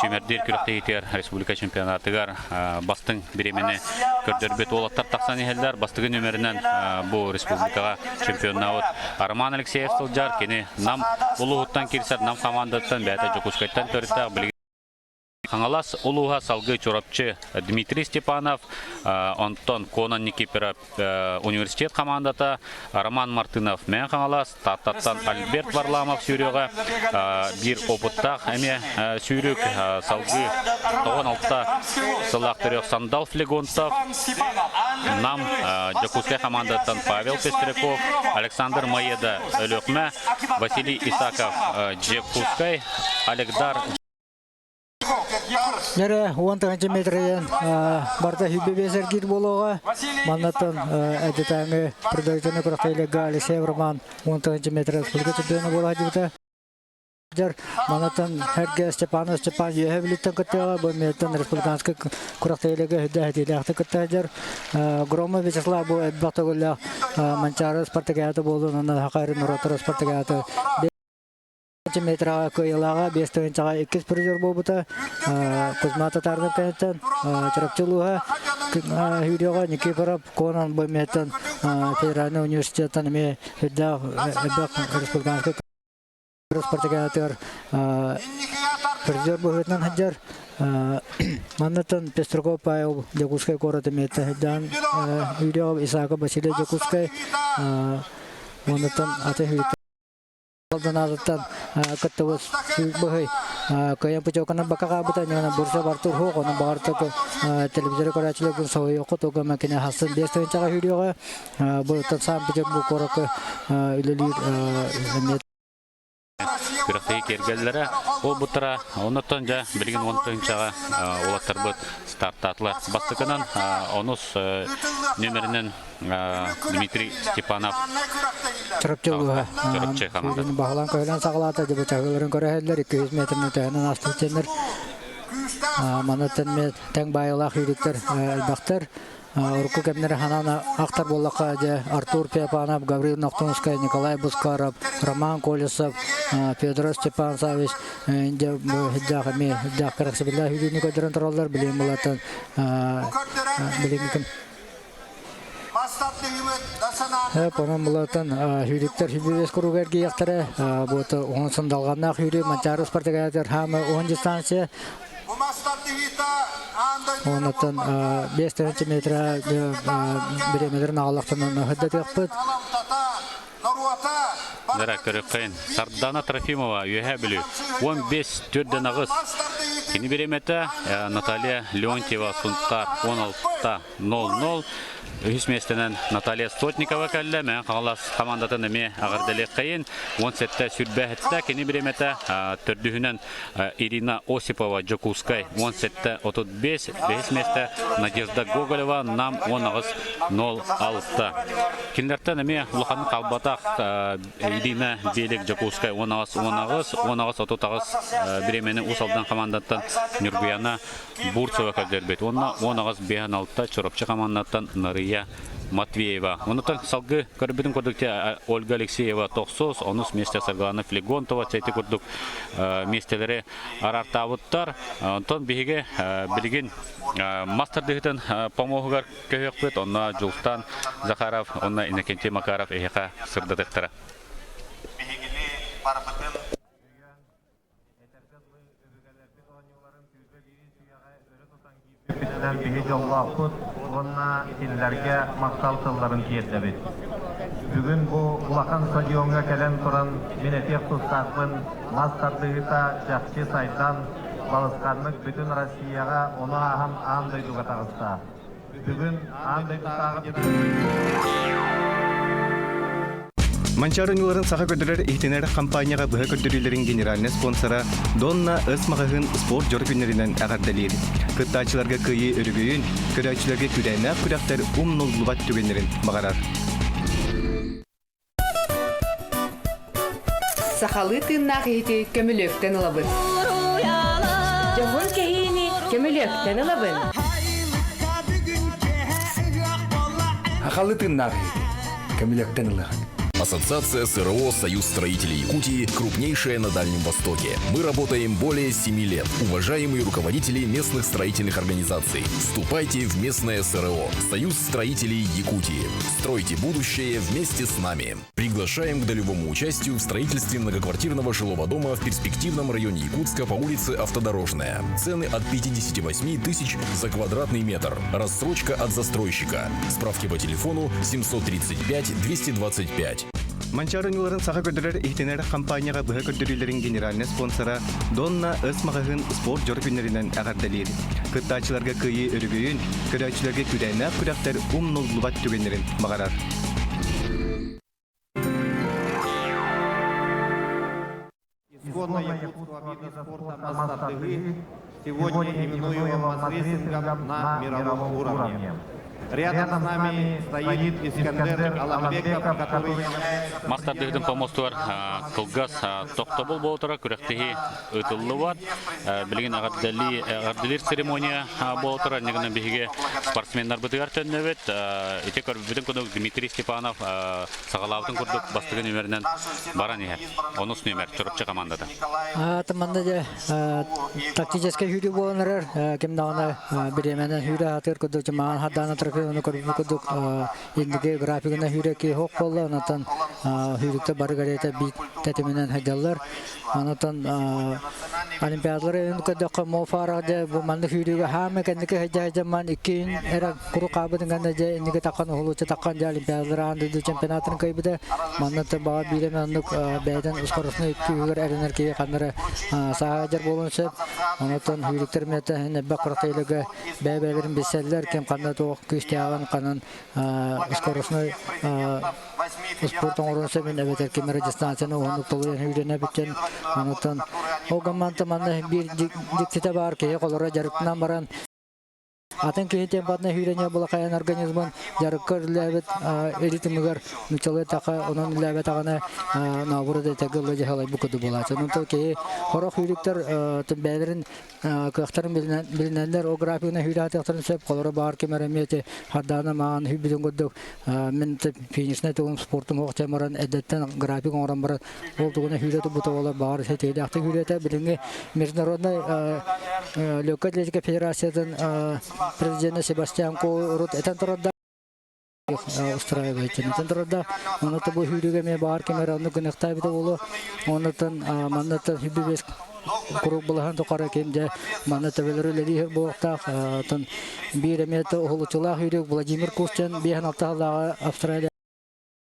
сүүмэрдиир күрэхтэһиитигэр республика чемпионатыгар бастыҥ бириэмэни көрдөрбүт уолаттар тахсан иһэллэр. Бастакы нүөмэринэн бу республикаҕа чемпионнаабыт Роман Алексеев сылдьар. Кини Нам улууһуттан киирсэр Нам хамаандаттан бэйэтэ Дьокуускайтан төрүттээх билигин Хаҥалас улууһа салгыы Чурапчы Дмитрий Степанов, онтон Конон Никифоров университет хамаандата, Роман Мартынов Мэҥэ Хаҥалас, Тааттаттан Альберт Варламов сүүрүөҕэ биир опыттаах эмиэ сүүрүк, салгыы 96 сыллаах төрүөх Сандал Флегонтов, Нам Дьокуускай хамаандаттан Павел Пестряков, Александр Маеда Өлүөхүмэ, Василий Исаков Дьокуускай, Алегдар Нэрэ уон тыһыынча метринэн барда 105 эргиир буолуоҕа. Маннаттан эдитээҥи предварительный күрэхтэһиилэргэ Алексей Роман 10 тыһыынча метр республика чемпиона буола сылдьыбыта. Манаттан Эргэ Степанов Степан Үөһэ Бүлүүттэн кыттыаҕа, бу миэттэн республиканскай күрэхтэһиилэргэ үрдэ этиилээхтик кытта сылдьар. Громов Вячеслав бу элбэх төгүллээх Манчаары спартакиада буолуон уонна Саха норуоттара спартакиада метраҕа кыайыылааҕа 5 тыһыынчаҕа иккис призер буолбута. Кузьма Татаринов кэнниттэн Чурапчы улууһа Юрийга Никифоров Конан бу миэттэн федеральный университеттан эмиэ үрдээх элбэх республиканскай спартакиадатыгар призер быһыытынан сылдьар. Маннаттан Пестряков Павел Дьокуускай куорат эмиэттэн сылдьан Юрий Исаков Василий Дьокуускай Оннуттан аты Алданатыттан кыттыбыт быһый кыайан путевканан бакка хаалбыта ньыгана бурса бартыр хуох онон баҕар телевизоры көрөөччүлэргин соһуйуоххут туга мэкине хассын 5 тыһыынчаҕа сүүрүөҕэ бу Санкт Петербург куоракка үлэлиир эмиэ күрэхтэһии киэргэллэрэ буолбуттара. Оннуттан дьэ билигин 10 тыһыынчаҕа уолаттарбыт стартаатылар. Бастакынан онус нүөмэринэн Дмитрий Степанов Чурапчы улууһа Чурапчы хамаандата. Баһылаан көһүлэн саҕалаата дьэ бычаһыыларын көрөһөллөр 200 метрин төһөнөн астыытеннэр манаттан тэҥ баайылаах үүрүктэр элбэхтэр. Урукку кэмнэри ханаан ахтар буоллахха дьэ Артур Феофанов, Гаврил Нохтунскай, Николай Бускаров, Роман Колесов, Федор Степан Савич дьэ бу эмиэ үрдээх кэрэхсэбиллээх үүрүүнү көрдөрөн тураллар. Билигин булатын билигин ким Онон булатан сүүрүктэр сүүрбэс куруук эргийэхтэрэ. Буота уһун сындалҕаннаах сүүрүү Манчаары спартакиадатыгар хаамыы уһун дистанция. Оннуттан 5 метр бириэмэлэрин аҕаллахтарынан сырдатыахпыт. Дара көрүккэйин. Сардана Трофимова, Үөһээ Бүлүү. 15 төрдөн аҕыс. Кини бириэмэтэ Наталья Леонтьева Сунтаар 16.00. Үһүс миэстэнэн Наталья Сотникова кэллэ. Мэҥэ Хаҥалас хамаандатын эмиэ эҕэрдэлиэххэйин. 17 сүрбэһиттэ. Кини бириэмэтэ төрдүһүнэн Ирина Осипова, Дьокуускай 17.35. Бэһис миэстэ Надежда Гоголева, Нам 18.06. Кинилэртэн эмиэ улаханнык хаалбатах Ирина Белик, Дьокуускай 18.18, 18.38 бириэмэни Уус Алдан хамаандаттан Ньургуяна Бурцева көрдөрбүт. Уонна 18.56 Чурапчы хамаандаттан Нарыйа Матвеева. Онутан салгыы көрбүтүн курдук Ольга Алексеева тохсус, онус миэстэ Саргылана Флегонтова эти курдук миэстэлэри араартаабыттар. Онтон биһиги билигин мас тардыһыытын помоһугар көһүөхпүт. Онно Дьулстан Захаров, онно Иннокентий Макаров эһиэхэ сырдатыахтара. Биһигини барбытын Үппүтүнэн биһи дьоллоохпут уонна кинилэргэ махтал тылларын тиэрдэбит. Бүгүн бу улахан стадиоҥҥа кэлэн туран мин этиэх тустаахпын мас тардыһыыта чахчы сайдан, балысханнык бүтүн Россияҕа ону ааһан аан дойдуга таҕыста. Бүгүн аан дойдутааҕы Манчаары оонньууларын саха көрдөрөр иһитинэр хампаанньаҕа быһа көрдөрүүлэрин генеральнай спонсора Донна С маҕаһыын спорт дьоро күннэринэн эҕэрдэлиир. Кыттааччыларга кыайыы өрөгөйүн, көрөөччүлэргэ күүрээннээх күрэхтэр умнуллубат түгэннэрин баҕарар. Сахалыы тыыннаах иһити көмүлүөктэн ылабын. Дьоһун кэһиини көмүлүөктэн ылабын. Хахалы тыыннаах иһити. Көмүлөктөн ылыаҕыҥ. Ассоциация СРО «Союз строителей Якутии» крупнейшая на Дальнем Востоке. Мы работаем более 7 лет. Уважаемые руководители местных строительных организаций, вступайте в местное СРО «Союз строителей Якутии». Стройте будущее вместе с нами. Приглашаем к долевому участию в строительстве многоквартирного жилого дома в перспективном районе Якутска по улице Автодорожная. Цены от 58 тысяч за квадратный метр. Рассрочка от застройщика. Справки по телефону 735 225. Манчаары оонньууларын саха көрдөрөр иһитиннэрэр хампаанньаҕа быһа көрдөрүүлэрин генеральнай спонсора Донна С маҕаһыын спорт дьоро күннэринэн эҕэрдэлиир. Кыттааччыларга кыайыы өрөгөйүн, көрөөччүлэргэ күүрээннээх күрэхтэр умнуллубат түгэннэрин баҕарар. Исконно якутского вида спорта мас-тардыһыы сегодня именуемого мас-рестлингом на мировом уровне. Рядом с нами стоит Искандер Аламбеков, который является... Мас тардыһыытын помостугар кылгас тохтобул буола күрэхтэһии ыытыллыбат. Билигин эҕэрдэлиир церемония буола турар. Иннигинэн биһиги спортсменнарбытыгар төннөбүт. Ити көрбүтүн курдук Дмитрий Степанов саҕалаабытын курдук бастакы нүмеринэн баран иһэр. Онус нүмер Чурапчы командата. Манна дьэ тактическай сүүрүү буолан эрэр. Ким даҕаны бириэмэнэн сүүрэ сатыыр курдук маҕан хардаана трофейны көрбүт курдук инники графигынан сүүрэ киһи суох буолла. Онтон сүүрүктэр бары кэриэтэ биир тэтиминэн сылдьаллар. Онтон Олимпиадалары көрдөххө Мо Фарах дьэ бу маннык сүүрүүгэ хаамы кэнники сылдьа сылдьан икки эрэ куру хаабытын гэннэ дьэ инники таххан уһулуччу таххан дьэ Олимпиадалар аан дойду чемпионатын кыайбыта. Манна баҕа биир эмэ оннук бэйэтин скоростной күүһүгэр эрэнэр киһи ханнары сааһа буолуон сөп. Онтон сүүрүктэр миэтэ элбэх кырахтайларга бэйэ-бэйэлэрин билсэллэр, ким ханна туох күүстээҕин ханан скоростной спорт оҥоруон сөбүн эбэтэр ким эрэ дистанцияны уһуннук толуйан сүүрэнэ бүттэн. Онтон ол гамманта манна биир дьиктитэ баар киһи холоро дьарыктанан баран Атын киһи темпатына сүүрэнэ булахайан организмын дьарыкка үлэлээбит ритмигэр нуччалыы таха онон үлэлээбэтэҕинэ наоборот этэгэ ыла дьаһалайбыт курдук буолааччы. Онон то киһи сорох сүүрүктэр бэйэлэрин кыахтарын билинэллэр, ол графигынан сүүрэ сатыахтарын сөп, холоро баар ким эрэ эмиэ ити хардаана маҕан сүүрбүтүн курдук мин финишнай тугум спортум суох диэн баран эрдэттэн график оҥорон баран Ол тугуна сүүрэ турбута буолар баҕар сэтиилээхтик сүүрэтэ. Билиҥҥи Международнай легкой атлетика федерациятын президенэ Себастьян Коу урут этэн турарда устраивает этэн турарда. Онно бу сүүрүүгэ эмиэ баҕар ким эрэ оннук гыныахтаабыта буолуо. Оннуттан манныттан 25 куруук былаһан тухары ким дьэ манна төбөлөрү үлэлиир буолуохтаах. Оттон биир эмиэ уһулуччулаах сүүрүк Владимир Кустин 56 сыллааҕы Австралия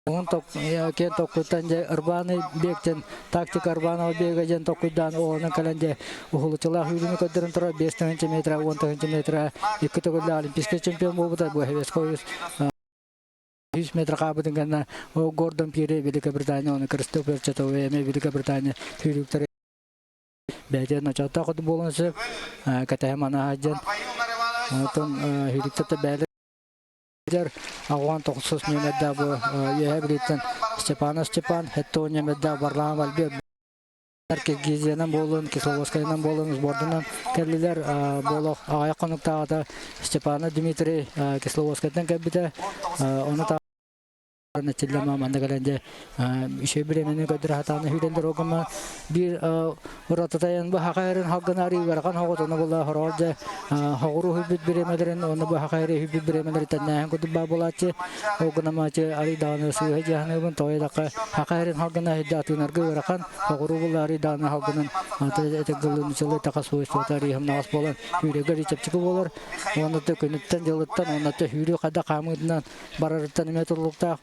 Уһун киэн токкуттан дьэ Ырбааны бегтен тактика Ырбанова бега диэн токкуйдаан оҕонон кэлэн дьэ уһулуччулаах үүрүүнү көрдөрөн турар 5 метра 10 метра икки төгүллээх олимпийскай чемпион буолбута бу Советский 100 метр хаабытын гэннэ Гордон Пири Великобритания оны Кристофер Чатовой эмиэ Великобритания сүүрүктэрэ бэйэтэ ночооттоох буолуон сөп кэтэһэ манаһа диэн онтон сүүрүктэр бэйэлэр Аҕуан тохсус нүөмэрдээх бу Үөһээ Бүлүүттэн Степанов Степан, Хеттон нүөмэрдээх Варлам Альберт Киргизиянан буолун, Кисловодскайынан буолун, сбордунан кэллилэр. Буолуох аҕыйах хонуктааҕыта Степанов Дмитрий Кисловодскайтан кэлбитэ. Ону Этиллэмэ манна кэлэн дьэ үчүгэй бириэмэни көрдөрө сатаан сүүрэллэр ол гына биир уратытайан бу саха эрин халгынаары ыарахан соҕус ону була хороҕор дьэ соҕуруу сүүрбүт бириэмэлэрин уонна бу саха эри сүүрбүт бириэмэлэри тэннээһин курдук баар буолааччы ол гынамаачы арый даҕаны сыыһа дьаһаныыбын тоҕо диэтэххэ саха эрин халгына сирдэ атыынарга ыарахан соҕуруу була арый даҕаны халгынан этигылын сылы таха свойствота арый хамнаҕас буолан сүүрэргэ арый чэпчэки буолар уонна күнүттэн дьылыттан уонна сүүрүү хайдах хаамыытынан барарыттан эмиэ тутулуктаах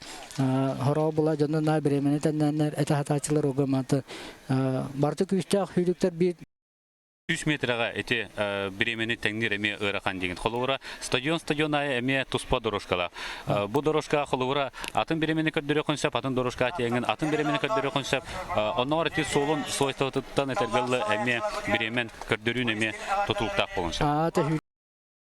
хороҕо була дьону наа бириэмэни тэннээннэр этэ сатааччылар угамматы барыта күүстээх сүүрүктэр биир 100 метрэҕэ ити бириэмэни тэҥниир эмиэ ыарахан диигин. Холобура, стадион стадион аайы эмиэ туспа дорожкалаах. Бу дорожка холобура атын бириэмэни көрдөрүөххүн сөп, атын дорожка тиэҥин атын бириэмэни көрдөрүөххүн сөп. Оннооҕор ити суолун свойствотыттан этэргэ дылы эмиэ бириэмэн көрдөрүүн эмиэ тутулуктаах буолуон сөп.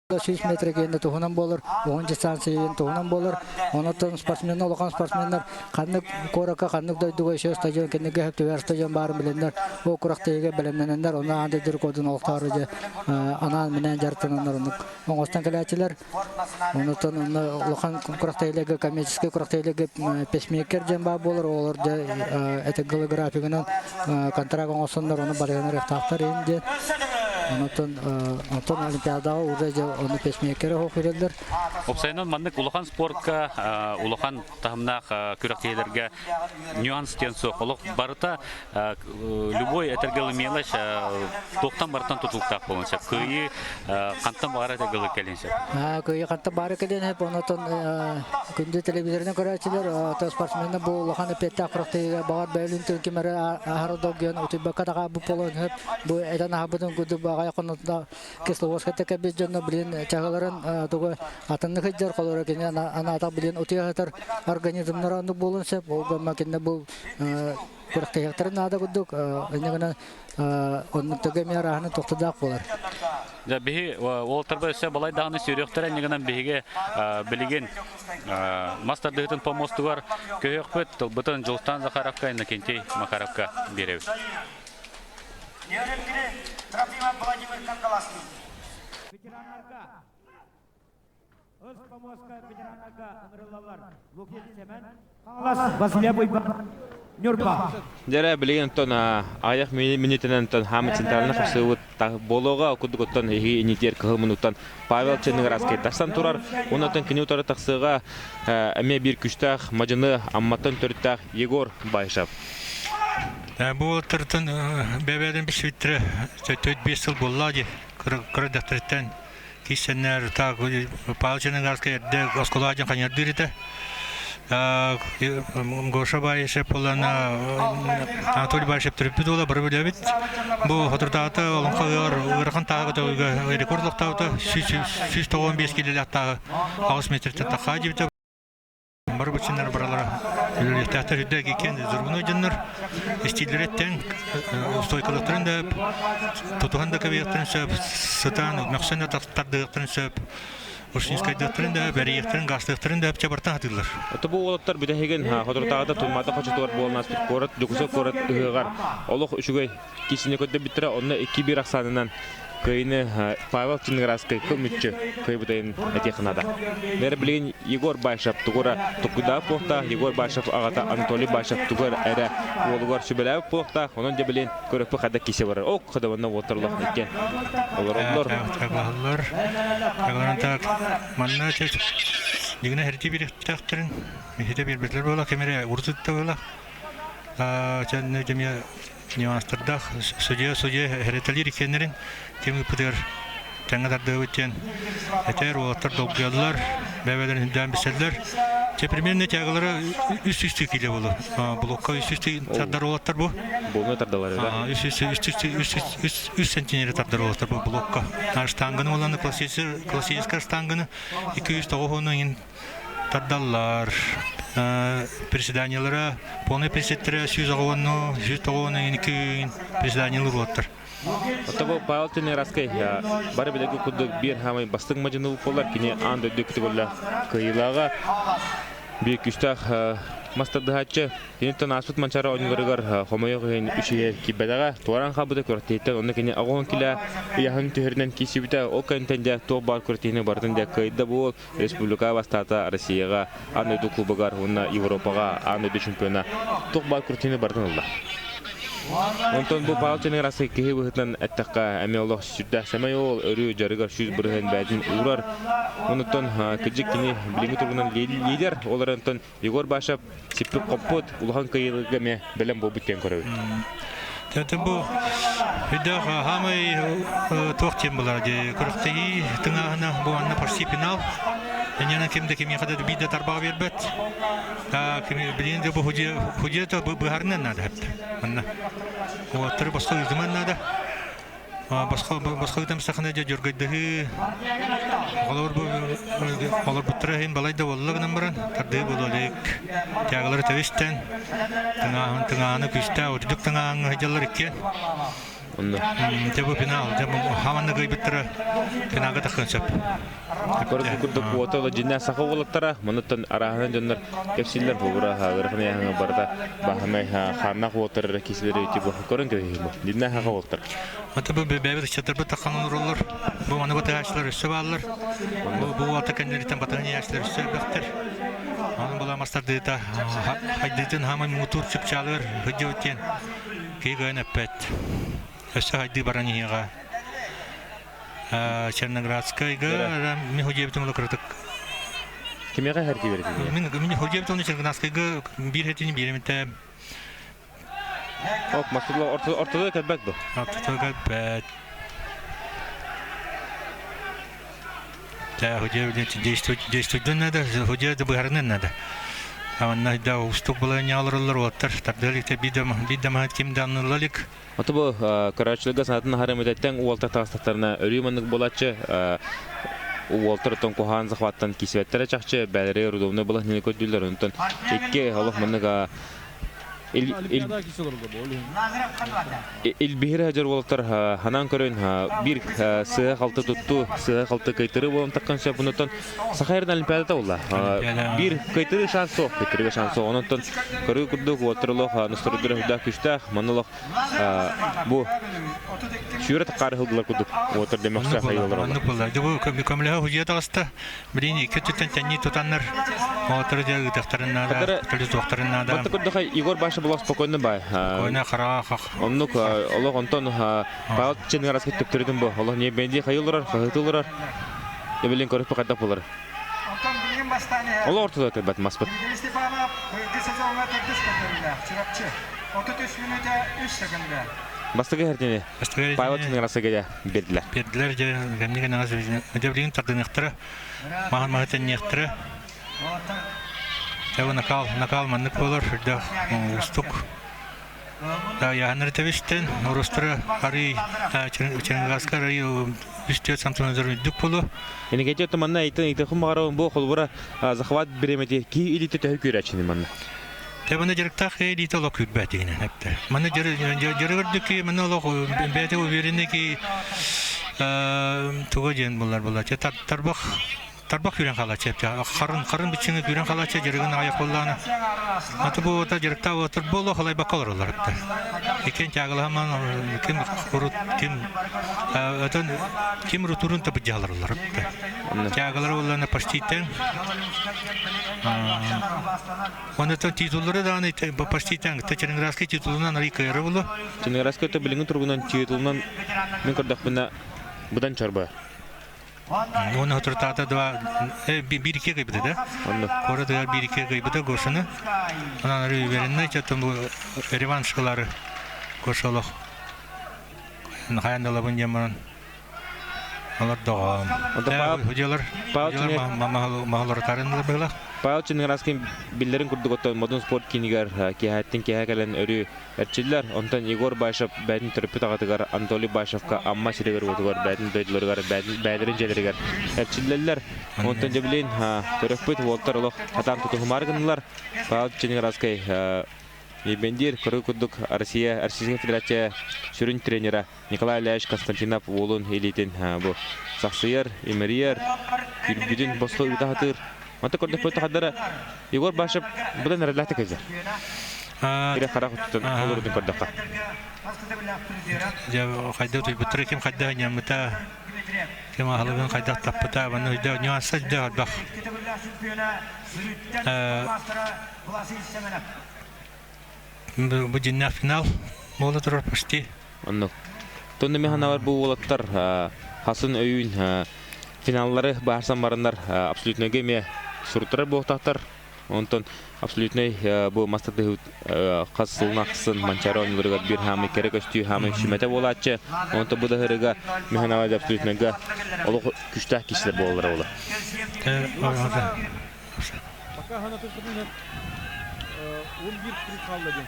100 метр киэнэ туһунан буолар, уһун дистанция туһунан буолар. Онон спортсменнар, улахан спортсменнар ханнык куоракка, ханнык дойдуга еще стадион кэннигэ сөп түбэр стадион баарын билэннэр, ол курахтыйыга бэлэмнэнэннэр, онно аан дойду рекордун олохтоору дьэ анаан-минээн дьарыктананнар оннук оҥостон кэлээччилэр. Онутан онно улахан курахтыйыларга, коммерческий курахтыйыларга песмейкер диэн баар буолар, олор дьэ это графигынан контракт оҥостоннор, ону барыһанар ыахтаахтар иһин диэн. Онтон онтон Олимпиадаҕа уже дьэ ону песмейкеры оһох үрэллэр. Опсайынан маннык улахан спортка, улахан таһымнаах күрэхтэһиилэргэ нюанс диэн суох. Олох барыта любой этэргэ мелочь туохтан барытан тутулуктаах буолуон сөп. Кыайыы хантан баҕара этэргэ кэлиэн сөп. Кыайыы хантан баара кэлиэн сөп. Онотон күндү телевизорынан көрөөччүлэр, спортсменнар бу улахан эппиэттээх күрэхтэһиигэ баҕар бэйэлин түн ким эрэ аһара долгуйан утуйбакка да хаалбыт буолуон сөп. Бу этэн аһарбытын курдук баҕайы хонотно Кисловодскайта кэлбит дьонно билин чаһыларын тугу атыннык сылдьар холоро кини анаатах билин утуйа сытар организмнара оннук буолуон сөп. Ол гымма кинне бу күрэхтэһиэхтэрин наада курдук инньэ гынан оннуктарга эмиэ арааһынан тохтодаах буолар. Дьэ биһи уолтарба өссө балай даҕаны сүүрүөхтэрэ инньэ гынан биһиги билигин мас тардыһыытын помостугар көһүөхпүт тылбытын Дьулустаан Захаровка Иннокентий Макаровка биэрэбит. Нерюнгри Трофимов Владимир Кангаласский. Ветераннарга Өс помостка ветераннарга ыҥырыллаллар Лукин Семен, Хаҥалас Василий Буйбан, Ньурба. Дьэрэ билигин оттон аҕыйах минутанан оттон хаамыт центральный хапсыыбыт буолуоҕа курдук оттон иһи инитиэр кыһыл мунуктан Павел Черноградский тахсан турар. Уонна оттон кини утары тахсыыга эмиэ биир күстээх мадьыны Амматтан төрүттээх Егор Байшев. Бу уолаттартан бэбээдин билсибиттэрэ 4-5 сыл буолла дии. Кыра дьахтарыттан киссэннэр так Павел Черноградскай эрдэ оскуола дьон ханьардыыр этэ. Гоша Баишев буоллана Анатолий Баишев төрөппүт уола бары билэбит. Бу соторутааҕыта олоҥхо ыар ыарахан тааҕы көтөҕүүгэ рекорд олохтообута 195 киилэлээх тааҕы 8 метртэн тахха дьибитэ. Бары быччыннар баралара үлэлиэхтээхтэр үрдэ киэн дургуну дьоннор истииллэриттэн стойкалыктарын да тутуһан да кэбиэхтэрин сөп сытаан мөхсөн да тардыахтарын сөп ушинскайдыахтарын да бэрийиэхтэрин гаастыахтарын да чабартан хатыыллар. Ото бу уолаттар бүтэһигин соторутааҕыта Туймаада хочотугар буолан ааспыт куорат Дьокуускай куорат ыһыаҕар олох үчүгэй киисини көрдөрбүттэрэ онно 2-1 ахсаанынан кыайыны Павел Чинградскай кыл мүччү кыайбытын этиэх наада. Нэр билигин Егор Башев тугура тукудаах буохтаах, Егор Башев аҕата Анатолий Башев тугар эрэ уолугар сүбэлээбит буохтаах, онон дьэ билигин көрөппү хада кисе барар. Ок, хадабанна уоттарлах иккен олороллор. Таглаһаллар. Тагларан так манна дигинэ хэрти бириктахтарын хите биэрбэтлэр буола кемере урутутта буола. Чэнне демия нюанстардаах судья судья хэрэтэлиир иккиэннэрин ким ыппытыгар тэҥҥэ тардыабыт диэн этэр уолаттар долгуйаллар бэйэлэрин үрдээн билсэллэр те примерно тягалара үс үстүү киилэ буолу блокка үс үстүү тардар уолаттар бу буолну тардалар да үс үс үс үс үс сантиметр тардар уолаттар бу блокка штанганы уоланы классическая штанганы 209 тардаллар. Приседаниелара полный приседтэрэ 190, 192 приседаниелар уоттар. Оттон бу Павел Тенераскай бары билэргэ курдук биир хаамай бастыҥ мадьыны буолар. Кини аан дойду категориялаах кыайыылааҕа биир күүстээх мас тардыһааччы. Киниттэн ааспыт Манчаары оонньууларыгар хомойуох иһин үчүгэй киирбэтэҕэ, туораан хаалбыта күрэхтэһииттэн онно кини 80 килэ ыйааһын түһэринэн киирсибитэ. Ол кэнниттэн дьэ туох баар күрэхтэһиини барытын дьэ кыайда буол. Республика бастаата Россияҕа аан дойду кубогар уонна Европаҕа аан дойду чемпиона туох баар күрэхтэһиини барытын ылла. Онтон бу Павел Ченеграскай киһи быһыытынан эттэххэ, эмиэ олох сүрдээх сэмэй уол, өрүү дьарыгар 100% бэйэтин уурар. Онуттан кырдьык кини билиҥҥи туругунан лидер, ол эрэн Егор Башев сиппит-хоппут, улахан кыайыыларга эмиэ бэлэм буолбут диэн көрөбүт. Тэтэ бу өйдөөх хаамай туох диэн буолар дии күрэхтэһии тыҥааһына бу манна почти финал. Инньэнэн ким да кимиэхэ да биир да тарбаҕа биэрбэт. Билигин да бу худья быһаарынан наада манна. Уолаттары босхо ыытыман наада. Босхо босхо ыытам сахана дьэ дьөргөйдөһүү олор бу олорбуттара иһин балай да буолла гынан баран тардыы буолуо илик тягалары тэбистэн тыҥааһын тыҥааны күүстээх үрдүк тыҥааһыҥҥа сылдьаллар иккиэн. Онно. Дьэ бу финал, дьэ бу хаманна кыайбыттара финалга тахсан сөп. Көрбүт курдук уота ола дьиннэ саха уолаттара, манныттан арааһынан дьоннор кэпсииллэр бугура ыарахан ыйааһыҥа барыта баһанай хааннаах уолаттар эрэ киселери типа көрөн кэбиһиим бу. Дьиннэ саха уолаттар. Ата бу бэбэбит ыччаттарбыт таххан олороллор. Бу маны батыһааччылар өссө бааллар. Бу бу уолаттар кэннилэриттэн батыһан иһээччилэр өссө элбэхтэр. Онон була мастардыыта хайдыытын хаамай муҥутуур чыпчаалыгар сылдьыбыт диэн киһи кыайан эппэт. Өссө хайдыы баран иһиэҕэ. Черноградскайга мин худебитим ола кыратык Кимиэхэ иһэр киирэритин? Мин мин худебитим оны Черноградскайга биир хэтини биэремитэ Ок, мастыла ортодо кэлбэт бу. Ортодо кэлбэт. Да, действуй действуйдан надо, худя да быһарынан надо. Манна да уустук балаһыанньаҕа олороллор уолаттар тардыалык биир да ким да аннылла илик. Ото бу көрөөччүлэргэ санаатын аһары мүтэттэн уолтар таҕыстахтарына өрүү маннык буолааччы уолтар оттон куһаан захваттан киисибэттэрэ чахчы бээлэри рудовной балаһыанньаны көрдүүллэр онтон икки олох маннык Илбиһир сылдьар уолаттар ханаан көрөн биир сыыһа-халты туттуу, сыыһа-халты кыйтырыы буолан таххан сөп. Онтон Саха сирин Олимпиадата буолла. Биир кыйтырыы шанс суох, кыйтырыыга шанс суох. Онтон көрүү курдук уолаттар олох настроидара үрдээх күүстээх. Манна олох бу сүүрэ таххаары сылдылар курдук уолаттар демөхсө хайылар. Оннук буолла. Бу көмөлөһө худья таҕыста. Билигин икки өттүттэн тэннии тутаннар, оҕолору дьэ ыытыахтарын наада, төлүтүөхтэрин наада. Манта көрдөхө Егор Баша была спокойно бай. Спокойно хараҕа хах. Оннук олох онтон Павел Ченгараска төптөрүтүн бу. Олох не бенди хайылырар, хаһытылырар. Эбелин көрүп хайдах болар. Олох ортода кэлбэт маспыт. Степанов быйылгы сезоҥҥа төрдүс көрдөрүүлээх Чурапчы 33 мүнүүтэ 3 секунда. Бастакы хертини Павел Ченгараска биэрдилэр. Биэрдилэр дьэ кэмник анаҕас дьэ билигин тардыныахтара, маһын маһы тэнниэхтэрэ. Дьэ накал, накал маннык буолар, үрдэх уустук. Яһаннары тэбистен, орустара арый Черноградска арый үстүөт самсаназар үрдүк болу. Энекете манна айтын итехум бағарауын бу холбура захват биремети ки илите төһө күрәчини манна. Те маны дьарыктаах элиитэ олох күүрбэт дигинэн эптэ. Маны дьарыгырдыки маны олох бэйэтэ уверенный ки туга диэн булар була. Те тарбах тарбах күүрэн хаалааччы эптэ. Харын харын бичиҥи күүрэн хаалааччы дьарыгын аҕыйах буоллаҕына. Аты бу та дьарыктаах отыр буолуох алайбакка олороллор эптэ. Иккиэн тягалаһаман ким урут ким өтөн ким рутурун табыдьалар олор эптэ. Тягалар буоллаҕына почти тең. Онтон титуллары даҕаны почти тэҥ. Ченинградский титулунан арый кыайара буолуо. Ченинградский өтө билиҥҥи туругунан титулунан мин көрдөхпүнэ быдан чорбо. Уонна соторутааҕыта два биир икки кыйбыта да. Куоратыгар биир икки кыйбыта Гошаны. Онон арый уверенный, чөттөн бу реванш ылары Гоша олох хайан да ылабын диэн баран Олордоҕом. Худьялар маһаларытарын быһыла. Павел Ченинградский биллэрин курдук оттон Модун спорт киинигэр киэһэттин киэһэ кэлэн өрүү эрчиллэр. Онтон Егор Башев бэйэтин төрөппүт аҕатыгар Анатолий Башевка Амма сиригэр-уотугар бэйэтин дойдуларыгар бэйэлэрин дьиэлэригэр эрчиллэллэр. Онтон дьэ билин төрөппүт уолтар олох хатаан тутуһумаары гыннылар. Павел Ченинградский Ебендир көрүү курдук Россия Российская Федерация сүрүн тренера Николай Ильич Константинов уолун илиитин бу сахсыйар, имэрийэр, күрбүтүн босхо ыыта сатыыр. Манта көрдөхпүт хаддара Егор Башев будан эрэллээхтик кэлэр. Ире харах өттүттэн олорудун көрдөххө. Дьэ хайда утуйбуттара ким хайда ньаммыта ким аһылыгын хайдах таппыта манна өйдөө нюанса өйдөө элбэх. Бу дьиннээх финал буола турар почти. Оннук. Тонна мен ханабар бу уолаттар хасын өйүүн финаллары баарсан бараннар абсолютнойга эмиэ суруттарар буолтаахтар. Онтон абсолютнай бу мастардыһы хас сылын ахсын Манчаары оонньууларыгар биир хаамый кэрэ көстүү хаамый сүмэтэ буолааччы. Онтон бу да мен ханабар абсолютнойга олох күчтээх киһилэр буолаллара буолар. Пока хана 11 круг хаалла диэн.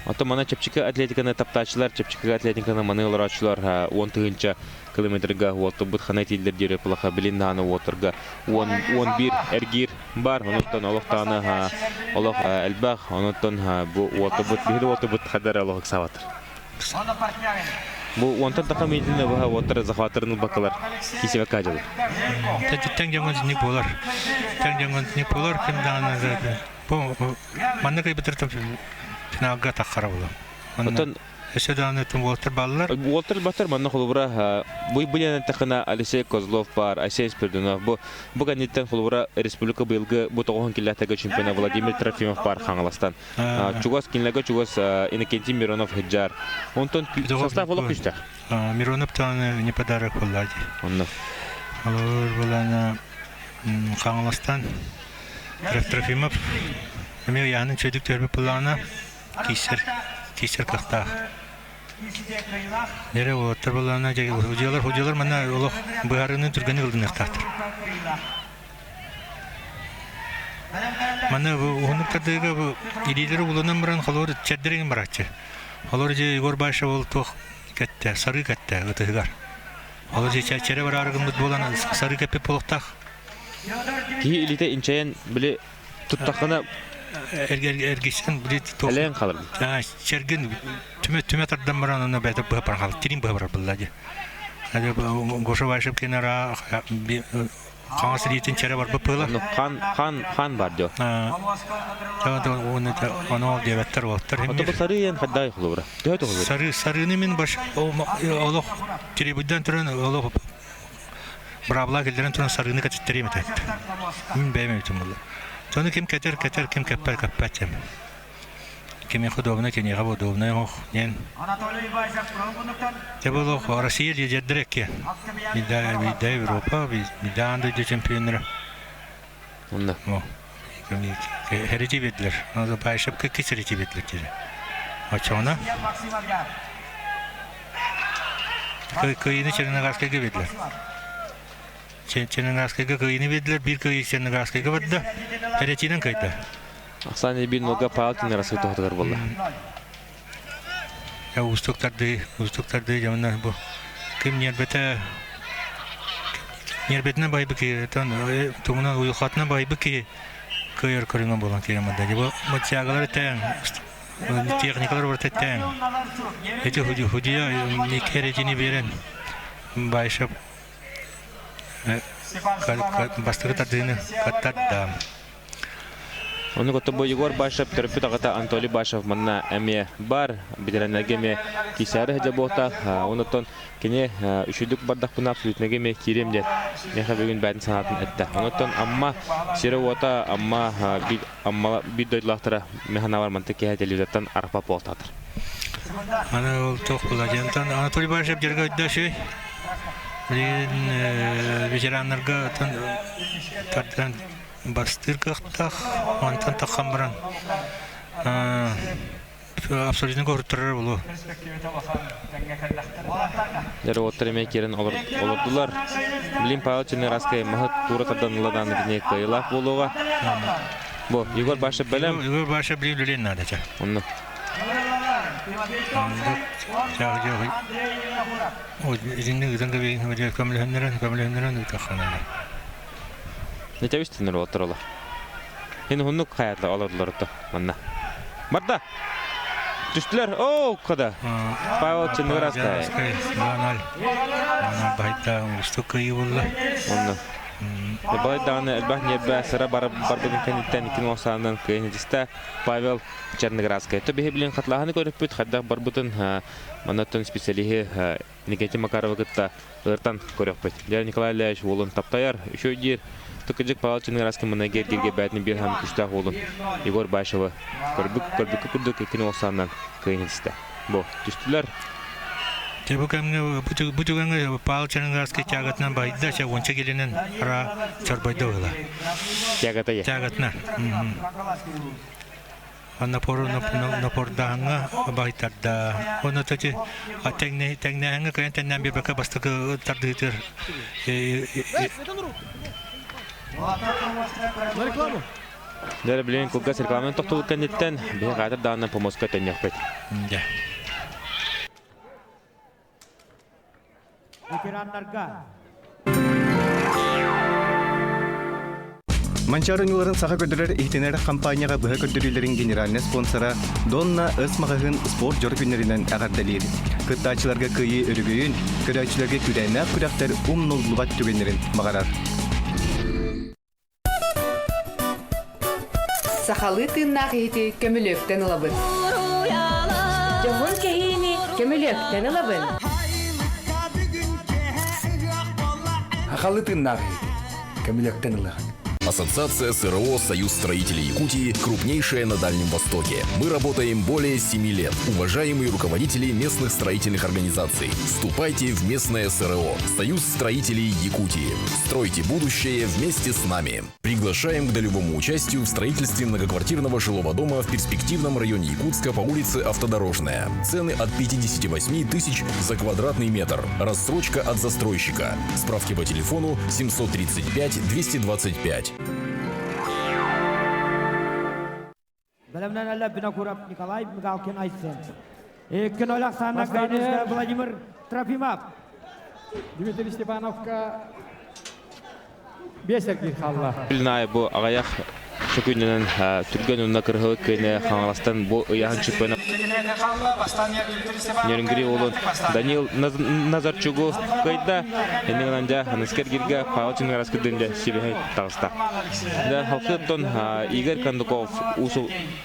Оттон мана чэпчэки атлетиканы таптааччылар, чэпчэки атлетиканы маны олорооччулар 10 000 километрга уоттубут хана тииллэр диэри пылаха билин дааны уоттарга 10-11 эргиир бар. Онуттан олох дааны олох элбэх, онуттан бу уоттубут биһиги уоттубут хадар олох ыксаабатыр. Бу уонтан таха миитинэ баһа уоттар захваттарын ылбаккалар кисебекка дьылы. Тэң дьоҥон ник болар. Тэҥ дьоҥон ник болар ким дааны бу маннык кыйбытыр финалга таххара була. Оттон өссө дааны тум уоттар баллар. Уоттар баттар манна холобура бу билен тахына Алексей Козлов бар, Алексей Спирдунов бу бу кэнниттэн холобура республика быйылгы бу тоҕуһун киллэхтэргэ чемпиона Владимир Трофимов бар Хаҥаластан. Чугас кинилэргэ чугас Иннокентий Миронов Хыджар. Онтон состав олох күстэх. Миронов таны не подарок буолла дии. Онно. Олор булана Хаҥаластан Трофимов эмиэ ыйаанын чөйдүк төрбүт буллаҕына киисэр киисэр кыахтаах. Дьэрэ уолаттар буллаҕына худьялар худьялар манна олох быһаарыыны түргэнник ылыныахтаахтар. Манна бу уһуннук тардыыга бу илиилэри уланан баран холобур чэрдэрин барааччы. Холобур дьэ Егор Башев ол туох кэттэ, сарыы кэттэ ытыһыгар. Ол дьэ чэрэ бараары гыммыт буолан сарыы кэппит буолуохтаах. Киһи илиитэ инчэйэн били туттаххына эргичтэн били туох элээн халыр. Чэргин түмэ түмэ тардан баран онно бэйэтэ быһа баран хаалар. Тирин быһа барар булла дии. Гоша Башев кинара хаҥас илиитин чэрэ барбыт быһыылаах. Ону хан хан хан бар дьо. Ону ол диэбэттэр уолаттар. Ото бу сарыы ен хаддай холобура. Төһө тоҕо Сары сарыыны мин баш олох трибудан туран олох браабыла киллэрэн туран сарыыны кэтиттэриэм этэ. Мин бэйэм эбитим буолла. Сону ким кэтэр кэтэр, ким кэппэр кэппэт дем. Кимиэхэ удобно, киниэхэ удобно оҥох диэн. Дьэ бу олох Россия лидердэрэ икки. Биирдэ биирдэ Европа, биирдэ аан дойду чемпионнара. Онно. Херити биэрдилэр. Баишевка икки сэрити биэрдилэр дири. Оччоҕуна кыайыыны Черногорскайга биэрдилэр. Черногорскайга кыайыыны биэрдилэр, биир кыайыы Черногорскайга барда. Тэрэтиинэн кыайда. Оксана Биннога Павел Тинерасы тоһутугар буолла. Уустуктарды, уустуктарды дьоннор бу ким ньиэрбэтэ ньиэрбэтинэн байбыт киһи, тугунан уйулҕатынан байбыт киһи кыайар көрүҥэ буолан киирэн барда. Бу тягалар тэҥ, техникалар барыта тэҥ. Эти худья икки биэрэн Байшев бастакы тардыыны каттарда. Ону кытта бу Егор Башев төрөппүт аҕата Анатолий Башев манна эмиэ бар, бэтэрээннэргэ эмиэ киисээри сылдьар буолтаах. Онуттан кини үчүгдүк бардахпына абсолютныйга эмиэ киириэм диэн миэхэ бүгүн бэйэтин санаатын эттэ. Онуттан Амма сирэ-уота, Амма Амма биир дойдулаахтара мин санаабар мантан киэһэ телевизортан арахпат буолтаатар. Аны ол туох була диэн Анатолий Башев дьарыга өйдөө үчүгэй. Билигин ветераннарга тардан бастыыр кыахтаах, онтон таххан баран абсолютно көрүттэрэр булу. Дьэ уоттар эмиэ киирэн олордулар. Билин Павел Черноградскай маһы туура тардан ыла дааны кыайыылаах буолуоҕа. Бу Егор Башев бэлэм. Егор Башев билим үлэлиэн наада ча. Онно. Итинник ыытан көмөлөһөннөрөн көмөлөһөннөрөн ыытаххана. Нече үстүннэр уоттар олор. Ин уһуннук хаятла олордулар отто манна. Барда! Түстүлэр. Оо, када. Павел Черноградскай. 2-0. 2-0 байда уустук кыайыы буолла. Онно. Балай даҕаны элбэх ньиэрбэ сыра барбытын кэнниттэн икки саанан кыайан итистэ Павел Черноградскай. То биһи билин хатлааһыны көрүппүт, хайдах барбытын маннаттан специалиһи Никитин Макаровы кытта ыртан көрөхпүт. Дьэ Николай Ильич уолун таптайар, үчүгэй диир. Тыкыдьык Павел Черноградский мына гергерге бээтин биир хам күстээх уолун Егор Башевы көрбүк көрбүккэ курдук иккини олсааннан кыайын истэ. Бу түстүлэр. Дьэ бу кэмҥэ бу түгэҥҥэ Павел Черноградский тягатынан байда, чэ уонча килинэн ара чорбойдо ыла. Тягата Тягатына. Напордааҥҥа байтарда. Уонна тэти тэҥнээһиҥҥэ кыайан тэҥнээн биэрбэккэ бастакы тардыытыгар На рекламу! Дьэ, билигин кылгас рекламаны тохтолук кэнниттэн биһи хаатыр даҕаны помоска төннүөхпүт. Дьэ. Ветераннарга Манчаары ньууларын саха көрдөрөр иһитинэр хампаанньаҕа быһа көрдөрүүлэрин генеральнай спонсора Донна С маҕаһыын спорт дьоро күннэринэн эҕэрдэлиир. Кыттааччыларга кыайыы өрөгөйүн, көрөөччүлэргэ күүрээннээх күрэхтэр умнуллубат түгэннэрин баҕарар. Сахалыы тыыннаах иһити көмүлүөктэн ылабын. Дьоһун кэһиини көмүлүөктэн ылабын. Сахалыы тыыннаах иһити көмүлүөктэн ылаҕын. Ассоциация СРО «Союз строителей Якутии» крупнейшая на Дальнем Востоке. Мы работаем более 7 лет. Уважаемые руководители местных строительных организаций, вступайте в местное СРО «Союз строителей Якутии». Стройте будущее вместе с нами. Приглашаем к долевому участию в строительстве многоквартирного жилого дома в перспективном районе Якутска по улице Автодорожная. Цены от 58 тысяч за квадратный метр. Рассрочка от застройщика. Справки по телефону 735 225. Бэлэмнэнэллэр Винокуров Николай Мигалкин Айсен. 2-0 ахсаанна кыайдыста Владимир Трофимов. Дмитрий Степановка биэс эргиир хаалла. Билнай бу аҕыйах сөкүүнүнэн түргэн уонна кырыһылык кыайны Хаҥаластан бу ыйааһын чемпиона Нерюнгри уолун Данил Назарчугу кыайда. Иннигинэн дьэ аныскы эргииргэ Павел Чингараскыдын дьэ сибиһэй таҕыста. Дьэ халкыттан Игорь Кондуков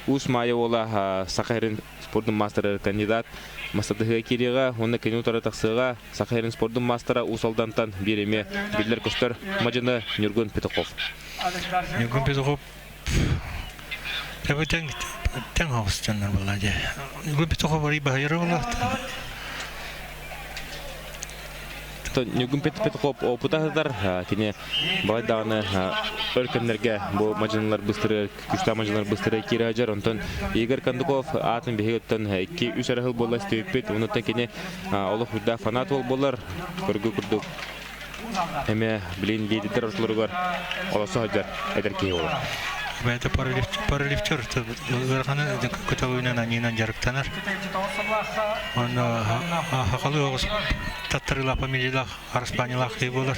Уус Маайа уола Саха сирин спордун маастара кандидат мастатыһыга киириэҕэ уонна кини утары тахсыаҕа Саха сирин спордун маастара Уус Алдантан биир эмиэ биллэр-көстөр мадьыны Ньургун Петухов. Ньургун Петухов Тэбэ тэҥ тэҥ оҕустаннар буолла дьэ. Ньургун Петухов арый баһыйара буолла. Ньургун Петухов опыта сытар. Кини балай даҕаны өр кэмнэргэ бу мадьынылар быстыры күстээх мадьынылар быстыры киирэ сылдьар. Онтон Игорь Кондуков аатын биһиги 2-3 эрэ сыл буолла истибиппит. Онуттан кини олох үрдээх фанат буолар. Көргө курдук эмиэ билин лидердэр ортолоругар олосо сылдьар эдэр киһи буолар. Бэйэтэ паралифтер ыараханы көтөҕүүнэн аньыынан дьарыктанар. Онно хахалы оҕус таттарыылаах фамилиялаах араспаанньалаах киһи буолар.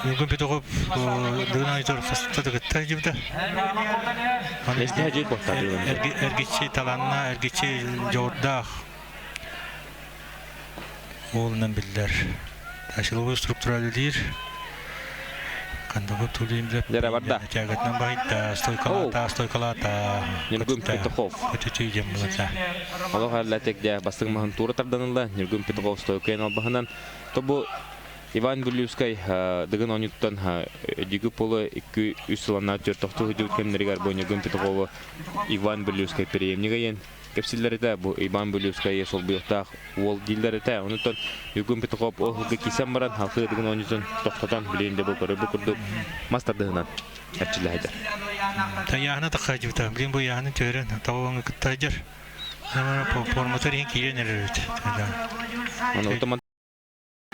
Бүгүн Петухов Дыгын Айтор хаста кытта дьибдэ. Эргиччи таланна, эргиччи дьоҕурдаах Уолунан биллэр. Силовой структура үлэлиир. Хандабы тулиимдэ Дьэ барда. тягатынан баһыйда, стойкалаата, стойкалаата. Ньургун Петухов. Көтүтүү диэн булата. Олох әлләтек дьэ бастыҥ маһын туура тарданылла. Ньургун Петухов стойкайын албаһынан. То бу Иван Бүлүүскэй Дыгын оонньууттан Дьүгү Полу 2-3 сыланна төртөхтүү сылдьыбыт кэмнэригэр бу Ньургун Петухову Иван Бүлүүскэй преемнигэ иэн кэпсииллэр этэ. Бу Иван Бүлүүскэй солбуйуохтаах уол дииллэр этэ. Онутон Югун Петухов ол сылга киирсэн баран халкы Дыгын оонньуутун тохтотон билигин де бу көрөр курдук мас тардыһынан эрчиллэһэдэр. Тайаһына таххайдыбыта. Билин бу яһаны төрөн табаҥы кыттайдыр. Форматор иһин киирэн эрэрбит. Оны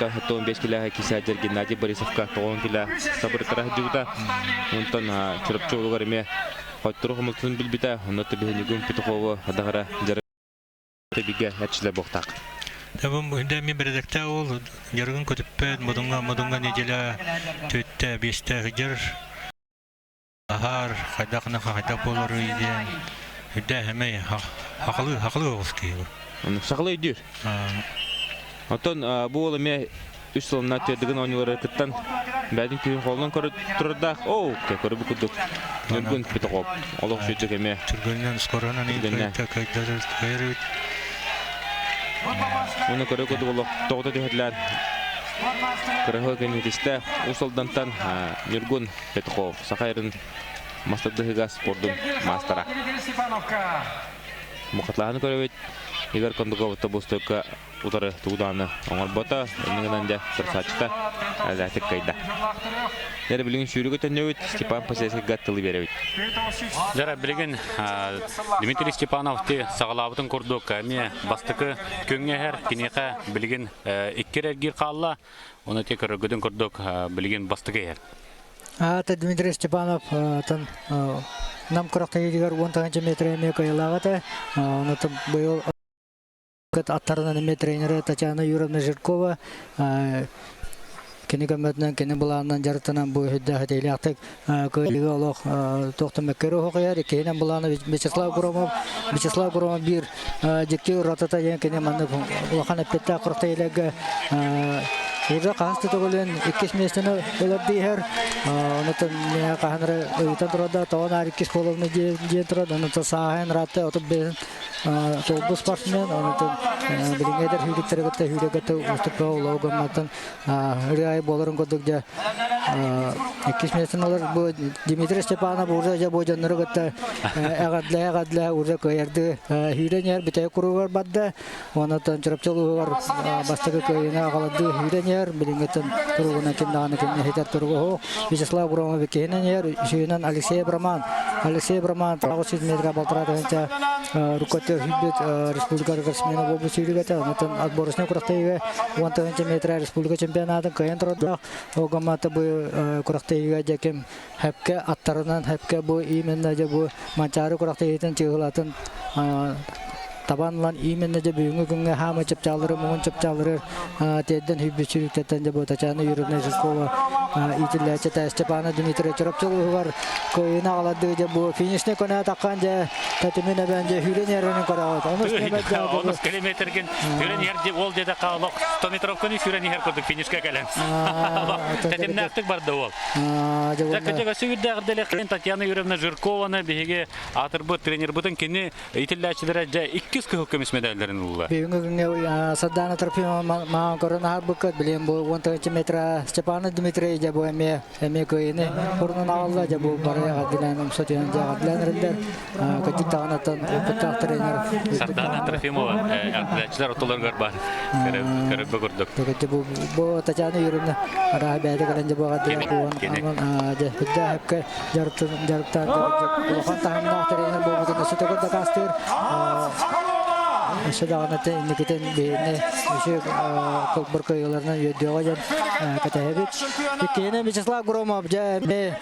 95 килэ кисээдьэр Геннадий Борисовка 90 килэ сабырытара сылдьыбыта. Онтон Чурапчы уолугар эмиэ хоттору хомултун билбитэ. Онно Төбөһүнүгүн Петухову адаҕара дьарык бигэ эрчилэр буохтаах. Табым мен бэрэдэктээх уол дьарыгын көтүппэт, модуҥҥа модуҥҥа неделя түөттэ биэстэ сылдьар. Аһаар хайдах хайдах буоларый диэн үрдээх эмэй хахалыы хахалыы оҕус киһи бу. Сахалыы өйдүүр. Оттон бу уол эмиэ үс сылына түөрдүгүн оонньуулары кыттан бэйэтин күүһүн холунан көрө турардаах. Оо, көрө бу курдук. Ньургун Петухов олох сүрдүк эмиэ. Түргэнинэн скоронан кыайдар Уну көрө курдук олох тоҕото түһэтлээн кырыһы кэннитистэ Уус Алдантан Ньургун Петухов Саха эрин мастардыһыга спордун маастара. Мухатлаһаны көрөбүт. Игорь Кондуков тобустукка утары тугудааны оҥорбото. Иннигинэн дьэ сырсааччыта элээтик кыайда. Дьэ билигин сүүрүгү төннөбүт Степан Посельскийга тылы биэрэбит. Дьэ билигин Дмитрий Степанов ти саҕалаабытын курдук эмиэ бастакы күҥҥэ иһэр киниэхэ билигин икки эргиир хаалла. Оны те көрөргүтүн курдук билигин бастакы иһэр. Аата Дмитрий Степанов тан нам күрэхтэһиитигэр 10 метр эмиэ кыайыылаах этэ. Онон быйыл аттарынан эмиэ тренерэ Татьяна Юрьевна Жиркова кини көмөтүнэн, кини былаанынан дьарыктанан бу үрдээх этиилээхтик кыайыыга олох туох да мөккүөрү оһох Иккиһинэн былаана Вячеслав Громов. Вячеслав Громов биир дьикти уратыта диэн кини маннык улахан эппиэттээх күрэхтэһиилэргэ уже хаһыс да төгүлүн иккис миэстэни ылар диэһэр. Онутун хаһан эрэ ыйытан турар тоҕо наар иккис буолабын диэн турар. Онутун сааһын ыраатта 35 толбу спортсмен. Онутун билиҥҥи эдэр сүүрүктэри кытта сүүрэ уустук бөҕө гымматтан ырыа буоларын курдук дьэ иккис миэстэни ылар бу Дмитрий Степанов уже дьэ бу дьоннору кытта эҕэрдэлэһэ эҕэрдэлэһэ уже кыайардыы сүүрэн иһэр бүтэһик куругар барда. Онтон Чурапчы улууһугар бастакы кыайыыны аҕалардыы сүүрэн иһэр. Билиҥҥиттэн туругунан ким даҕаны кимҥэ ситэр туруга суох. Вячеслав Громов иккиһинэн иһэр, үсүһүнэн Алексей Абраман. Алексей Абраман 900 метра балтараа тыһыынча рукотер сүүрбүт республика рекордсмена буолбут сүүрүк этэ. Онтон отборочнай күрэхтэһиигэ 10 тыһыынча метра республика чемпионатын кыайан турардаах. Ол гыммата бу күрэхтэһиигэ дьэ ким хэпкэ аттарынан хэпкэ бу именно дьэ бу Манчаары күрэхтэһиитин чыыһылатын табан ылан именно дьэ бүгүҥҥү күҥҥэ хаама чыпчааллары муҥун чыпчааллары тиэрдэн сүүрбүт сүүрүктэртэн дьэ бу Татьяна Юрьевна Жиркова иитиллээччитэ Степана Дмитриевич Чурапчы улууһугар кыайыыны аҕалардыы дьэ бу финишный көнө таххан дьэ тэтимин эбэн дьэ сүүрэн иһэрин көрөҕүт. Онус Онус километргин сүүрэн иһэр ол диэтэххэ олох 100 метровканы сүүрэн иһэр курдук финишка кэлэн. Тэтимнээхтик барда уол. Дьэ өссө үрдээҕирдэлэххин Татьяна Юрьевна Жиркованы биһиги аатырбыт тренербытын кини итиллээччилэрэ дьэ иккис кыһыл көмүс медалларын ылла. Бүгүҥҥү күҥҥэ Сардаана Трофимова маҕан көрөн аһарбыккыт билигин бу 10 метра Степана Дмитрий дьэ бу эмиэ эмиэ кыайыыны урунан аҕалла дьэ бу бары эҕэрдэлээн умса түһэн дьэ эҕэрдэлээн эрэллэр кырдьык даҕанаттан опыттаах тренер Сардаана Трофимова эҕэрдэлээччилэр ортолоругар баар көрөргө курдук. Дьэ бу бу Татьяна Юрьевна арааһа бэйэтэ кэлэн дьэ бу эҕэрдэлээн буолан дьэ үрдээх өпкө дьарыктаан улахан таһымнаах тренер буолбутун өссө төгүл дакаастыыр. Өссө даҕаны инникитин биһигини үчүгэй кылбыр кыайыыларынан үөрдүөҕэ диэн кэтэһэбит. Иккиһинэн Вячеслав Громов дьэ эмиэ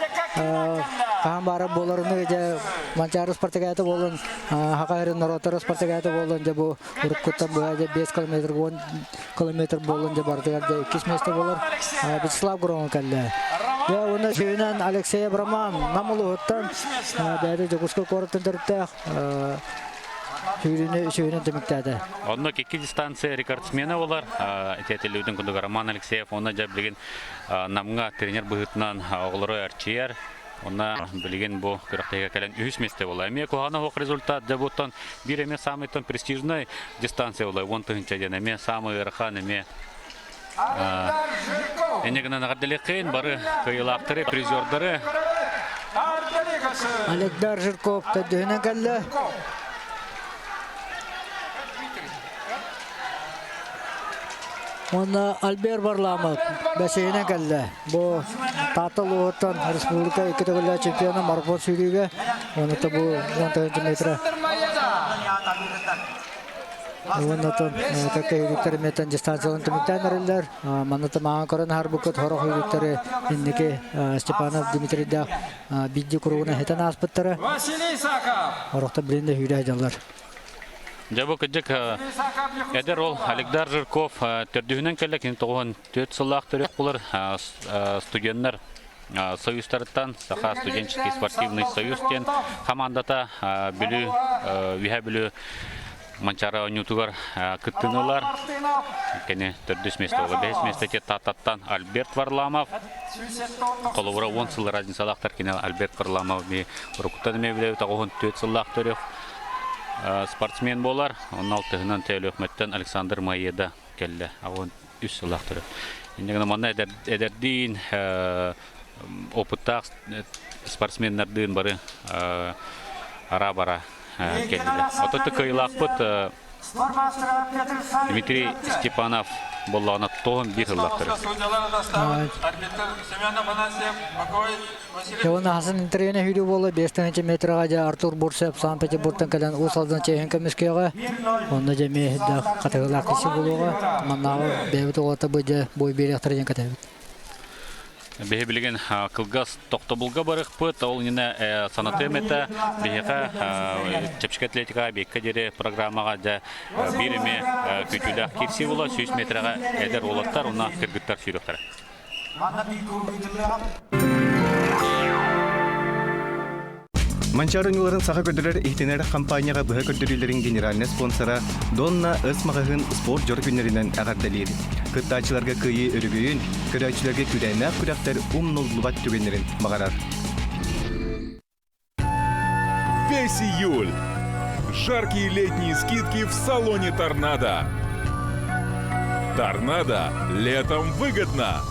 хаһан баара буоларыныы дьэ Манчаары спартакиада буолан Саха сирин норуоттара спартакиада буолан дьэ бу уруккуттан быһа дьэ 5 километр 10 километр буолан дьэ барытыгар дьэ иккис миэстэ буолар Вячеслав Громов кэллэ. Дьэ уонна сүүнэн Алексей Абраман Нам улууһуттан бэйэтэ Дьокуускай куораттан төрүттээх сүүрүүнү үсүһүнэн түмүктээтэ. Онно икки дистанция рекордсмена болар. Итиэтиллибитин курдук Роман Алексеев уонна дьэ билигин Намҥа тренер быһыытынан оҕолору эрчийэр. Онно билигин бу күрэхтэһиигэ кэлэн үһүс миэстэ буолла. Эмиэ куһаҕана суох результат дьэ буттан биир эмиэ самый престижный дистанция буолла. 10 тыһыынча диэн эмиэ самый ыарахан эмиэ Инньэ гынан эҕэрдэлиэххин бары кыайыылаахтары, призердары. Олегдар Жирков төрдүһүнэн кэллэ. Уонна Альбер Варламов бэсиһинэн кэллэ. Бу Таатта улууһуттан республика икки төгүллээх чемпиона марафон сүүрүүгэ. Уонна бу 10 метра Уонна кэккэ үгүттэр эмиэтэн дистанцияларын түмүктээн эрэллэр. Манна маҥан көрөн аһарбыккыт сорох үгүттэри инники Степанов Дмитрийдээх биирдии куругунан хитэн ааспыттара. Орохтор билин да сүүрэ сылдьаллар. Дьэ бу кырдьык эдэр ол Алигдар Жирков төрдүһүнэн кэллэ кини 94 сыллаах төрүөх булар студеннар союзтарыттан Саха студенческий спортивный союз диэн хамаандата Бүлүү Үһээ Бүлүү Манчаары оонньуутугар кыттыыны ылар. Кини төрдүс миэстэ буолла. Бэһис миэстэ Тааттаттан Альберт Варламов. Холобура 10 сыл разницалаахтар кини Альберт Варламов ми уруккуттан эмиэ билэбит 94 сыллаах төрүөх спортсмен буолар. Онно алтыһынан Төлөхмөттөн Александр Маеда кэллэ. 83 сыллаах төрүөх. Инньэ гынан манна эдэрдиин опыттаах спортсменнардыын бары ара-бара кэллилэр. Оттон кыайыылаахпыт Дмитрий Степанов буоллаҕына тоҕун биир сыллаахтар. Дьон аһасын интервьюне сүүрүү буолла 5 метрга дьэ Артур Бурцев Санкт-Петербургтан кэлэн Уус Алдан чиэһин көмүскүөҕэ. Онно дьэ эмиэ хатыгылаах киһи буолуоҕа. Маннааҕы бэйэбит оҕото бу дьэ бой биэриэхтэрэ диэн кэтэһэбит. Биһи билигин кылгас тохтобулга барыахпыт. Ол иннинэ санатыам этэ, биһиэхэ чэпчэки атлетикаҕа биэккэ диэри программаҕа дьэ биир эмиэ күүтүүлээх киирсии буола 100 метрэҕэ эдэр уолаттар уонна кыргыттар сүүрүөхтэрэ. Манчаары оонньууларын саха көрдөрөр иһитинэр хампаанньаҕа быһа көрдөрүүлэрин генеральнай спонсора Донна С маҕаһыын спорт дьоро күннэринэн эҕэрдэлиир. Кыттааччыларга кыайыы өрөгөйүн, көрөөччүлэргэ күүрээннээх күрэхтэр умнуллубат түгэннэрин баҕарар. Весь июль. Жаркие летние скидки в салоне «Торнадо». «Торнадо» летом выгодно.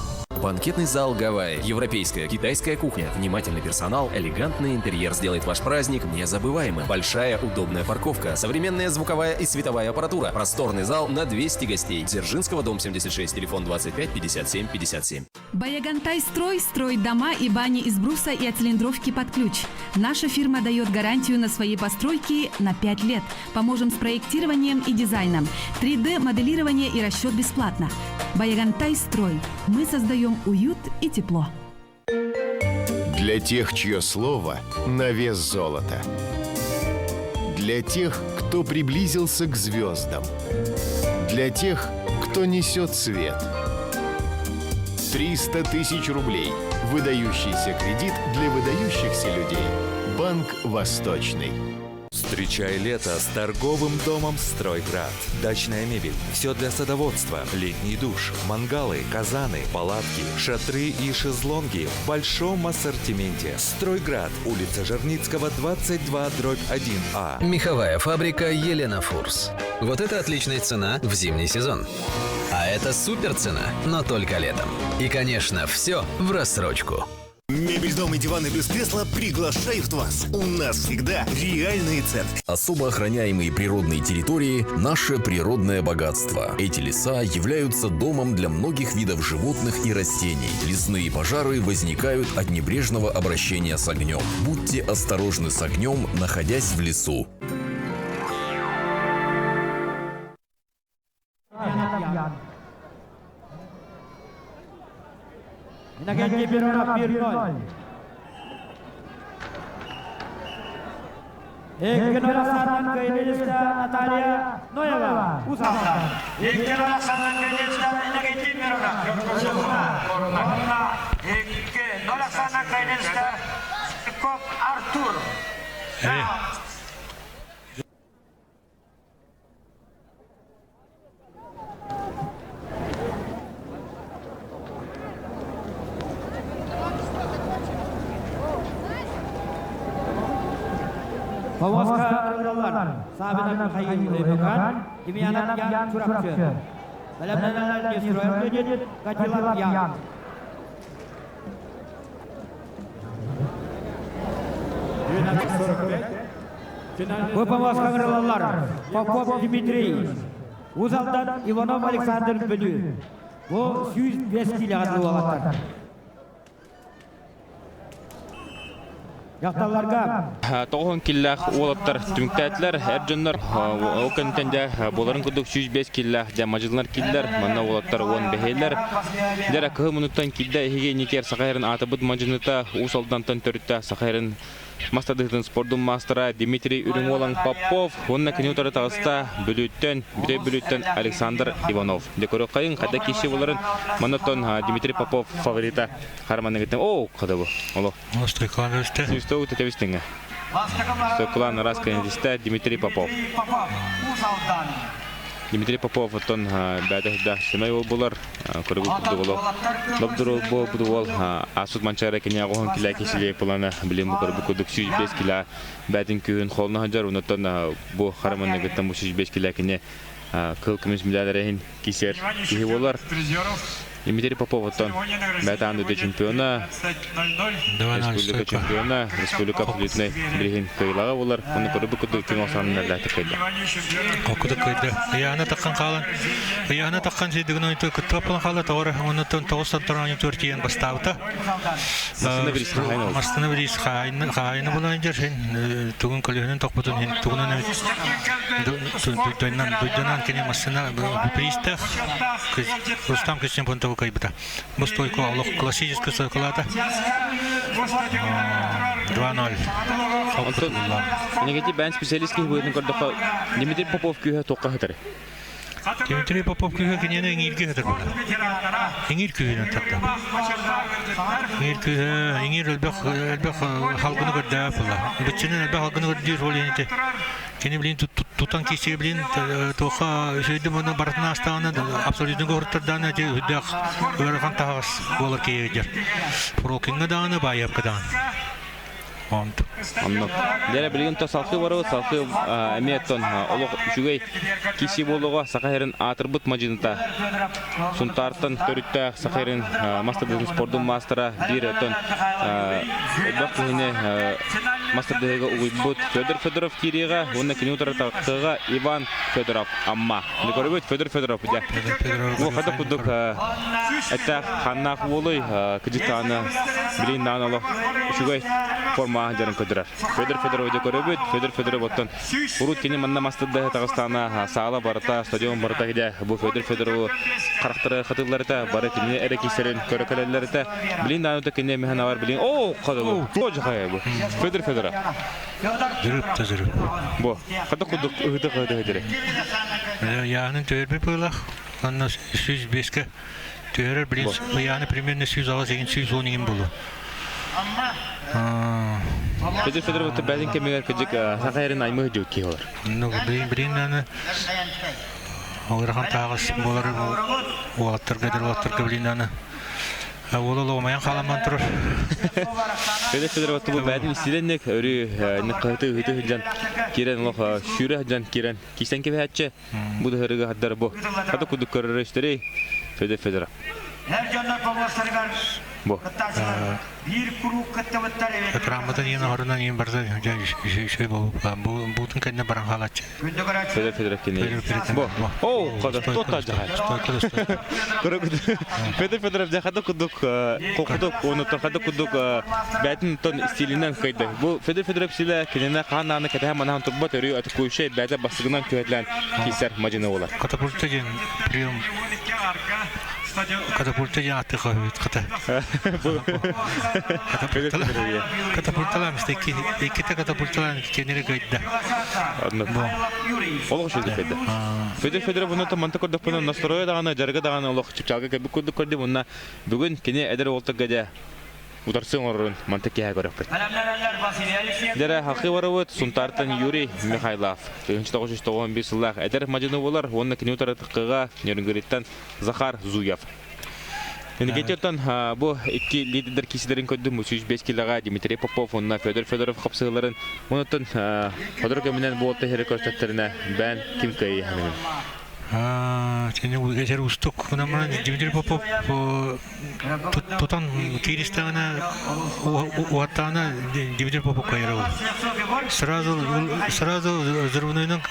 Банкетный зал «Гавайи». Европейская, китайская кухня, внимательный персонал, элегантный интерьер сделает ваш праздник незабываемым. Большая удобная парковка, современная звуковая и световая аппаратура, просторный зал на 200 гостей. Дзержинского, дом 76, телефон 25 57 57. Баягантай строй строит дома и бани из бруса и оцилиндровки под ключ. Наша фирма дает гарантию на свои постройки на 5 лет. Поможем с проектированием и дизайном. 3D-моделирование и расчет бесплатно. Баягантай строй. Мы создаем уют и тепло. Для тех, чье слово на вес золота. Для тех, кто приблизился к звездам. Для тех, кто несет свет. 300 тысяч рублей. Выдающийся кредит для выдающихся людей. Банк «Восточный». Встречай лето с торговым домом «Стройград». Дачная мебель, все для садоводства, летний душ, мангалы, казаны, палатки, шатры и шезлонги в большом ассортименте. «Стройград», улица Жерницкого, 22, дробь 1А. Меховая фабрика «Елена Фурс». Вот это отличная цена в зимний сезон. А это супер цена, но только летом. И, конечно, все в рассрочку. Мебель, дом и диваны без кресла приглашают вас. У нас всегда реальные цены. Особо охраняемые природные территории – наше природное богатство. Эти леса являются домом для многих видов животных и растений. Лесные пожары возникают от небрежного обращения с огнем. Будьте осторожны с огнем, находясь в лесу. Иннокентий Миронов 1-0. Еккенора Сардан Кайнелиста Наталья Ноева. Усалта. Еккенора Сардан Кайнелиста Иннокентий Миронов. Еккенора Сардан Кайнелиста Коп Артур. Повозка ырылар. Сабина Михаил Өймөкөн, Демьянов Ян Чурапчы. Бэлэмнэнэллэр Нестеров Леонид, Катилов Ян. Бу помоска ырылаллар. Попов Дмитрий, Узалдан Иванов Александр Бүлүү. Бу 105 килоҕа уолаттар. Дьахталларга Тоҕуһун киллээх уолаттар түмүктээтилэр. Эр дьоннор ол кэнниттэн дьэ буоларын курдук 105 киллээх дьэ мадьыллар киллэр. Манна уолаттар уон бэһиэлэр. Дьэ кыһыл мунуттан киирдэ эһиги инникер Саха сирин аатырбыт мадьыныта Уус Алдантан төрүттээх Саха сирин Мас тардыһыытын спордун маастара Дмитрий Үрүҥ Уолан Попов уонна кини утары таҕыста Бүлүүттэн, Бүтэй Бүлүүттэн Александр Иванов. Дьэ көрүөххэйиҥ, хайда киирсии буоларын. Манна Дмитрий Попов фаворита Харманыгыттан оо хада бу. Оло. Сүүстэ тэбистиҥэ. Стойкалаан ыраас кэннитистэ Дмитрий Попов. Дмитрий Попов оттон бэйэтэ сүрдээх сэмэй уол буолар. Көрүгү курдук олох лобдур буолбут уол аасут манчаара киниэхэ оһон килээ кисилиэ пылана билим бу көрбүт курдук 105 килээ бээтин күүһүн холно сылдьар онуттан бу хараманныгыттан бу 105 килээ кини кыл көмүс медаль иһин кисер киһи буолар. Дмитрий Попов оттон бэт аан дойду чемпиона, республика чемпиона, республика абсолютнай билигин кыайыылааҕа буолар. Ону көрбүт курдук ким охсоонун эллээтик кыайда. Оккута кыайда. Ыйаана таххан хаалан, ыйаана таххан сирдигин ойто кыттыап буолан хаалла, тоҕор оннуттан тоҕус сантар оонньуу төртиен бастаабыта. Мастына бирис хаайын ол. Мастына бирис хаайын хаайыны булан дьэр хин тугун көлөһүнүн тохпутун хин тугунан дуйданан кини массына приистэх Рустам Кристин. Федотовы кыайбыта. Бу стойка олох классическай стойкалаата. 2-0. Онтон Негатив бэйэн специалист киһи быһыытын көрдөххө, Дмитрий Попов күүһэ туохха сытар? Дмитрий Попов күүһэ киниэнэ иҥииргэ сытар буолла. Иҥиир күүһүнэн тарда. Иҥиир күүһэ, иҥиир элбэх элбэх халгыны көрдөөх буолла. Быччынын элбэх халгыны көрдүүр ол иһин Кини билин тутан киирсигэ билин туохха үчүгэйдик уонна барытын аастаҕына абсолютно гоһуттардаана ити үрдээх ыарахан таһаҕас буолар киһи Прокиҥҥа даҕаны баайыапка даҕаны. Онт. Оннук. Дьэ билигин то салхыы барыбыт, салхыы эмиэ оттон олох үчүгэй киси буолуоҕа Саха сирин аатырбыт мадьыныта. Сунтаартан төрүттээх Саха сирин мастер спордун маастара биир оттон элбэх киһини мастер-дыһыга угуйбут Федор Федоров киириэҕэ уонна кини утары тахсыаҕа Иван Федоров Амма. Көрөбүт Федор Федоров дьэ. Бу хата курдук эттээх ханнаах уолуй кыдьыктааны билин наан олох үчүгэй форма дьарын көдөрөр. Федор Федоров дьэ көрөбүт. Федор Федоров оттон урут кини манна мастер-дыһы таҕыстаана саала барыта, стадион барыта кидэ бу Федор Федорову харахтары хатылларыта бары кинини эрэ киисэрин көрө кэлэллэритэ Билин дааны да кине механ бар билин о кадылы тоже хая бу Федор Федоров Жүрүп та жүрүп. Бу хата кудук ыһыты кыһыты хытыры. Яанын төөрбү пылах анна 105-ке төөрөр билин яаны примерно 108 110 иҥин болу. Федор Федоров бәлин кемигер кыжык саха эрин аймы жыл ки олар. Ну билин билин аны Ыарахан таһаҕас буолар уолаттарга эдэр уолаттарга билин аны Уол олоҕумайан халамман турар. Федор Федоров бу бэйэтин истилэнник өрүү кыһыты ыһыты сылдьан киирэн олох сүүрэ сылдьан киирэн кисэн кэбиһээччи бу дыһырыга хаддар бу хата кудук көрөр истэрий Федор Федоров. Бу. Биир куруук кыттыбыттар эбит. Экраммытын иин оһорунан иин барда үчүгэй буутун кэннэ баран хаалааччы. Федор Федоров кини. Бу. О, хада тота жахай. Федор Федоров жахада кудук кокудук онуттан хада кудук бәтин тон стилинен кыйды. Бу Федор Федоров силе кинине ханааны кэтэһэ манахан турбат өрүү атыкуйшай бәтэ басыгынан түһэтлэн кисер мажыны болар. Катапульта диэн прием Катапульта диэн аты хоһуйут хата. Катапульталаан иккитэ катапульталаан кенери кыйда. Олох үчүгэй кыйда. Федор Федоров уну манта көрдөхпүнэ настроя даҕаны дьарыга даҕаны олох чыпчаалга кэлбит курдук көрдүм уонна бүгүн кини эдэр уолтарга дьэ утарсы оҥорорун манта киэһэ көрөхпүт. Дэрэ хахы барыбыт Сунтаартан Юрий Михайлов 1991 сыллаах эдэр мадьыны буолар уонна кини утарытыккыга Нерюнгриттан Захар Зуев. Энергетиктан бу икки лидердер киисилэрин көрдүм 305 килоға Дмитрий Попов уонна Федор Федоров хапсыһыларын онуттан Федор көмүнэн буолта хере көрсөттеринэ бээн ким кыайы ханымын. Сени эсер устук гынан Дмитрий Попов тутан кииристэҕинэ уһаттаҕына Дмитрий Попов кыайара буолар. Сразу сразу взрывнойунан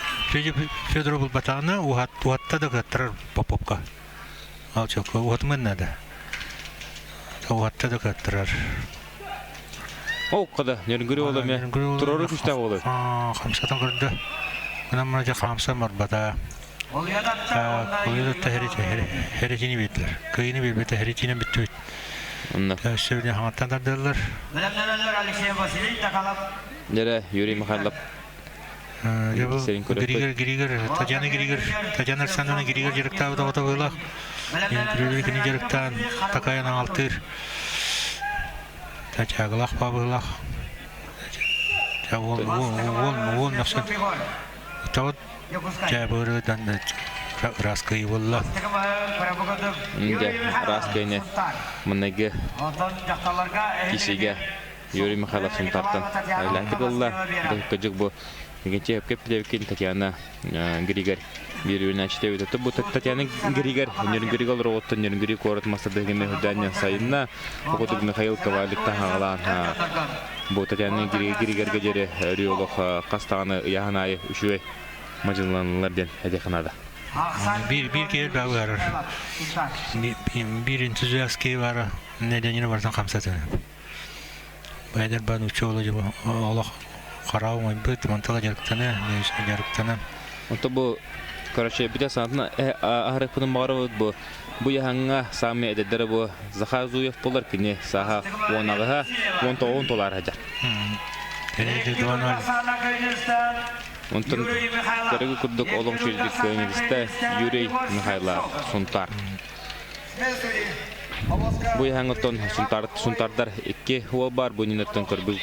Федоров булбатаҕына уһатта да кыаттарар Поповка. Алчокко уһатыман надо. Уһатта да кыаттарар. Ол када нөргүрү ола ме турору күстээх олы. Хамсатан көрдө. Мына мына хамса марбата. Олуйадатта херитини биэтлер. Кыйыны биэрбэтэ херитинен бүттүбүт. Сөбүнэ хаҥаттан тардыллар. Дere Юрий Михайлов. Григор Григор Татьяна Григор Татьяна Александровна Григор дьарыктаабыт оҕото быылах. Григорий кини дьарыктаан такайан аҥалтыыр. Татьягалаах бабыылах. Уон уон уон мөхсөн. Тоҕо Дьэ ыраас кыайыы буолла. Дьэ, ыраас кыайыны манныгы кисигэ Юрий Михайлов Сунтартан айлаатык ылла. Кыдьык бу Игенче Кеплевкин Татьяна Григорь биир үүнээччи Бу Татьяна Григорь Нерюнгрига олороҕуттан Нерюнгри куорат мастардыгыны үрдээн сайынна. Окутук Михаил Ковалик таһаҕалаан бу Татьяна Григорьга диэри өрүү олох хас даҕаны ыйааһын аайы үчүгэй мадьыныланылар диэн этиэххэ наада. Биир биир киһи элбэҕи быһаарар. Биир энтузиаст киһи баара нэдиэлэни барытын хамсатар. Эдэр баан учуола олох хараҕа оҥойбут, мантала дьарыктана, дьарыктана. Онто бу Короче, бүтэ санатына аһарыкпытын баҕарабыт бу. Бу яһаҥҥа саамай эдэрдэрэ бу Захар Зуев болар кини сааһа 10 аҕыһа, 19-ун толаар сылдьар. Онтон көрүгү курдук олох үчүгэйдик көөнүлүстэ Юрий Михайлов Сунтаар. Бу яһаҥҥыттан Сунтаардар икки уол баар бу инниттэн көрбүт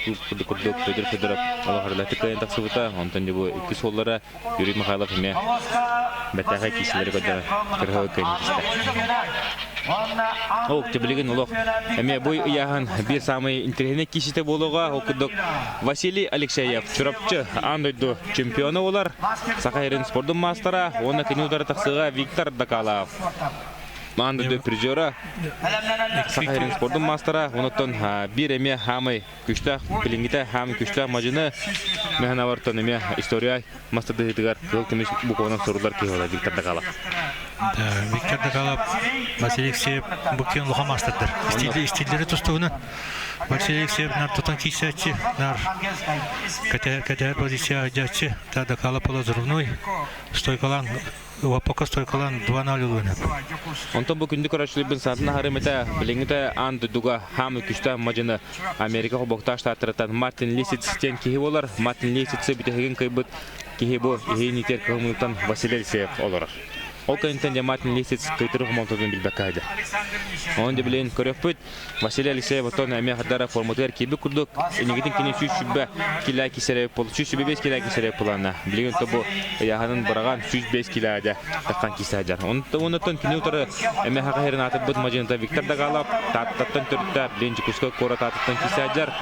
курдук Федор Федоров олох арылатык кыайан тахсыбыта. Онтон бу икки суоллара Юрий Михайлов эмиэ бэртээхэй киисэлэри көрдөрө кырыһы кыайан түстэ. Ол билигин олох эмиэ бу ыйааһын биир саамай интэриэһинэй кииситэ буолуоҕа. Ол курдук Василий Алексеев Чурапчы аан дойду чемпиона буолар. Саха сирин спордун маастара уонна кини утары тахсыыга Виктор Дакалов. Аан дойду призера Саха сирин спордун маастара. Онуттан биир эмиэ хаамай күстээх билиҥҥитэ хаамай күстээх мадьыны Мэхэнавартан эмиэ история мастардыһыытыгар кыһыл көмүс букванан суруллар киһи буолар Виктор Дакалов. Виктор Дакалов, Василий Алексеев бу киэн улахан маастардар. Истииллэри тустугунан Василий Алексеев нар тутан киирсээччи, нар кэтэһэр позиция дьааччы, та Дакалов полузрывной, стойкалаан Уоппакка стойкалаан 2-0 ылыан Онтон бу күндү көрөөччүлэрбин саатын аһарым этэ, билиҥҥитэ аан дойдуга хаамы күстээх мадьыны Америка Холбоһуктаах Штаттарыттан Мартин Лисиц диэн киһи буолар. Мартин Лисицы бүтэһигин кыайбыт киһи бу иһин иитэр кыһымыттан Василий Алексеев олорор. Ол кэнниттэн дьэ Мартин Лисиц кыйтыры хомолтотун билбэккэ сылдьар. Онон дьэ билигин көрүөхпүт. Василий Алексеев оттон эмиэ хардара форматыгар киирбит курдук, инигитин кини 120 килэ кисэрэ 125 килэ кисэрэ плана. Билигин то бу ыйааһынын быраҕан 105 килэ таххан кисе сылдьар. Онтон кини утары эмиэ хаха херин атырбыт мадьыната Виктор Дагалов Тааттаттан төрүттээх билигин Дьокуускай куорат аатыттан кисе сылдьар.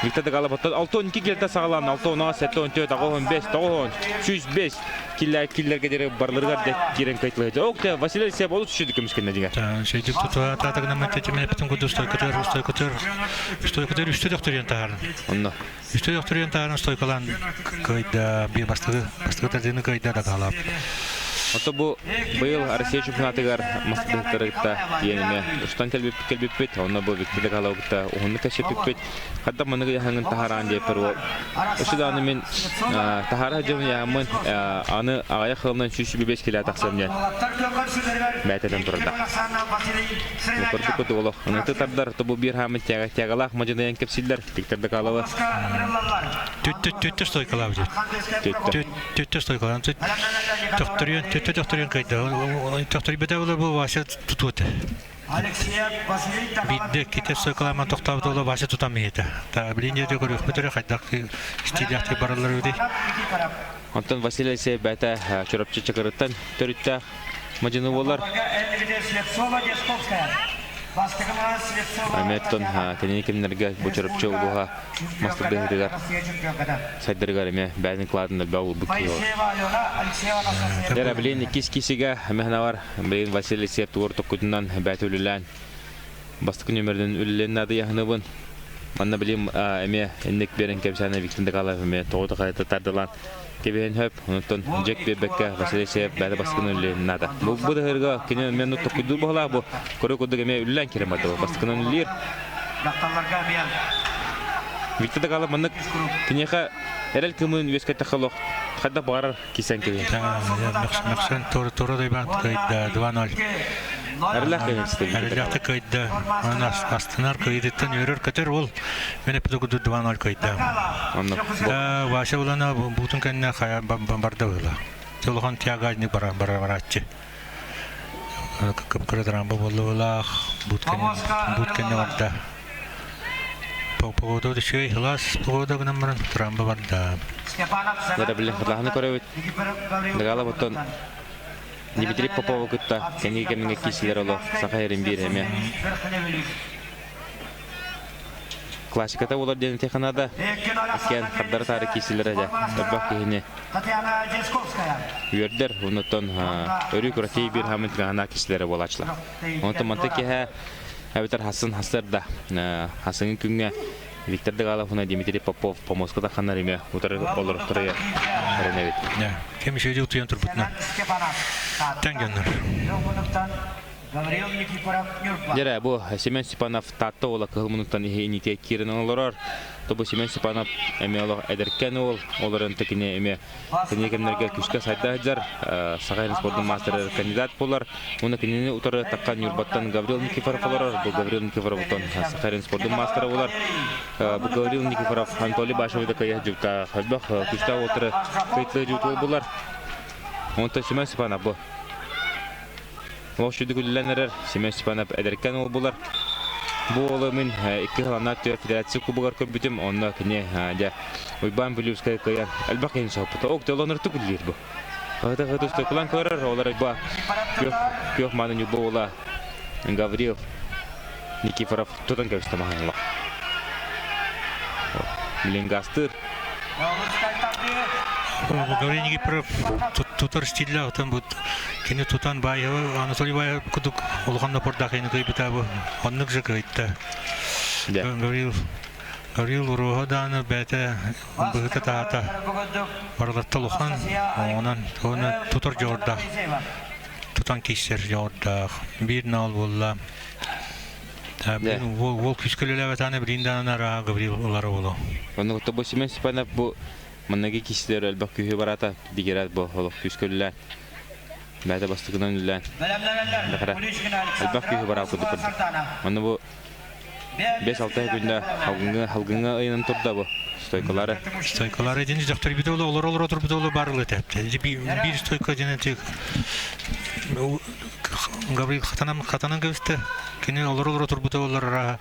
Виктор Дагалов оттон 6-12 килэтэ саҕалаан 6-16, 7-14, 8-15, 9-10, 105 киллэргэ диэри барларыгар да киирэн кайтылыһы. Ок те Василий Алексеев олус үчүгэй көмүскэннэ дигэр. Сөйдүк тутуа таатагынан мэтэтимен эпитин курдук стойкатыр, стойкатыр, стойкатыр үстэ дөхтөрүөн таһарын. Онно. Үстэ дөхтөрүөн таһарын стойкалаан кыайда, би бастыгы, бастыгы тардыны кыайда да таалап. Ото бу быйыл Россия чемпионатыгар мастыктарыгта тиэнеме устан кэлбиппит, онно бу Виктор Дакаловыкта уһуннук кэсиппиппит. Хадда маныгы яһаңын таһараан диэппэр ол өссө даҕаны мин таһаара сылдьабын яһаммын аны аҕыйах сылынан 125 килэ тахсыам диэн бээтэтэн турарда. Көрдүк курдук олох ыныты тардар тобу биир хаамын тяга тягалаах мадьынайан кэпсииллэр Виктор Докалова. Түттэ стойкалаабыт. Түттэ стойкалаан. Төхтөрүөн, түттэ төхтөрүөн кайда. Төхтөрбөтө була бу Вася тутуота. Биирдэ иккитэ сыкыламан тохтообут уола Вася тутан иһитэ. Билин дьиэтэ көрүөхпүт эрэ хайдах стилээхтик бараллар эбитий. Онтон Василий Алексеев бэйэтэ Чурапчы Чакырыттан төрүттээх мадьыны буолар. Эмиэ кини кэмнэргэ бу Чурапчы улууһа мас тардыһыытыгар сайдарыгар эмиэ бэйэтин кылаатын элбэх уурбут киһи буолар. Дьэ, билин иккис киисигэ эмиэ Билигин Василий Алексеев тугур токкутунан бэйэтэ үлэлээн бастакы нүөмэринэн үлэлээн наадыйаһыныбын. Манна билим эмиэ инник биэрэн кэпсээнэ Виктор Докалаев эмиэ тоҕо хайата тардылаан кэбиһэн хөп. Онтон дьэк биэрбэккэ Василий Алексеев бэйэтэ бастакынан үлэлээн наада. Бу бу да кини эмиэ ну токкуйдуур баһылаах бу көрө курдук эмиэ үлэлээн киирэн барда бастакынан үлэлиир. Виктор Докалаев маннык киниэхэ эрэл кымын үөскэттэххэ олох хайдах баҕарар Кисэн кэбиһэр. Мөхсөн тура дайбан кыайда 2-0. Эрэлээх кыайда. Эрэлээхтик кыайда. Онон астынар кыайдыттан үөрэр көтөр ол. Мен эппит курдук 2-0 кыайда. Онно. Вася улана буутун кэннэ хайа барда была. Улахан тягадник бара барааччы. Кып-кыра трамба буолла буут кэннэ барда. Погода үчүгэй, сылаас погода гынан баран трамба барда. Дара биле хатаһаны көрөбүт. Дагала оттон Дмитрий Попову кытта кэнники кэмҥэ киисилэр олох саха эрин биир эмиэ. Классиката болар диэн теханада иккиэн хардары таары киисилэрэ дьэ элбэх киһини үөрдэр оннуттан өрүү куратии биир хамын тыгаһана киисилэрэ буолааччылар. Онтон манта киһэ эбэтэр хасын хастар да хасыҥы күҥҥэ Виктор Дыгалов уонна Дмитрий Попов помоска тахханнар эмиэ утары олорохторо эрэнэбит. Кем еще утуйан турбутна. Тэнгеннер. Дьэрэ, бу Семен Степанов Таатта уола кыһыл муннуктан иһи инитиэ киирэн олорор. Тобу Семен Степанов эмиэ олох эдэркэн уол, олорон кини эмиэ кини кэмнэргэ күүскэ сайда сылдьар, Саха сирин спордун маастарыгар кандидат буолар. Уонна кинини утары такка Ньурбаттан Гаврил Никифоров олорор. Бу Гаврил Никифоров оттон Саха сирин спордун маастара буолар. Бу Гаврил Никифоров Анатолий Башевы да кыйа дьута элбэх күүстээх уолтары кыйтылы дьутуол булар. Онтон Семен Степанов бу. Ол шүдүк үллэн эрэр Семен Степанов эдэркэн уол булар. Бу уолу мин икки сыланнаах түөр федерация кубогар көрбүтүм. Онно кини дьэ Уйбаан Бүлүүскэй кыайан элбэх киһини соһуппута. Ок, долонуртук үллиир бу. Ыһыта-ыһыта устукулан көрөр, олор ба күөх, күөх мааны ньурба уола Гаврил Никифоров тутан кэбистэ маһаҥла. Билингастыыр. Гаврил Никифоров тутар стиллээх бу кини тутан Баева Анатолий Баев кудук улахан напордаах кини кыйбыта бу оннук же кыйтта. Гаврил Гаврил уруоһа дааны бэйэтэ быһыта таата барылатта улахан онон оны тутар дьоҕурдаах тутан киирсэр дьоҕурдаах биир наал буолла уол күүскэ үлэлээбэтэҕинэ билигин даҕаны араа Гаврил ылара буолуо. Онно бу Семен Степанов бу манныгы киирсилэр элбэх күүһү бараата дигэрэр бу олох күүскэ үлэлээн бэйэтэ бастакынан үлэлээн элбэх күүһү бараа курдук көрдүк. Онно бу 5-6 күндэ халгыҥҥа халгыҥҥа ыйанан турда бу стойкалары. Стойкалары дин дьахтар бит оло олор олор турбут оло барылы тэпте. Бир стойка дин тик Гаврил хатанан хатанан кэбисте. Кини олор олор турбут олор ара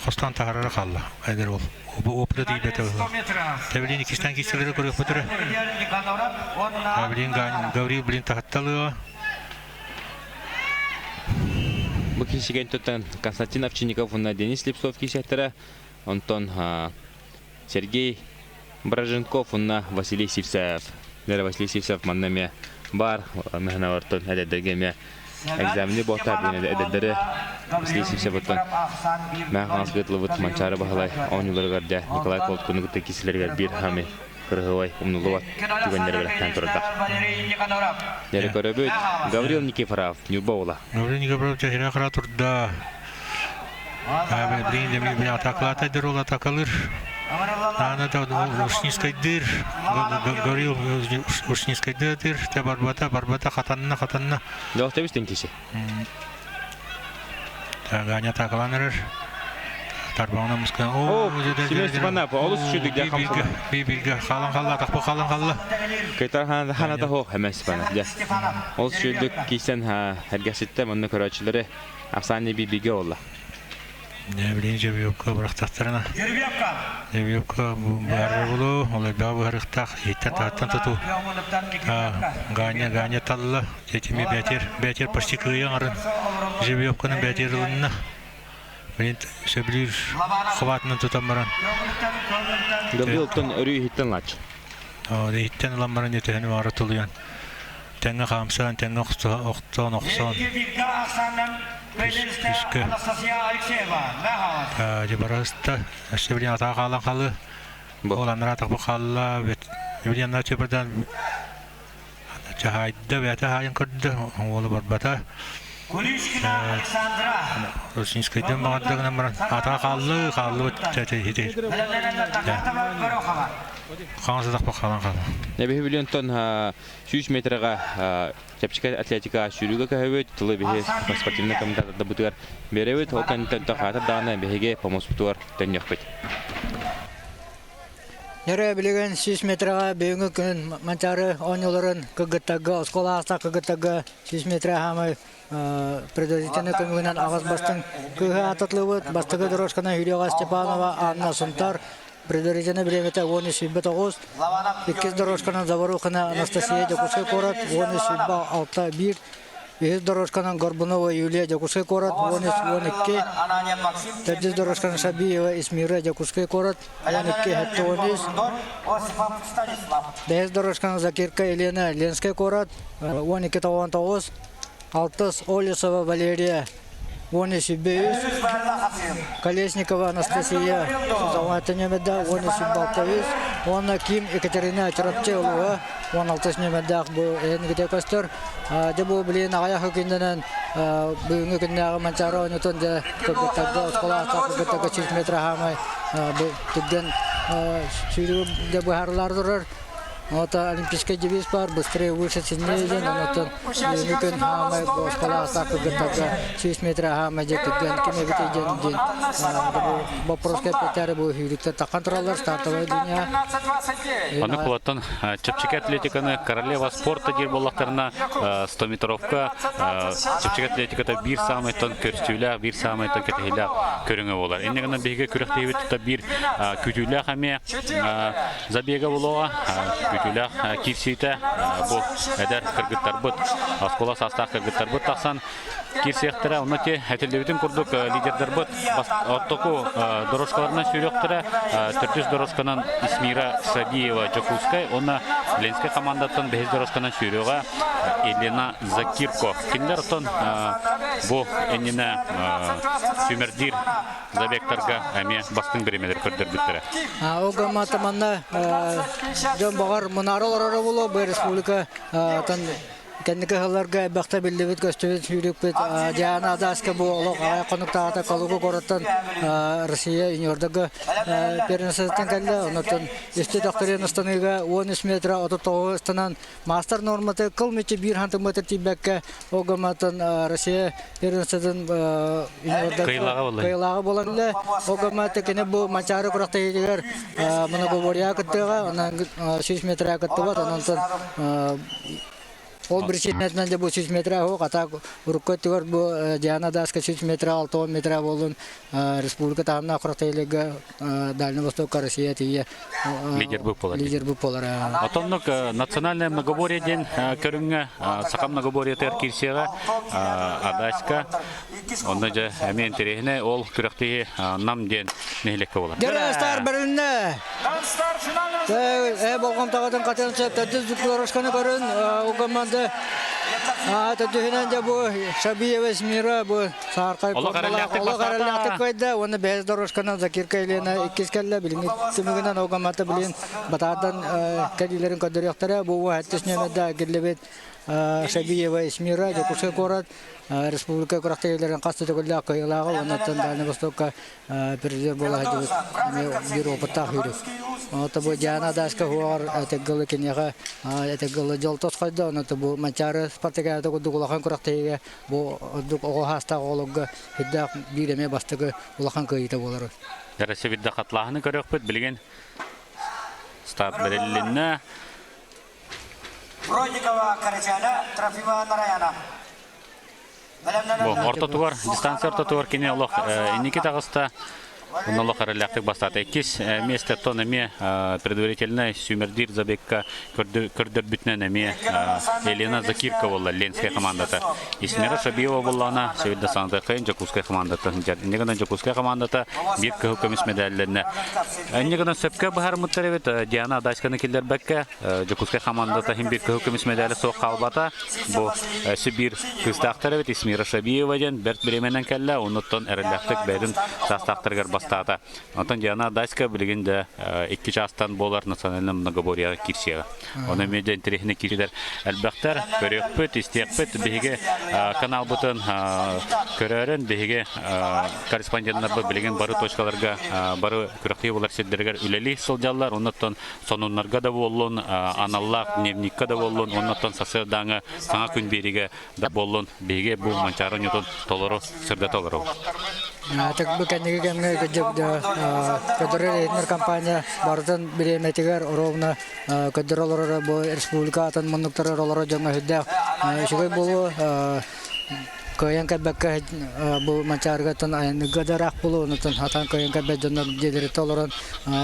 хостан тахарара қалла. Эдер ол. Бу опыта тиийбэтэ. Тэбилин иккистэн киирсэлэри көрүөхпүтүрэ. Гаврил Гаврил блин тахатталыа. Бу киһисигэн туттан Константин Овчинников уонна Денис Слепцов киисэттэрэ, онтон Сергей Браженков уонна Василий Сивцев. Лера Василий Сивцев манна эмиэ баар, мыһыналартан эдэрдэргэ эмиэ экзамени буолта эдэрдэри Василий Сивцев оттон мээх хаҥас ыытыллыбыт Манчаары Баһылай оонньууларыгар дьэ Николай Колткуну кытта киисэлэригэр биир хами кырыһыбай умнуллубат түгэннэри бэлэхтээн турда. Дьэрэ көрөбүт Гаврил Никифоров, Ньурба уола. Гаврил Никифоров чэһирэ хара турда. Билигин деми били атакалаатайдыр ол атакалыр. Аны да Ушницкайдыр. Гаврил Ушницкайдыр. Те барбата, барбата, хатанна, хатанна. Дохтебистин киси. Ганя атакаланырыр. Тарбаҕына мускан. О, Семен Степанов, олус үчүгдүк дьэ хамсана. Би-билге халан халла, тахпы халан халла. Кытар ханата хоох Семен Степанов дьэ. Олус үчүгдүк кисэн эргэситтэ манна көрөөччүлэри Ахсаанни би-биге олла. Не билин Жеребьевка бырахтахтарына. Жеребьевка быһарар булу, ол элбэҕи быһарыахтаах, иһиттэн таһыттан туту. Ганя, Ганя талла, этими бэтер, бэтер почти кыайан арын. Жеребьевканы бэтер ылынна. Блин, сөбүлүүр хватынан тутан баран. Гаврилтон өрүү иһиттэн лач. Иһиттэн ылан баран үтөһүнү баара тулуйан. Тэҥҥэ хаамсан, тэҥҥэ охтон, охсон. Күскө. Дебараста, өссө билин атаа хаалан халы. Ол анараа тахпы хаалла, билин анараа чөпөрдан Чаһаайда бэйэтэ хаайан көрдө, уолу барбата. Кулишкина Александра. Русинскайдан баҕарда гынан баран атаа хааллы, хааллыбыт хити. Хаҥас атахпа хаалан хаалла. Эбиһи билиэнтон 100 метрга чэпчэки атлетика сүүрүүгэ көһөбүт, тылы биһи спортивный комментатордарбытыгар биэрэбит, ол кэнниттэн хаатыр даҕаны биһиги помоспутугар төннүөхпүт. Нөрө билигин 100 метраҕа бүгүҥҥү күн Манчаары оонньууларын кыргыттарга, оскуола аастаах кыргыттарга 100 метра хаамай предварительный көмүгүнэн аҕыс бастыҥ кыыһы ааттатылыбыт. Бастакы дорожканан Юлия Степанова, Анна Сунтар, предварительный бириэмэтэ 13,9. Иккис дорожканан Заварухина Анастасия Дьокуускай куорат 13,6 Үһүс дорожканан Горбунова Юлия Дьокуускай куорат 13-12. Төрдүс дорожканан Шабиева Исмира Дьокуускай куорат 12-73. Бэһис дорожканан Закирка Елена Ленскэй куорат 12-99. Алтыс Олесова Валерия 13-3. Колесникова Анастасия Сузалата нөмердээх 13-6. Уонна Ким Екатерина Чурапчы улууһа 16 нөмердээх бу эһингите көстөр. Дьэ бу билигин аҕыйах күннэнэн бүгүҥҥү күннээҕи Манчаары оонньуутун дьэ кыргыттарга оскуола аастаах кыргыттарга 100 метр хаамай. бу түргэн сүүрүүгэ быһаарылаары турар. Ота олимпийскай девиз бар, быстрее выше сильнее диэн, онотон бүгүҥҥү күн хаамай бу оскуола аастаах кыргыттарга 100 метр хаамай дьэ түргэн ким эбитий диэн диэн боппуруоска эппиэттээри бу сүүрүктэр таххан тураллар стартовая линия. Аны кулаттан чэпчэки атлетиканы королева спорта диир буоллахтарына 100-метровка чэпчэки атлетиката биир саамайтан көрсүүлээх, биир саамайтан кэтэһиилээх көрүҥэ буолар. Инньэ гынан биһиги күрэхтэһиибит тута биир күүтүүлээх эмиэ забега буолуоҕа. Күүтүүлээх киирсиитэ бу эдэр кыргыттарбыт, оскуола саастаах кыргыттарбыт тахсан киирсиэхтэрэ. Онно ти этиллибитин курдук лидердарбыт ортоку дорожкаларынан сүүрүөхтэрэ. Төрдүс дорожканан Исмира Шабиева Дьокуускай уонна Ленскэй командаттан бэһис дорожканан сүүрүөҕэ Елена Закирко. Кинилэр оттон бу иннинэ сүүмэрдиир забегтарга эмиэ бастыҥ бириэмэлэр көрдөрбүттэрэ. Ол гаммата манна дьон баҕар мунаара олороро буолуо бу республика Кэнники сылларга элбэхтэ биллибит-көстүбүт сүүрүкпүт Диана Адаска бу олох аҕай хонуктаата Калуга куораттан Россия юниордарга первенствоттан кэллэ. Оннуттан үстэ төхтөрүөн ыстаныыга 13 метр 39 ыстанан маастар норматы кыл мүччү биир хантыметр тиийбэккэ ол гымматтан Россия первенствотын юниордарга кыайылааҕа буолан илэ. Ол гымматта кини бу Манчаары күрэхтэһиитигэр многоборьеҕа кыттыаҕа, онон 100 метрга кыттыбат, онон Ол причинатынан дьэ бу 100 метра оһох, а так урукку өттүгэр бу Диана Даска 100 метра, 60 метра буоллун республика таһымнаах күрэхтэһиилэргэ Дальний Востокка Россия тиийэ лидер буолар. Лидер буолар. Отоннук национальное многоборье диэн көрүҥҥэ саха многоборьетыгар киирсиэҕэ Адаська онно дьэ эмиэ интэриэһинэй ол күрэхтэһии Нам диэн нэһилиэккэ буолар. Дьэ, бэрилиннэ. Э болҕомтоҕутун хатын сөп төрдүс дорожканы көрүн ол команда төрдүһүнэн дьэ бу Шабиева Эсмира бу сааркай Олох эрэллээхтик олох эрэллээхтик кыайда уонна бэһис дорожканан Закирка Елена иккис кэллэ билиҥҥи түмүгүнэн ол команда билин батаардан кэлиилэрин көрдөрүөхтэрэ бу сэттис нүөмэрдэ киллибит Шабиева Эсмира Дьокуускай куорат республика күрэхтэһиилэрин хас да төгүллээх кыайыылааҕа уонна Дальний Востокка призер буола сылдьыбыт биир опыттаах үүрүк. Ото бу Диана Даска хуоҕар этэггылы киниэхэ этэггылы дьол тосхойдо, онон бу Манчаары спартакиада курдук улахан күрэхтэһиигэ бу ордук оҕо саастаах оҕолорго сүрдээх биир эмиэ бастакы улахан кыайыыта буолар. Россия бирде хатлааһыны көрүөхпүт билигин старт бэрилиннэ. Бродникова Карачана, Трофимова Нараяна. Бу ортотугар, дистанция ортотугар кини олох инники таҕыста. Онно олох эрэллээхтик бастаата. Иккис миэстэттэн эмиэ предварительнай сүүмэрдиир забегка көрдөрбүтүнэн эмиэ Елена Закирка буолла Ленскэй командата. Исмера Шабиева буоллаҕына Севильда Санатыкайын Дьокуускай командата сылдьар. Инньэ гынан Дьокуускай командата биир кыһыл көмүс медаллэннэ. Инньэ гынан сөпкө быһаарыммыттар эбит Диана Адаськаны киллэрбэккэ Дьокуускай хамаандата иһин биир кыһыл көмүс медали суох хаалбата. Бу өссө биир кыыстаахтар эбит Исмира Шабиева диэн бэрт бириэмэнэн кэллэ. Оннуттан эрэллээхтик бэйэтин саастаахтарыгар бастаата. Онтон Диана Дайска билигин да икки чаастан буолар национальнай многоборьеҕа киирсиэҕэ. Ону эмиэ да интэриэһинэй киирсиилэр элбэхтэр. Көрүөхпүт, истиэхпит. Биһиги каналбытын көрөөрүн биһиги корреспонденнарбыт билигин бары точкаларга бары күрэхтэһии буолар сирдэригэр үлэлии сылдьаллар. Оннуттан сонуннарга да буоллун, аналлаах дневникка да буоллун, оннуттан сарсыардааҥы саҥа күн биэриигэ да буоллун, биһиги бу Манчаары оонньуутун толору сырдата олоробут. Бу кэнники кэмҥэ көдөрөр иһитинэр компания барытын бириэмэтигэр ровно көдөрө олороро бу республика атын муннуктарыгар олорор дьоҥҥо сүрдээх үчүгэй буолуо Кыайан кэлбэккэ бу Манчаарыгаттан айанныырга да ыраах буолуо, онтон сатаан кыайан кэлбэт дьоннор дьиэлэриттэн олорон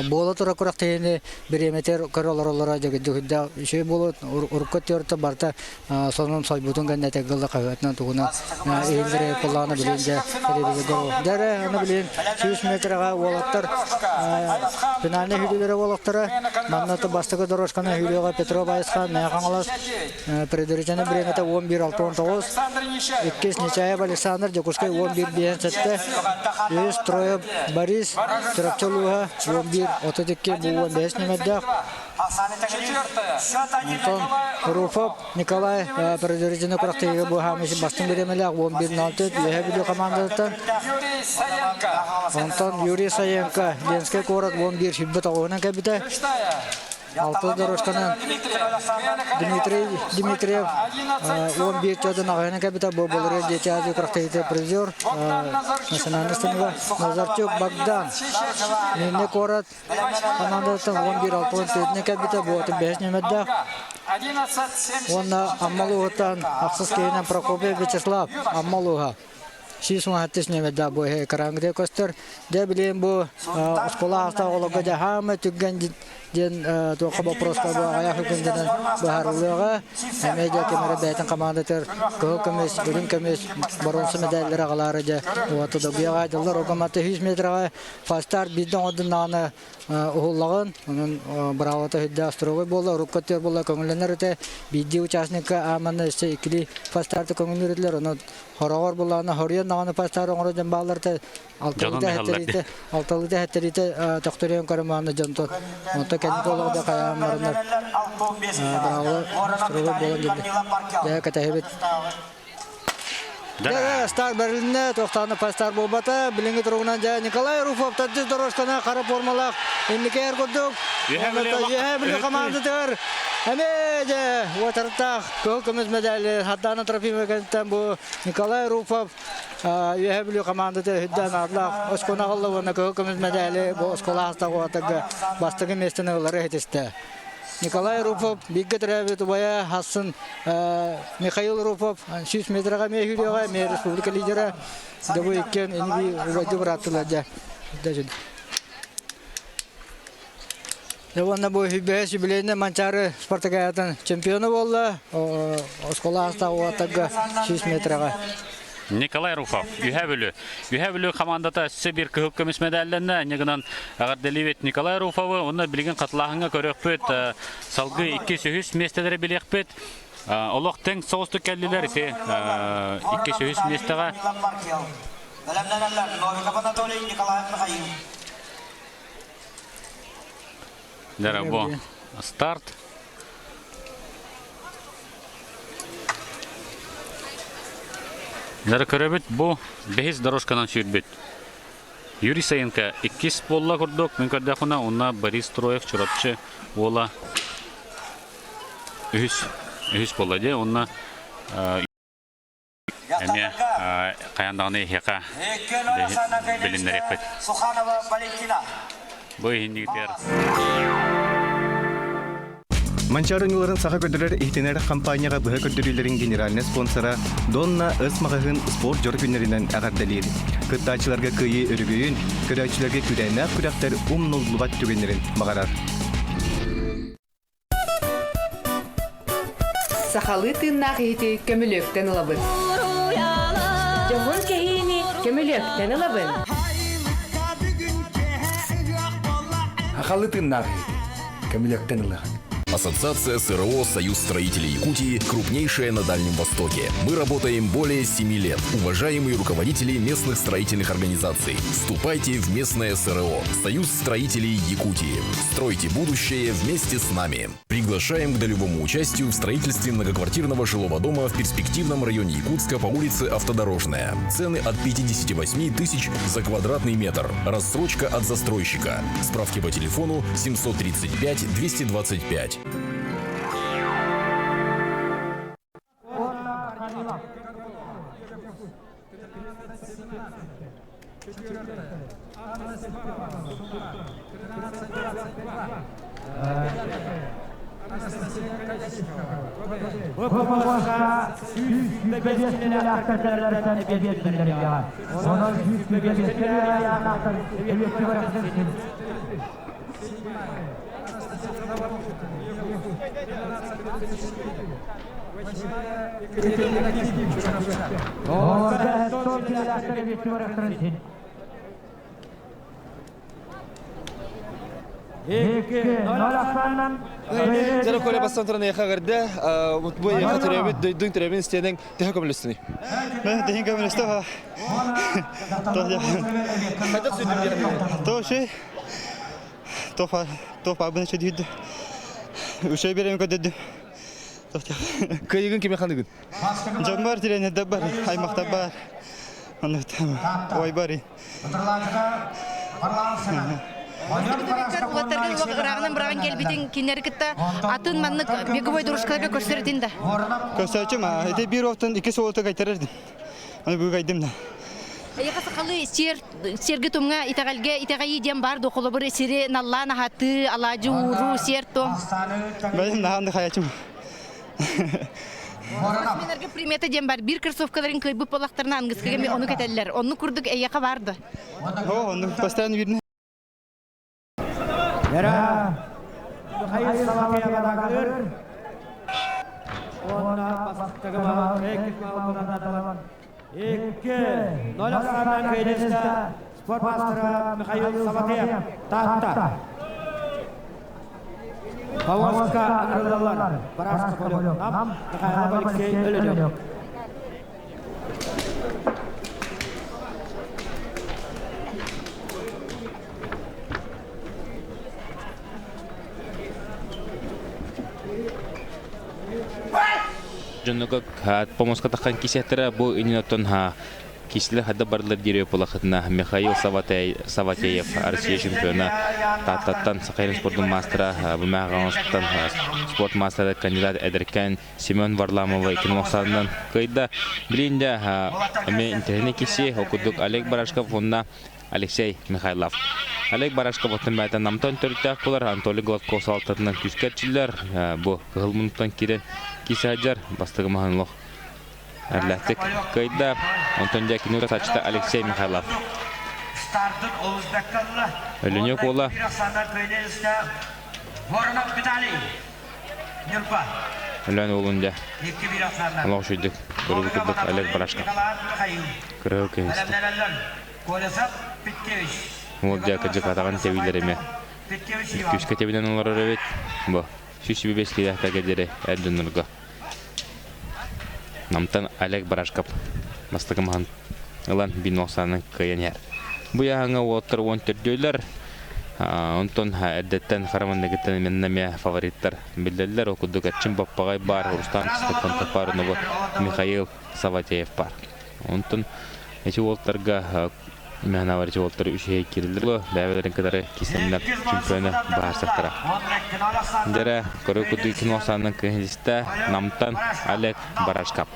буола турар күрэхтэһиини бириэмэтигэр көрө олороллоро дьөгүрдээх үчүгэй буолуо. Урукку өттүгэр барыта сонун сойбутун кэннэ этэргэ хаһыатынан тугунан иһиллэрэ буоллаҕына билигин дьэ телевизорга дьэ эрэ аны билигин 100 метрэҕэ уолаттар финальнай сүүрүүлэрэ буолуохтара. Манна бастакы дорожканы сүүрүөҕэ Петров Айысхан, Мэҥэ Хаҥалас Предварительное бириэмэтэ 11.69. Иккис Нечаев Александр Дьокуускай 11 5 7, үһүс Троев Борис Чурапчы улууһа 11 32 бу 15 нүмердээх. Онтон Руфов Николай предварительно күрэхтэһиигэ бу хаамышы бастыҥ бириэмэлээх 11-04 Үөһээ Бүлүү хамаандатыттан. Онтон Юрий Саенко Ленскэй куорат 11 29-унан кэлбитэ. Алты дорожканан Дмитрий Дмитриев 11 төрдүн аҕыһынан кэлбитэ. Бу былырыын Дети Азии күрэхтэһиитэ призер национальный стануга Назарчук Богдан Мирный куорат Хамаандаттан 11 64 кэлбитэ, бу 35 нүөмэрдээх. Уонна Амма улууһуттан ахсыс киһинэн Прокопий Вячеслав Амма улууһа. 117 нүөмэрдээх бу экраҥҥа көстөр. Дьэ билигин бу оскуола аастаах оҕолорго дьэ хаамай түргэн диэн туохха боппуруоска бу аҕыйах күнүнэн быһаарыллыаҕа. Эмиэ дьэ ким эрэ бэйэтин хамаандатыгар кыһыл көмүс, үрүҥ көмүс, боруонса мэдээллэри аҕалаары дьэ уоту добуйаҕа дьыллар огоматы 100 метраҕа Фастар биирдэ оҥордуннаҕына уһуллаҕын, онон быраабата үрдээх строгой буолла, урукку өттүгэр буолла көҥүллэнэр этэ. Биирдии участникка ааманна өссө иккилии фастарты көҥүллүүр этилэр, онон хороҕор буоллаҕына хоруйан даҕаны фастар оҥоро дьон бааллар этэ. Алталыыта алталыыта эһэттэриитэ төхтөрүйэн көрөн дьонтон онто кэнники олоҕо да хайаан бараннар быраабыла строгой буолан кэллэ. Дьэ кэтэһэбит. Дьэ, стар бэрилиннэ, туохтааны пастар буолбата. Билиҥҥи туругунан дьэ Николай Руфов төрдүс дорожканы хара формалаах инники эр курдук. Үөһээ Бүлүү хамаандатыгар эмиэ дьэ уотардаах кыһыл көмүс медали Сардаана Трофимова кэнниттэн бу Николай Руфов Үөһээ Бүлүү хамаандата үрдээн аарлаах оскуола аҕалла уонна кыһыл көмүс медали бу оскуола аастаах уолаттарга бастакы миэстэни ылары ситистэ. Николай Руфов бииргэ төрөөбүт убайа Хассын Михаил Руфов 100 метрга эмиэ сүүрүөҕэ, эмиэ республика лидера. Дьэ бу иккиэн ини убайдыы бырааттылар дьэ. Дьэ уонна бу үһүс юбилейный Манчаары спартакиадатын чемпиона буолла. Оскуола аастаах уолаттарга 100 метрга. Николай Руфов, Үһээ Бүлүү. Үһээ Бүлүү хамаандата өссө биир кыһыл көмүс мэдээллэннэ. Инньэ гынан эҕэрдэлиибит Николай Руфовы. Онно билигин хатылааһыҥҥа көрүөхпүт. Салгыы иккис, үһүс миэстэлэри билиэхпит. Олох тэҥ соҕустук кэллилэр ити иккис, үһүс миэстэҕэ. Бэлэмнэнэллэр Новиков Анатолий, Николаев Михаил. Дорогу. Старт. Дары көрөбүт бу бэһис дорожканан сүүрбүт. Юрий Саенко иккис буолла курдук, мин көрдөхүнэ, уонна Борис Троев Чурапчы уола үһүс үһүс буолла дии, уонна Эмиэ хайаан даҕаны эһиэхэ билиннэриэхпит. Суханова Валентина. Бу иһиннигитигэр Манчаары ньууларын саха көрдөрөр иһитинэр хампаанньаҕа быһа көрдөрүүлэрин генеральнай спонсора Донна Ыс маҕаһыын спорт дьоро күннэринэн эҕэрдэлиир. Кыттааччыларга кыайыы өрөгөйүн, көрөөччүлэргэ күүрээннээх күрэхтэр умнуллубат түгэннэрин баҕарар. Сахалыы тыыннаах иһити көмүлүөктэн ылабын. Дьоһун кэһиини көмүлүөктэн ылабын. Сахалыы тыыннаах иһити көмүлүөктэн ылыаҕын. Ассоциация СРО «Союз строителей Якутии» крупнейшая на Дальнем Востоке. Мы работаем более 7 лет. Уважаемые руководители местных строительных организаций, вступайте в местное СРО «Союз строителей Якутии». Стройте будущее вместе с нами. Приглашаем к долевому участию в строительстве многоквартирного жилого дома в перспективном районе Якутска по улице Автодорожная. Цены от 58 тысяч за квадратный метр. Рассрочка от застройщика. Справки по телефону 735 225. Бу 125 миллиардтан эбиэт Онон 125 миллиардтан эбиэт 2-0 ахсаанынан Дьэ, Коля бастан туран эйиэхэ эҕэрдэ. Бу эйиэхэ төрөөбүт дойдуҥ төрөөбүт истиэнэҥ төһө көмөлөстүнүй? Тэһин көмөлөстө. Хайдах сүүрдүм диэн? То ши. То то пабын чөдүйдү. Үшөй берем көдөдү. Кыйыгын кими ханыгын? Дьон бар, тренердер бар, аймактар бар. Ой бар. Уолаттаргын ырааҕынан быраҕан кэлбитин кинилэри кытта атын маннык беговой дорожкаларга көрсөр этин да. Көрсөөчүм, ити биир уолтан икки суолта кайтарар этим. Аны бүгүн кайдым да. Эйиэхэ сахалыы сиэр сиэргэ тумҥа итэҕэлгэ итэҕэйии диэн баар дуо холобур сири наллаан аһатыы, алаадьы ууруу, сиэр туом. Бэйэм наһаан да хаячым. Спортсменнарга примета диэн бар. Биир кроссовкаларын кыайбыт буоллахтарына ангыскыга ми ону кэтэллэр. Оннук курдук эйиэхэ бар да? О, оннук постоянно видно. Яра Михаил Салапьев атакалыр. Онна бастыгы 2-0 ахсаанынан кыайдыста спорт маастара Михаил Саватеев Таатта. Повозка арылалар. Барашка Полев Нам, Михайлов Алексей Өлөнөк. Дьоннорго помоска таххан кисэхтэрэ бу иннинэ кисилер хадда бардылар дириө пулахытына Михаил Саватеев Россия чемпиона Тааттаттан Сахалин спордун маастара Бумяҕаҥастан спорт маастара кандидат эдэркээн Семен Варламова иккин кыайда. Билин да эми интэриэһинэй киси ол курдук Олег Барашков уонна Алексей Михайлов. Олег Барашков оттон бэйэтэ Намтан төрүттээх буолар, Анатолий Гладков салалтатынан күүскэ эрчиллэр. Бу кыһыл муннуктан киирэн киирсэ сылдьар бастакы маһын олох эрлээхтик кыайда. Онтон дьэ кини саччыта Алексей Михайлов. Өлөнүк уола Өлөөн уолун дьэ олох үчүгдүк көрүбүт курдук Олег Барашков кырыһыл киһистэ. Уол дьэ кырдьык атаҕын тэбиилэр эмиэ күүскэ тэбинэн олорор эбит. Бу 125 киилээхтэргэ диэри эр дьоннорго Намтан Олег Барашков бастакы маһын ылан биир нуохсаанын кыайан иһэр. Бу ыйааһыҥҥа уолаттар уон төрдүөлэр. Онтон эрдэттэн хара манныгыттан именно эмиэ фавориттар биллэллэр. Ол курдук Эрчим Баппаҕай баар, Рустам Ксенофонтов баар, онно Михаил Саватеев баар. Онтон ити уолтарга Мэхэнавар ити уолтар үчүгэй киирэллэр. Бэйэлэрин кытары кисэннэр чемпиона баһарсахтара. Дэрэ, көрө курдук кино саанан кыһынистэ Намтан Олег Барашкап.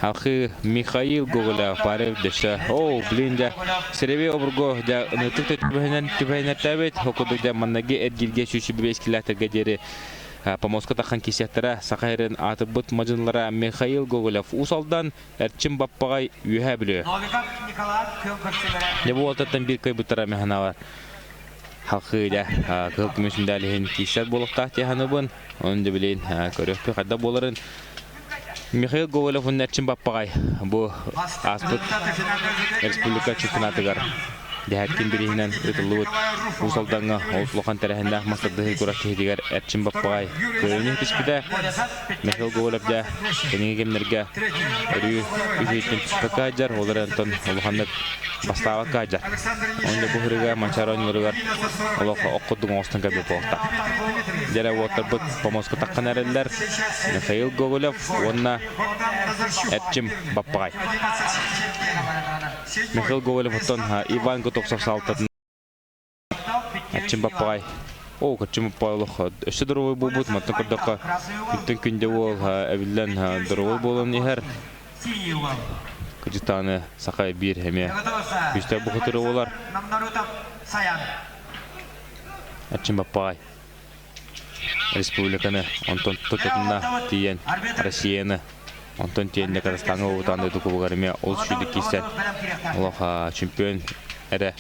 Алхы Михаил Гоголев парев дөссө. О, блин, дьэ, Сереви обурго дьэ ынытык түбэһинэн түбэһинэртээбит. Ол курдук дьэ маннаги эргилгэ сүүсү бэс килээтерге диэри помоска тахан кисиэттэрэ Саха сирин аатырбыт мадьынылара Михаил Гоголев Уус Алдан, Эрчим Баппаҕай Үөһээ Бүлүү. Дьэ бу уолтаттан биир кыайбыттара Механалар халхыы дьэ кыһыл көмүс медаль иһин киирсэр буолуохтаах дии саныыбын. Онон дьэ билигин көрүөхпүт хайдах буоларын. Михаил Гоголев уонна Эрчим Баппаҕай бу ааспыт республика чемпионатыгар Дэһээккин бирииһинэн ыытыллыбыт Уус Алдаҥҥа олус улахан тэрээһиннээх мас тардыһыы күрэхтэһиитигэр Эрчим Баппаҕай кыайыыны ситиспитэ. Михаил Гоголев дьэ кэнники кэмнэргэ өрүү үһүөттэн түспэккэ сылдьар, ол эрэн онтон улаханнык бастаабакка сылдьар. Онно бу сырыыга Манчаары оонньууларыгар олох ох курдук оҥостон кэлбит буолуохтаах. Дьэ уоттарбыт помоска таххан эрэллэр Михаил Гоголев уонна Эрчим Баппаҕай. Михаил Гоголев оттон Иван Готовцев саалтатын Эрчим Баппаҕай Оо, Эрчим Баппаҕай олох өссө доруобай буолбут, мантан көрдөххө күнтэн күндэ уол эбиллэн доруобай буолан иһэр. Кырдьыктааны саха биир эмиэ күүстээх бухатыра буолар. Эрчим Баппаҕай республиканы, онтон тутатына тиийэн Россияны, онтон тиийэн Казахстаҥҥа уутаан дойду кубогар эмиэ олус үчүгэй киирсэн олох чемпион эрэ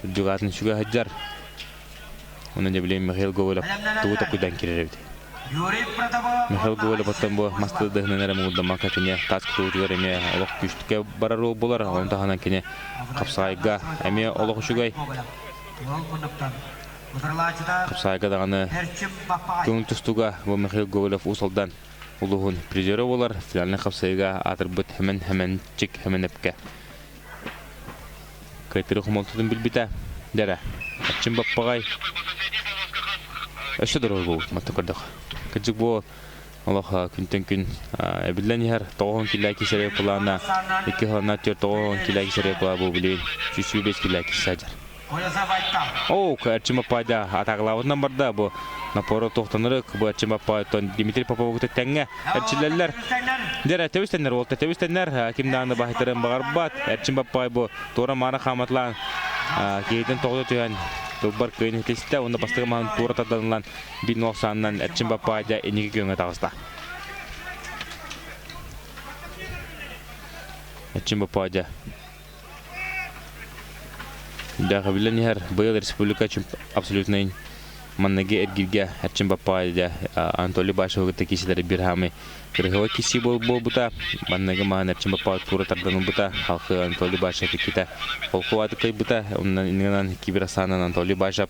үрдүк аатын сүгэ сылдьар. Онон дьэ билигин Михаил Гоголев тугу токуйдаан киирэр эбит. Михаил Гоголев оттон бу мас тардыһынан эрэ муҥурдаммакка кини таас кутуутугар эмиэ олох күүстүкэ барар уол буолар. Ону таһынан кини хапсаҕайга эмиэ олох үчүгэй. Хапсаайга даҕаны көҥүл тустууга бу Михаил Гоголев Уус Алдан улууһун призера буолар. Финальнай хапсайыыга аатырбыт Хэмэн Хэмэнчик Хэмэнэпкэ кыайтырыы хомолтотун билбитэ. Дьэрэ, Аччым Баппаҕай өссө доруобай буолбут мантан көрдөх. Кырдьык бу олох күнтэн күн эбиллэн иһэр тоҕуһун килээ кисэрэ плана икки хылана түөрт тоҕуһун килээ кисэрэ пла бу билигин 105 килээ кисэ Оо, Эрчим Аппайда атаакалаабытынан барда. Бу напору туохтанырык, бу Эрчим Аппайтон Дмитрий Попову тэҥҥэ эрчиллэллэр. Дьэ, тэбистэннэр, уолта тэбистэннэр, ким даҕаны баһыйтарын баҕарбат. Эрчим Аппай бу туора-маара хааматлаан киһитин тоҕута түһэн тылбар кыайын иһитистэ уонна бастакы маһын туора тарданылан биир нуохсаанынан Эрчим Баппайда инники күөҥҥэ таҕыста. Эрчим Баппайда Дэхэбилэн иһэр быйыл республика абсолютнай манныгы эргиргэ Эрчим Баппаайда Анатолий Башевы кытта киисэлэри биир хаамый кырыһыба киси буолбута. Манныгы маһан Эрчим Баппаай тура тардан ылбыта. Халқы Анатолий Башев иккитэ холкуааты кыайбыта. Онон иннинэн киберасаанан Анатолий Башев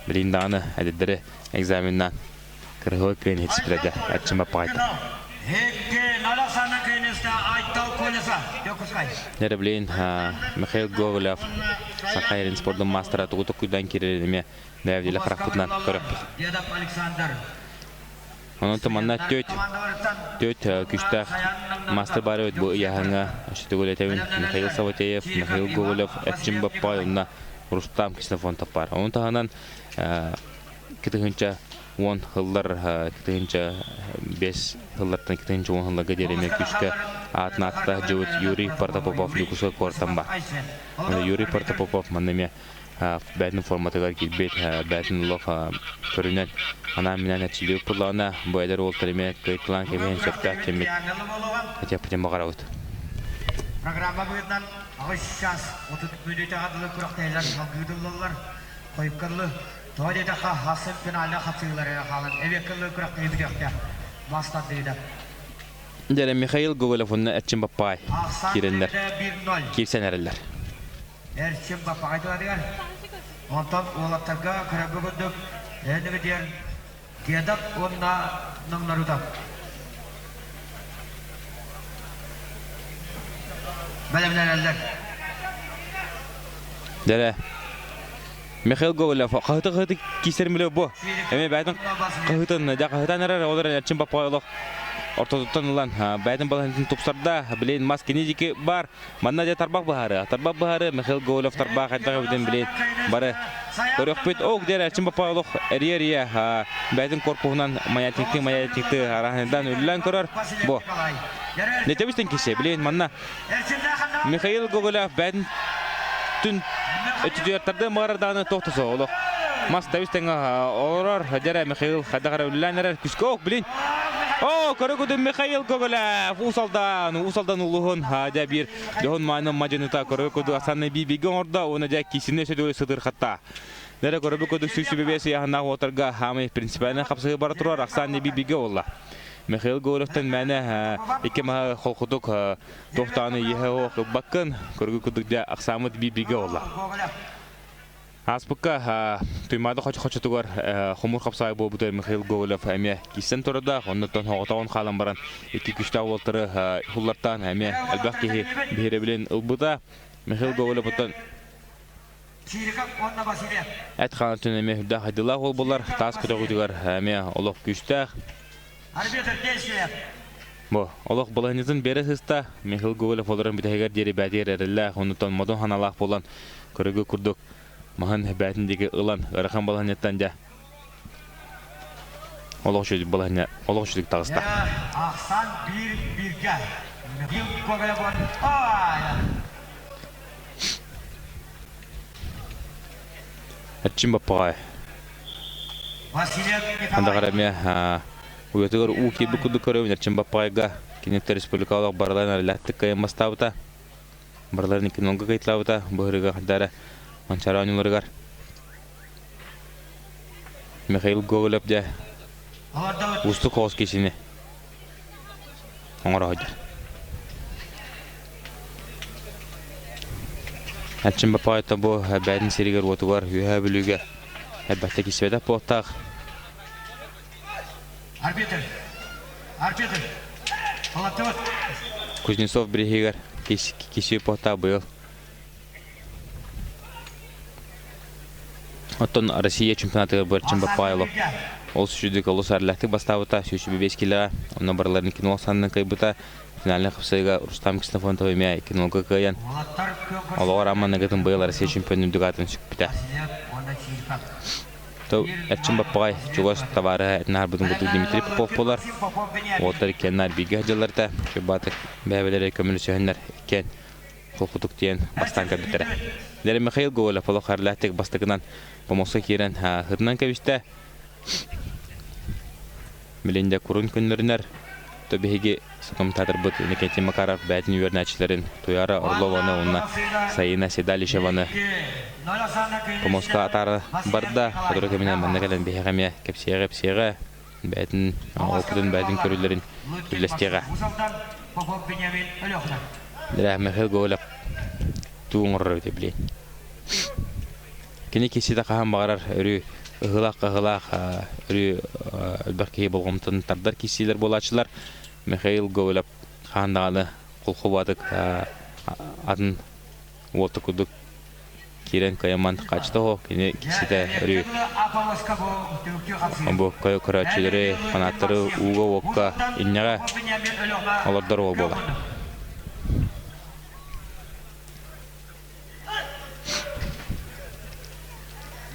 билин даҕаны эдэрдэри экзаменнаан Кырыһыба күөн иһитиспитэ Эрчим Баппаайта. Дьэ, билигин Михаил Гоголев Саха сирин спордун маастара тугу токуйдаан киирэрин эмиэ бэйэбит харахпытынан көрөппүт. Онон манна түөрт түөрт күүстээх маастар баар эбит бу ыйааһыҥҥа өссө этэбин Михаил Саватеев, Михаил Гоголев, Эрчим Баппай уонна Рустам Ксенофонтов баар. Ону таһынан кытыһынча уон сыллар 1005 сыллартан 2010 сылларга диэри эмиэ күүскэ аатын ааттаах дьыбыт Юрий Протопопов Дьокуускай куораттан баар. Юрий Протопопов манна эмиэ бэйэтин форматыгар киирбит, бэйэтин олох көрүнэн анаан-минээн эрчиллибит буоллаҕына, бу эдэр уолтар эмиэ кыайталаан кэбиһэн сөптөөх кэммит этиэхпитин баҕарабыт. Программа быһыытынан аҕыс час 30 мүнүүтэҕэ дылы күрэхтэһиилэр салгыы ыытыллаллар. Хойукка дылы Тоҕо диэтэххэ, ахсын финальнай хапсыһыылар эрэ хаалан, эбиэккэ ылыы күрэхтэһии бүтүөхтээх. Мас тардыыта. Дьэ, Михаил Гоголев уонна Эрчим Баппаай киирэннэр, киирсэн эрэллэр. Эрчим Баппаҕай туһатыгар. Онтон уолаттарга көрөргө курдук, эһиги диэн Дедов уонна Намнарутов. Бэлэмнэнэллэр. Дьэ, Михаил Гоголев хаһыты-хаһыты киисэр мүлө бу. Эми бэйтин хаһытын, дьа хаһытан эрэр, ол эрэн Эрчим Баппаҕай олох ортотуттан ылан бэйтин балаһынтын тупсарда. Билин мас кини дики бар. Манна дьэ тарбах быһаары. Тарбах быһаары Михаил Гоголев тарбах хайдах эбитин билин бары көрөхпүт. Ок дьэ Эрчим Баппаҕай олох эрийэ-эрийэ бэйтин корпуһунан маятникты маятникты араһындан үллэн көрөр. Бу. Нетебистен кисе билин манна Михаил Гоголев бэйэтин түн өттүтүгэр маарар даҕаны туох да суох олох мас тэбис тэҥҥэ олорор дьэрэ Михаил хайдах эрэ үлэлээн эрэр күскэ ох блин О, көрө Михаил Гоголев Уус Алдан, Уус Алдан улууһун дьэ биир дьоһун мааны мадьыныта көрө куду Асанны биибигэ оҥордо уонна дьэ кисини өсө сытырхатта. Нэрэ көрөбү куду сүүс сүбэбиэс ыйааһыннаах уотарга хаамый принципиальнай хапсыһыы бара турар Оксана Бибигэ буолла. Михаил Гоголевтан мээнэ икки маһы холкутук туохтааны иэһэ оһох ылбаккын, көргү курдук дьэ ахсааммыт биир-бииргэ буолла. Ааспыкка Туймаада хочотугар хомуур хапсаайы буолбута Михаил Гоголев эмиэ киирсэн турардаах, оннуттан соҕотоҕун хаалан баран икки күстээх уолтары хуллартаан эмиэ элбэх киһи биһирэбилин ылбыта. Михаил Гоголев оттон Эт хаан өттүнэн эмиэ үрдээх хайдыылаах уол буолар, таас көтөҕүүтүгэр эмиэ олох күүстээх. Бу олох балаһынньытын биэрэ сыста, Михаил Гоголев олорон бүтэһигэр диэри бээтигэр эрэллээх, оннуттан модун ханалаах буолан, көрөгө курдук маһын бээтин диэки ылан, ыарахан балаһынньыттан дьэ олох үчүгэй балаһынньа олох үчүгэй таҕыста. Ахсан биир бииргэ. Михаил Гоголев Эрчим Баппаҕай. Андаҕар эмиэ уйатыгар уу киирбит курдук көрөбүн Эрчим Баппаҕайга киниттэр республикалаах барыларын эрэлээхтик кыайан бастаабыта. Барыларын икки нолга кыайталаабыта. Быһырыга хайдара Манчаары оонньууларыгар Михаил Гоголев дьэ уустук соҕус киһини оҥоро сылдьар. Эрчим Баппаайта бу бэйэтин сиригэр-уотугар Үөһээ Бүлүүгэ Элбэхтэ киирсибэтэх буолтаах. Арбитр. Арбитр. Толоттубут. Кузнецов бириһигэр киирсии буолтаах быйыл. Оттон Россия чемпионатыгар Бырчын Баппаайлов ол сүдүк олус арлаахтык бастаабыта 105 килоҕа, онно барыларын кино саннын кыайбыта. Финальнай хапсыыга Рустам Ксенофонтов эмиэ кинолга кыайан, олоҕор амманыгытын быйыл Россия чемпионун үрдүк аатын сүкпүтэ. То Эрчим Баппаҕай чугас табаарыһа этин аһарбытын курдук Дмитрий Попов буолар. Уолаттар иккиэннэр бииргэ сылдьалларта. Чубаатык бэйэбэлэри көмөлөсөһөннөр иккиэн холкутук диэн бастаан көрбүттэрэ. Дэрэ Михаил Гоголев олох эрлээхтик бастакынан помоска киирэн хытынан кэбистэ. Билин курун күннөрүнэр то биһиги комментаторбыт Иннокентий Макаров бээтин үөрнээччилэрин Туяра Орлованы уонна Саина Седалищеваны помоска атаара барда. Сотору кэминэн манна кэлэн биһиэхэ эмиэ кэпсиэҕэ-кэпсиэҕэ бээтин опытын бээтин көрүүлэрин үллэстиэҕэ. Дэрэ Михаил Гоголев туу оҥорор эбитэ билиэн. Кини киһитэ хаһан баҕарар өрүү ыһыылаах-хаһыылаах өрүү элбэх киһи болҕомтотун тардар киирсиилэр буолааччылар. Михаил Гоголев хаһан даҕаны холкубаатык атын уолта курдук киирэн кыайамман хааччыта оһо кини киһитэ өрүү бу көрөөччүлэри, фанаттары ууга-уокка инньэҕэ олордор уол буолар.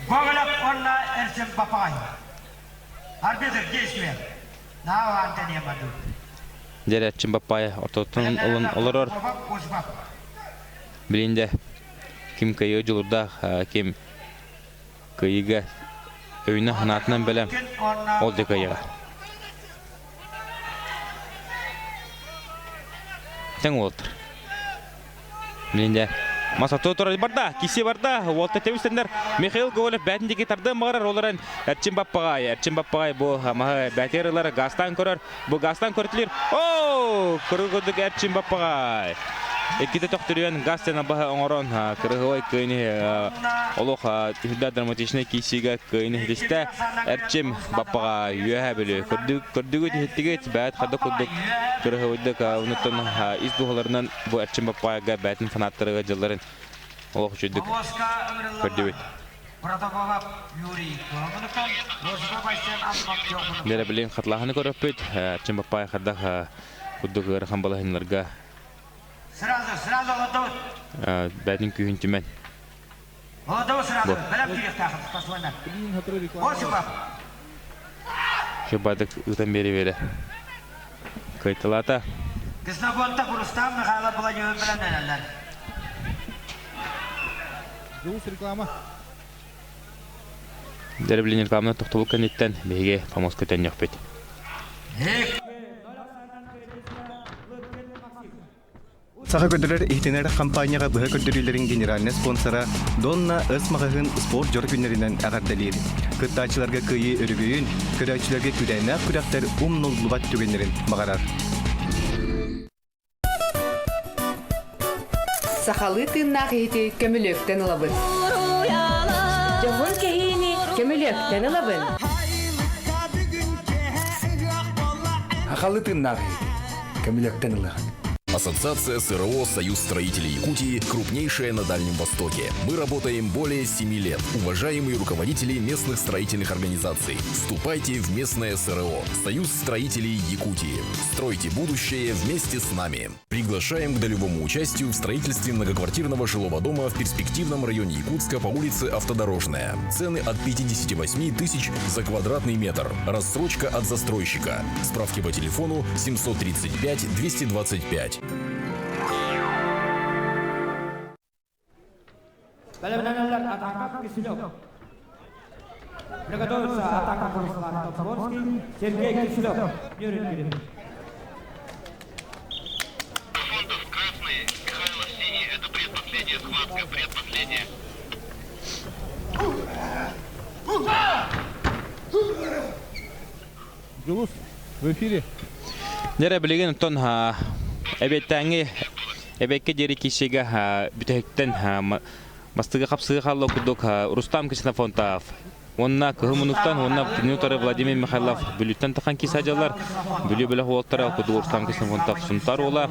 Гоголев уонна Эрчим Бапай. Арбитр действие. Наава Антония Маду. Дьэр Эрчим Баппай ортотун ылын олорор. Билинде ким кыайыы дьулурдаах, ким кыайыыга өйүнэн санаатынан бэлэм, ол да кыайыаҕа. Тэҥ уолаттар. Билинде Мас ото турар барда, киси барда, уолта тэбистеннер Михаил Гоголев бээтин диэки тардыан баҕарар, ол эрэн Эрчим Баппаҕай, Эрчим Баппаҕай бу маһы бээтигэр ылар, газтаан көрөр, Бу газтан көрүтүлүр. Оо! Кыры курдук Эрчим Баппаҕай. Иккитэ төхтүрүйэн газ тена баһа оҥорон кырыһылай кыайыны олох үрдэ драматичнай киирсиигэ кыайыны иһитистэ. Эрчим Баппаҕай үөһэ бүлүү. Көрдүгүт иһиттигит бэт хада курдук кырыһылайдык онуттан ис дууһаларынан бу Эрчим Баппаҕайга бээтин фанаттарыга дьылларын олох үчүгдүк көрдүбүт. Протопопов Юрий Кылымыныктан Осипов Айсен Алмак Лера билин хатлаһаны көрөппүт. Чымбаппай хардах курдук ыарахан балаһыннарга Сразу, сразу готов. бәтин күүһүн түмэн. Готов сразу. Бэлэм кириэхтээхин спортсменнар. Осипов. Шыбадык ытан бере-бере. Кыйтылата. Ксенофонтов Рустам Михайлов Владимир билэн Дьулус реклама. Дэрбилин рекламаны тохтобул кэнниттэн биһиги помоска төннүөхпүт. Саха көрдөрөр иһитинэр хампаанньаҕа быһа көрдөрүүлэрин генеральнай спонсора Донна Ыс маҕаһыын спорт дьоро күннэринэн эҕэрдэлиир. Кыттааччыларга кыайыы өрөгөйүн, көрөөччүлэргэ күүрээннээх күрэхтэр умнуллубат түгэннэрин баҕарар. Сахалыы тыыннаах иһити көмүлүөктэн ылабын. Дьоһун кэһиини көмүлүөктэн ылабын. Сахалыы тыыннаах иһити көмүлүөктэн ылыаҕын. Ассоциация СРО «Союз строителей Якутии» крупнейшая на Дальнем Востоке. Мы работаем более 7 лет. Уважаемые руководители местных строительных организаций, вступайте в местное СРО «Союз строителей Якутии». Стройте будущее вместе с нами. Приглашаем к долевому участию в строительстве многоквартирного жилого дома в перспективном районе Якутска по улице Автодорожная. Цены от 58 тысяч за квадратный метр. Рассрочка от застройщика. Справки по телефону 735 225. Бэлэмнэнэллэр атака Киселев. Приготовиться атака Руслан Тополский, Сергей Киселев. Юрий Кириллович. Красный, Михайлов синий. Это предпоследняя схватка, предпоследняя. Дьулус, в эфире. Дьэрэ билигин оттон эбиэттээҥи эбиэккэ диэри киирсиигэ бүтэһиктэн бастыгы хапсыгы хаалла курдук Рустам Ксенофонтов Уонна кыһыл мунуктан уонна кинини утары Владимир Михайлов Бүлүүттэн тахан киса дьаллар. Бүлүү бөлөх уолтара Кудук Руслан Ксенофонтов Сунтар уола,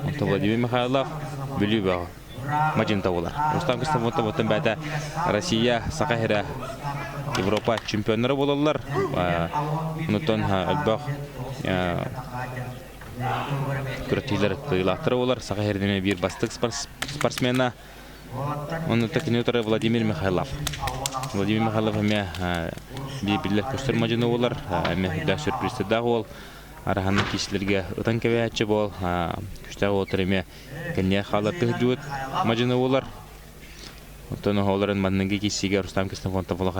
онтон Владимир Михайлов Бүлүү бөҕө Мадьынта буолар. Руслан Ксенофонтов оттон бэйэтэ Россия, Саха сирэ, Европа чемпионнара буолаллар. Онтон элбэх күрэхтэһиилэр кыайыылаахтара буолар. Саха сирин биир бастык спортсмена. Онно кини утары Владимир Михайлов. Владимир Михайлов эмиэ биир биллэр көстөр мадьыны буолар, эмиэ үрдээх сюрпризтардаах уол. Араһанын киисилэргэ ытан кэбиһээччи буол, күстээх уолтар эмиэ кэнниэ хаалар тыһдьыбыт мадьыны буолар. Оттон оһолорун манныгы киисигэ Рустам Ксенофонтов олох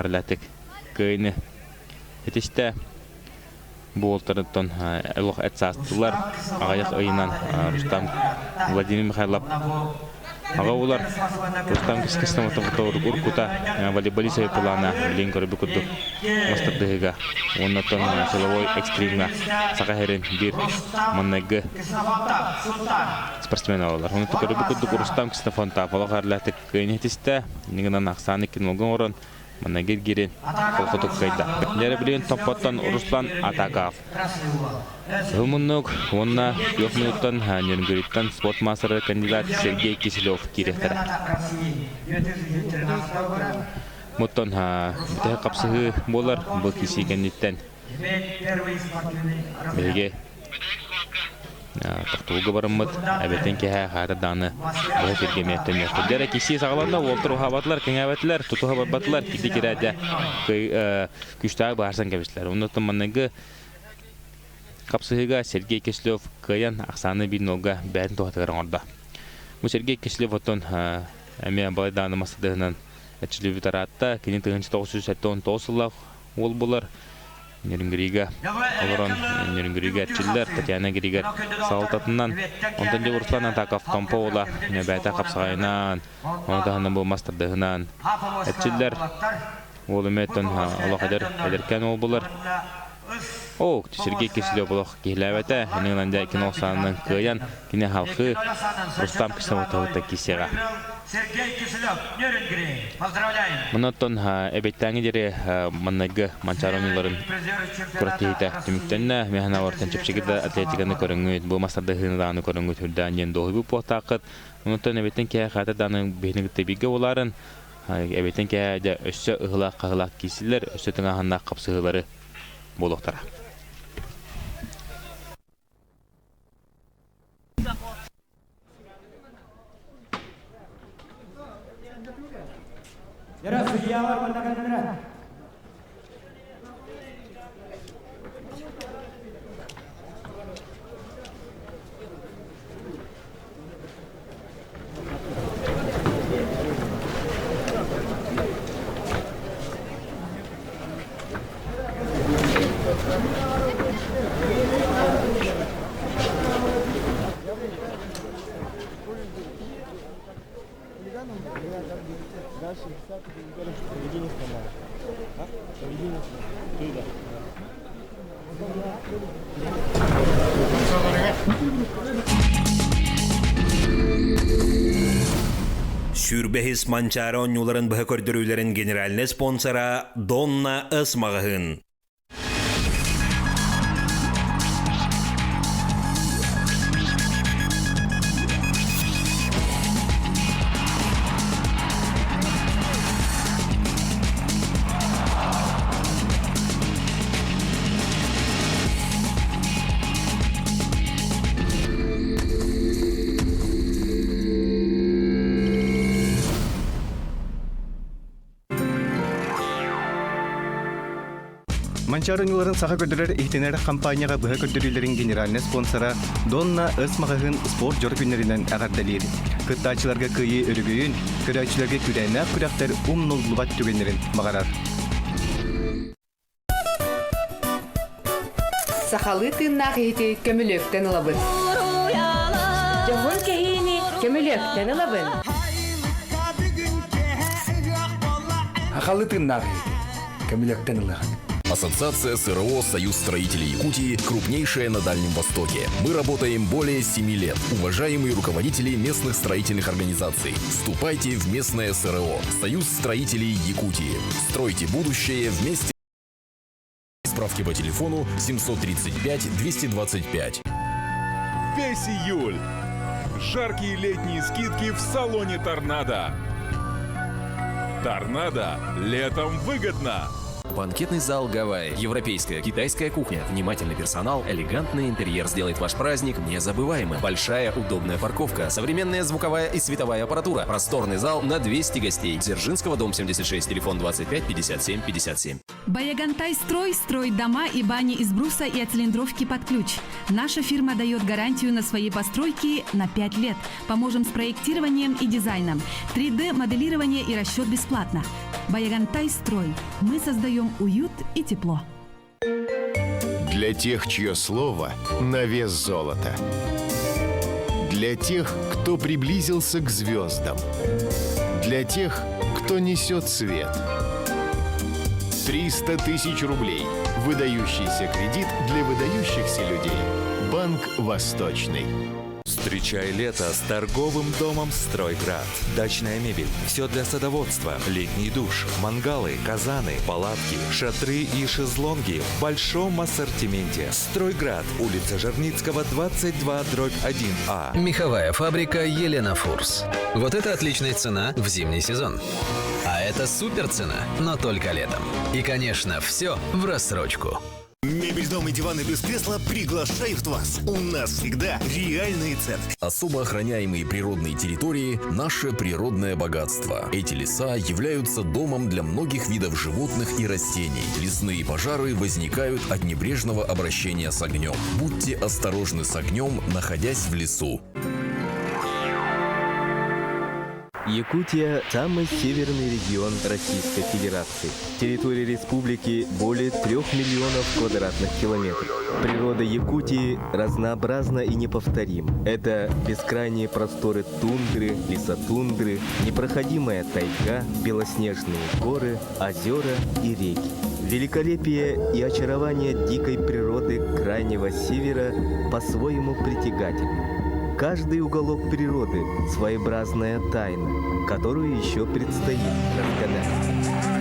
кыайыны этистэ. Бу уолтарыттан олох эт саастылар аҕыйах ыйынан Рустам Владимир Михайлов аҕа улар Рустам Кисномотов уркута волейболист плана билин көрбү курдук мастардыһыга уонна оттон силовой экстримҥа Саха сирин биир маннайгы спортсмен олар. Оны көрбү курдук Рустам Ксенофонтов олох әрләтик кыйын нигынан ахсааны кинолгон орон Манна киргирин холкутук кыайда. Дьэрэ билигин Томпоттон Руслан Атаков. Ылмуннук уонна күөх минуттан Нерюнгриттан спорт маастара кандидат Сергей Киселев киириэхтэрэ. Муттон бүтэһик хапсыһыы буолар бу киси кэнниттэн. Биһиги тохтуулга барыммыт эбэтин киһэ хаата дааны быһа сиргэ төннүөхпүт. Дьэрэ киси саҕаланна уолтар уһаабатылар, кэҥээбэтилэр, тутуһа барбатылар, киди кирээдэ күстээх баарсан кэбистилэр. Оннуттан манныгы хапсыһыыга Сергей Кислев кыайан ахсааны биир нолга бэйэтин туһатыгар оҥордо. Бу Сергей Кислев оттон эмиэ балайдааны мастадыһынан эрчиллибит араатта. Кини 1979 сыллаах уол булар. Нерюнгрига олорон Нерюнгрига эрчиллэр Татьяна Григорь салалтатынан онтон дьэ Руслан Атаков Томпо уола бэйэтэ хапсаҕайынан ону таһынан бу мас тардыһынан эрчиллэр уол эмиэ олох эдэр эдэркээн уол булар О, Сергей Киселев олох киһилээбэтэ, иннинэн дьэ кино саанынан кыайан кини халхыы Рустам Кисноватовыта кисеҕэ. Сергей Киселев, Нерюнгри. Поздравляем! Онон эбэттээҥи диэри маннайгы Манчаары оонньууларын күрэхтэһиитэ түмүктэннэ. Миэхэ ортон чэпчэки да атлетиканы көрөҥҥүт, бу мастардыһыыны даҕаны көрөҥҥүт үрдээн диэн дуоһуйбут буолтааххыт. Онтон эбэттэн киһи хаата даҕаны биһини кытта бииргэ буолаарын, эбэттэн киһи дьэ өссө ыһылаах-хаһылаах киирсилэр, өссө тыҥааһыннаах хапсыһыылары буолуохтара. Сүүрбэһис Манчаары оонньууларын быһа көрдөрүүлэрин генеральнай спонсора Донна С маҕаһыын. Манчаары оонньууларын саха көрдөрөр иһитинэр хампаанньаҕа быһа көрдөрүүлэрин генеральнай спонсора Донна С маҕаһыын спорт дьоро күннэринэн эҕэрдэлиир. Кыттааччыларга кыайыы өрөгөйүн, көрөөччүлэргэ күүрээннээх күрэхтэр умнуллубат түгэннэрин баҕарар. Сахалыы тыыннаах иһити көмүлүөктэн ылабын. Дьоһун кэһиини көмүлүөктэн ылабын. Сахалыы тыыннаах иһити көмүлүөктэн ылыаҕын. Ассоциация СРО «Союз строителей Якутии» крупнейшая на Дальнем Востоке. Мы работаем более 7 лет. Уважаемые руководители местных строительных организаций, вступайте в местное СРО «Союз строителей Якутии». Стройте будущее вместе. Справки по телефону 735 225. Весь июль. Жаркие летние скидки в салоне «Торнадо». «Торнадо» летом выгодно. Банкетный зал «Гавайи». Европейская, китайская кухня, внимательный персонал, элегантный интерьер сделает ваш праздник незабываемым. Большая удобная парковка, современная звуковая и световая аппаратура, просторный зал на 200 гостей. Дзержинского, дом 76, телефон 25 57 57. Баягантай строй строит дома и бани из бруса и оцилиндровки под ключ. Наша фирма дает гарантию на свои постройки на 5 лет. Поможем с проектированием и дизайном. 3D-моделирование и расчет бесплатно. Баягантай строй. Мы создаем уют и тепло. Для тех, чье слово на вес золота. Для тех, кто приблизился к звездам. Для тех, кто несет свет. 300 тысяч рублей. Выдающийся кредит для выдающихся людей. Банк «Восточный». Встречай лето с торговым домом «Стройград». Дачная мебель, все для садоводства, летний душ, мангалы, казаны, палатки, шатры и шезлонги в большом ассортименте. «Стройград», улица Жерницкого, 22, дробь 1А. Меховая фабрика Елена Фурс. Вот это отличная цена в зимний сезон. А это супер цена, но только летом. И, конечно, все в рассрочку. Мебель, дом и диваны без кресла приглашают вас. У нас всегда реальные цены. Особо охраняемые природные территории – наше природное богатство. Эти леса являются домом для многих видов животных и растений. Лесные пожары возникают от небрежного обращения с огнем. Будьте осторожны с огнем, находясь в лесу. Якутия – самый северный регион Российской Федерации. Территория республики более трех миллионов квадратных километров. Природа Якутии разнообразна и неповторима. Это бескрайние просторы тундры, лесотундры, непроходимая тайга, белоснежные горы, озера и реки. Великолепие и очарование дикой природы Крайнего Севера по-своему притягательны. Каждый уголок природы – своеобразная тайна, которую еще предстоит разгадать.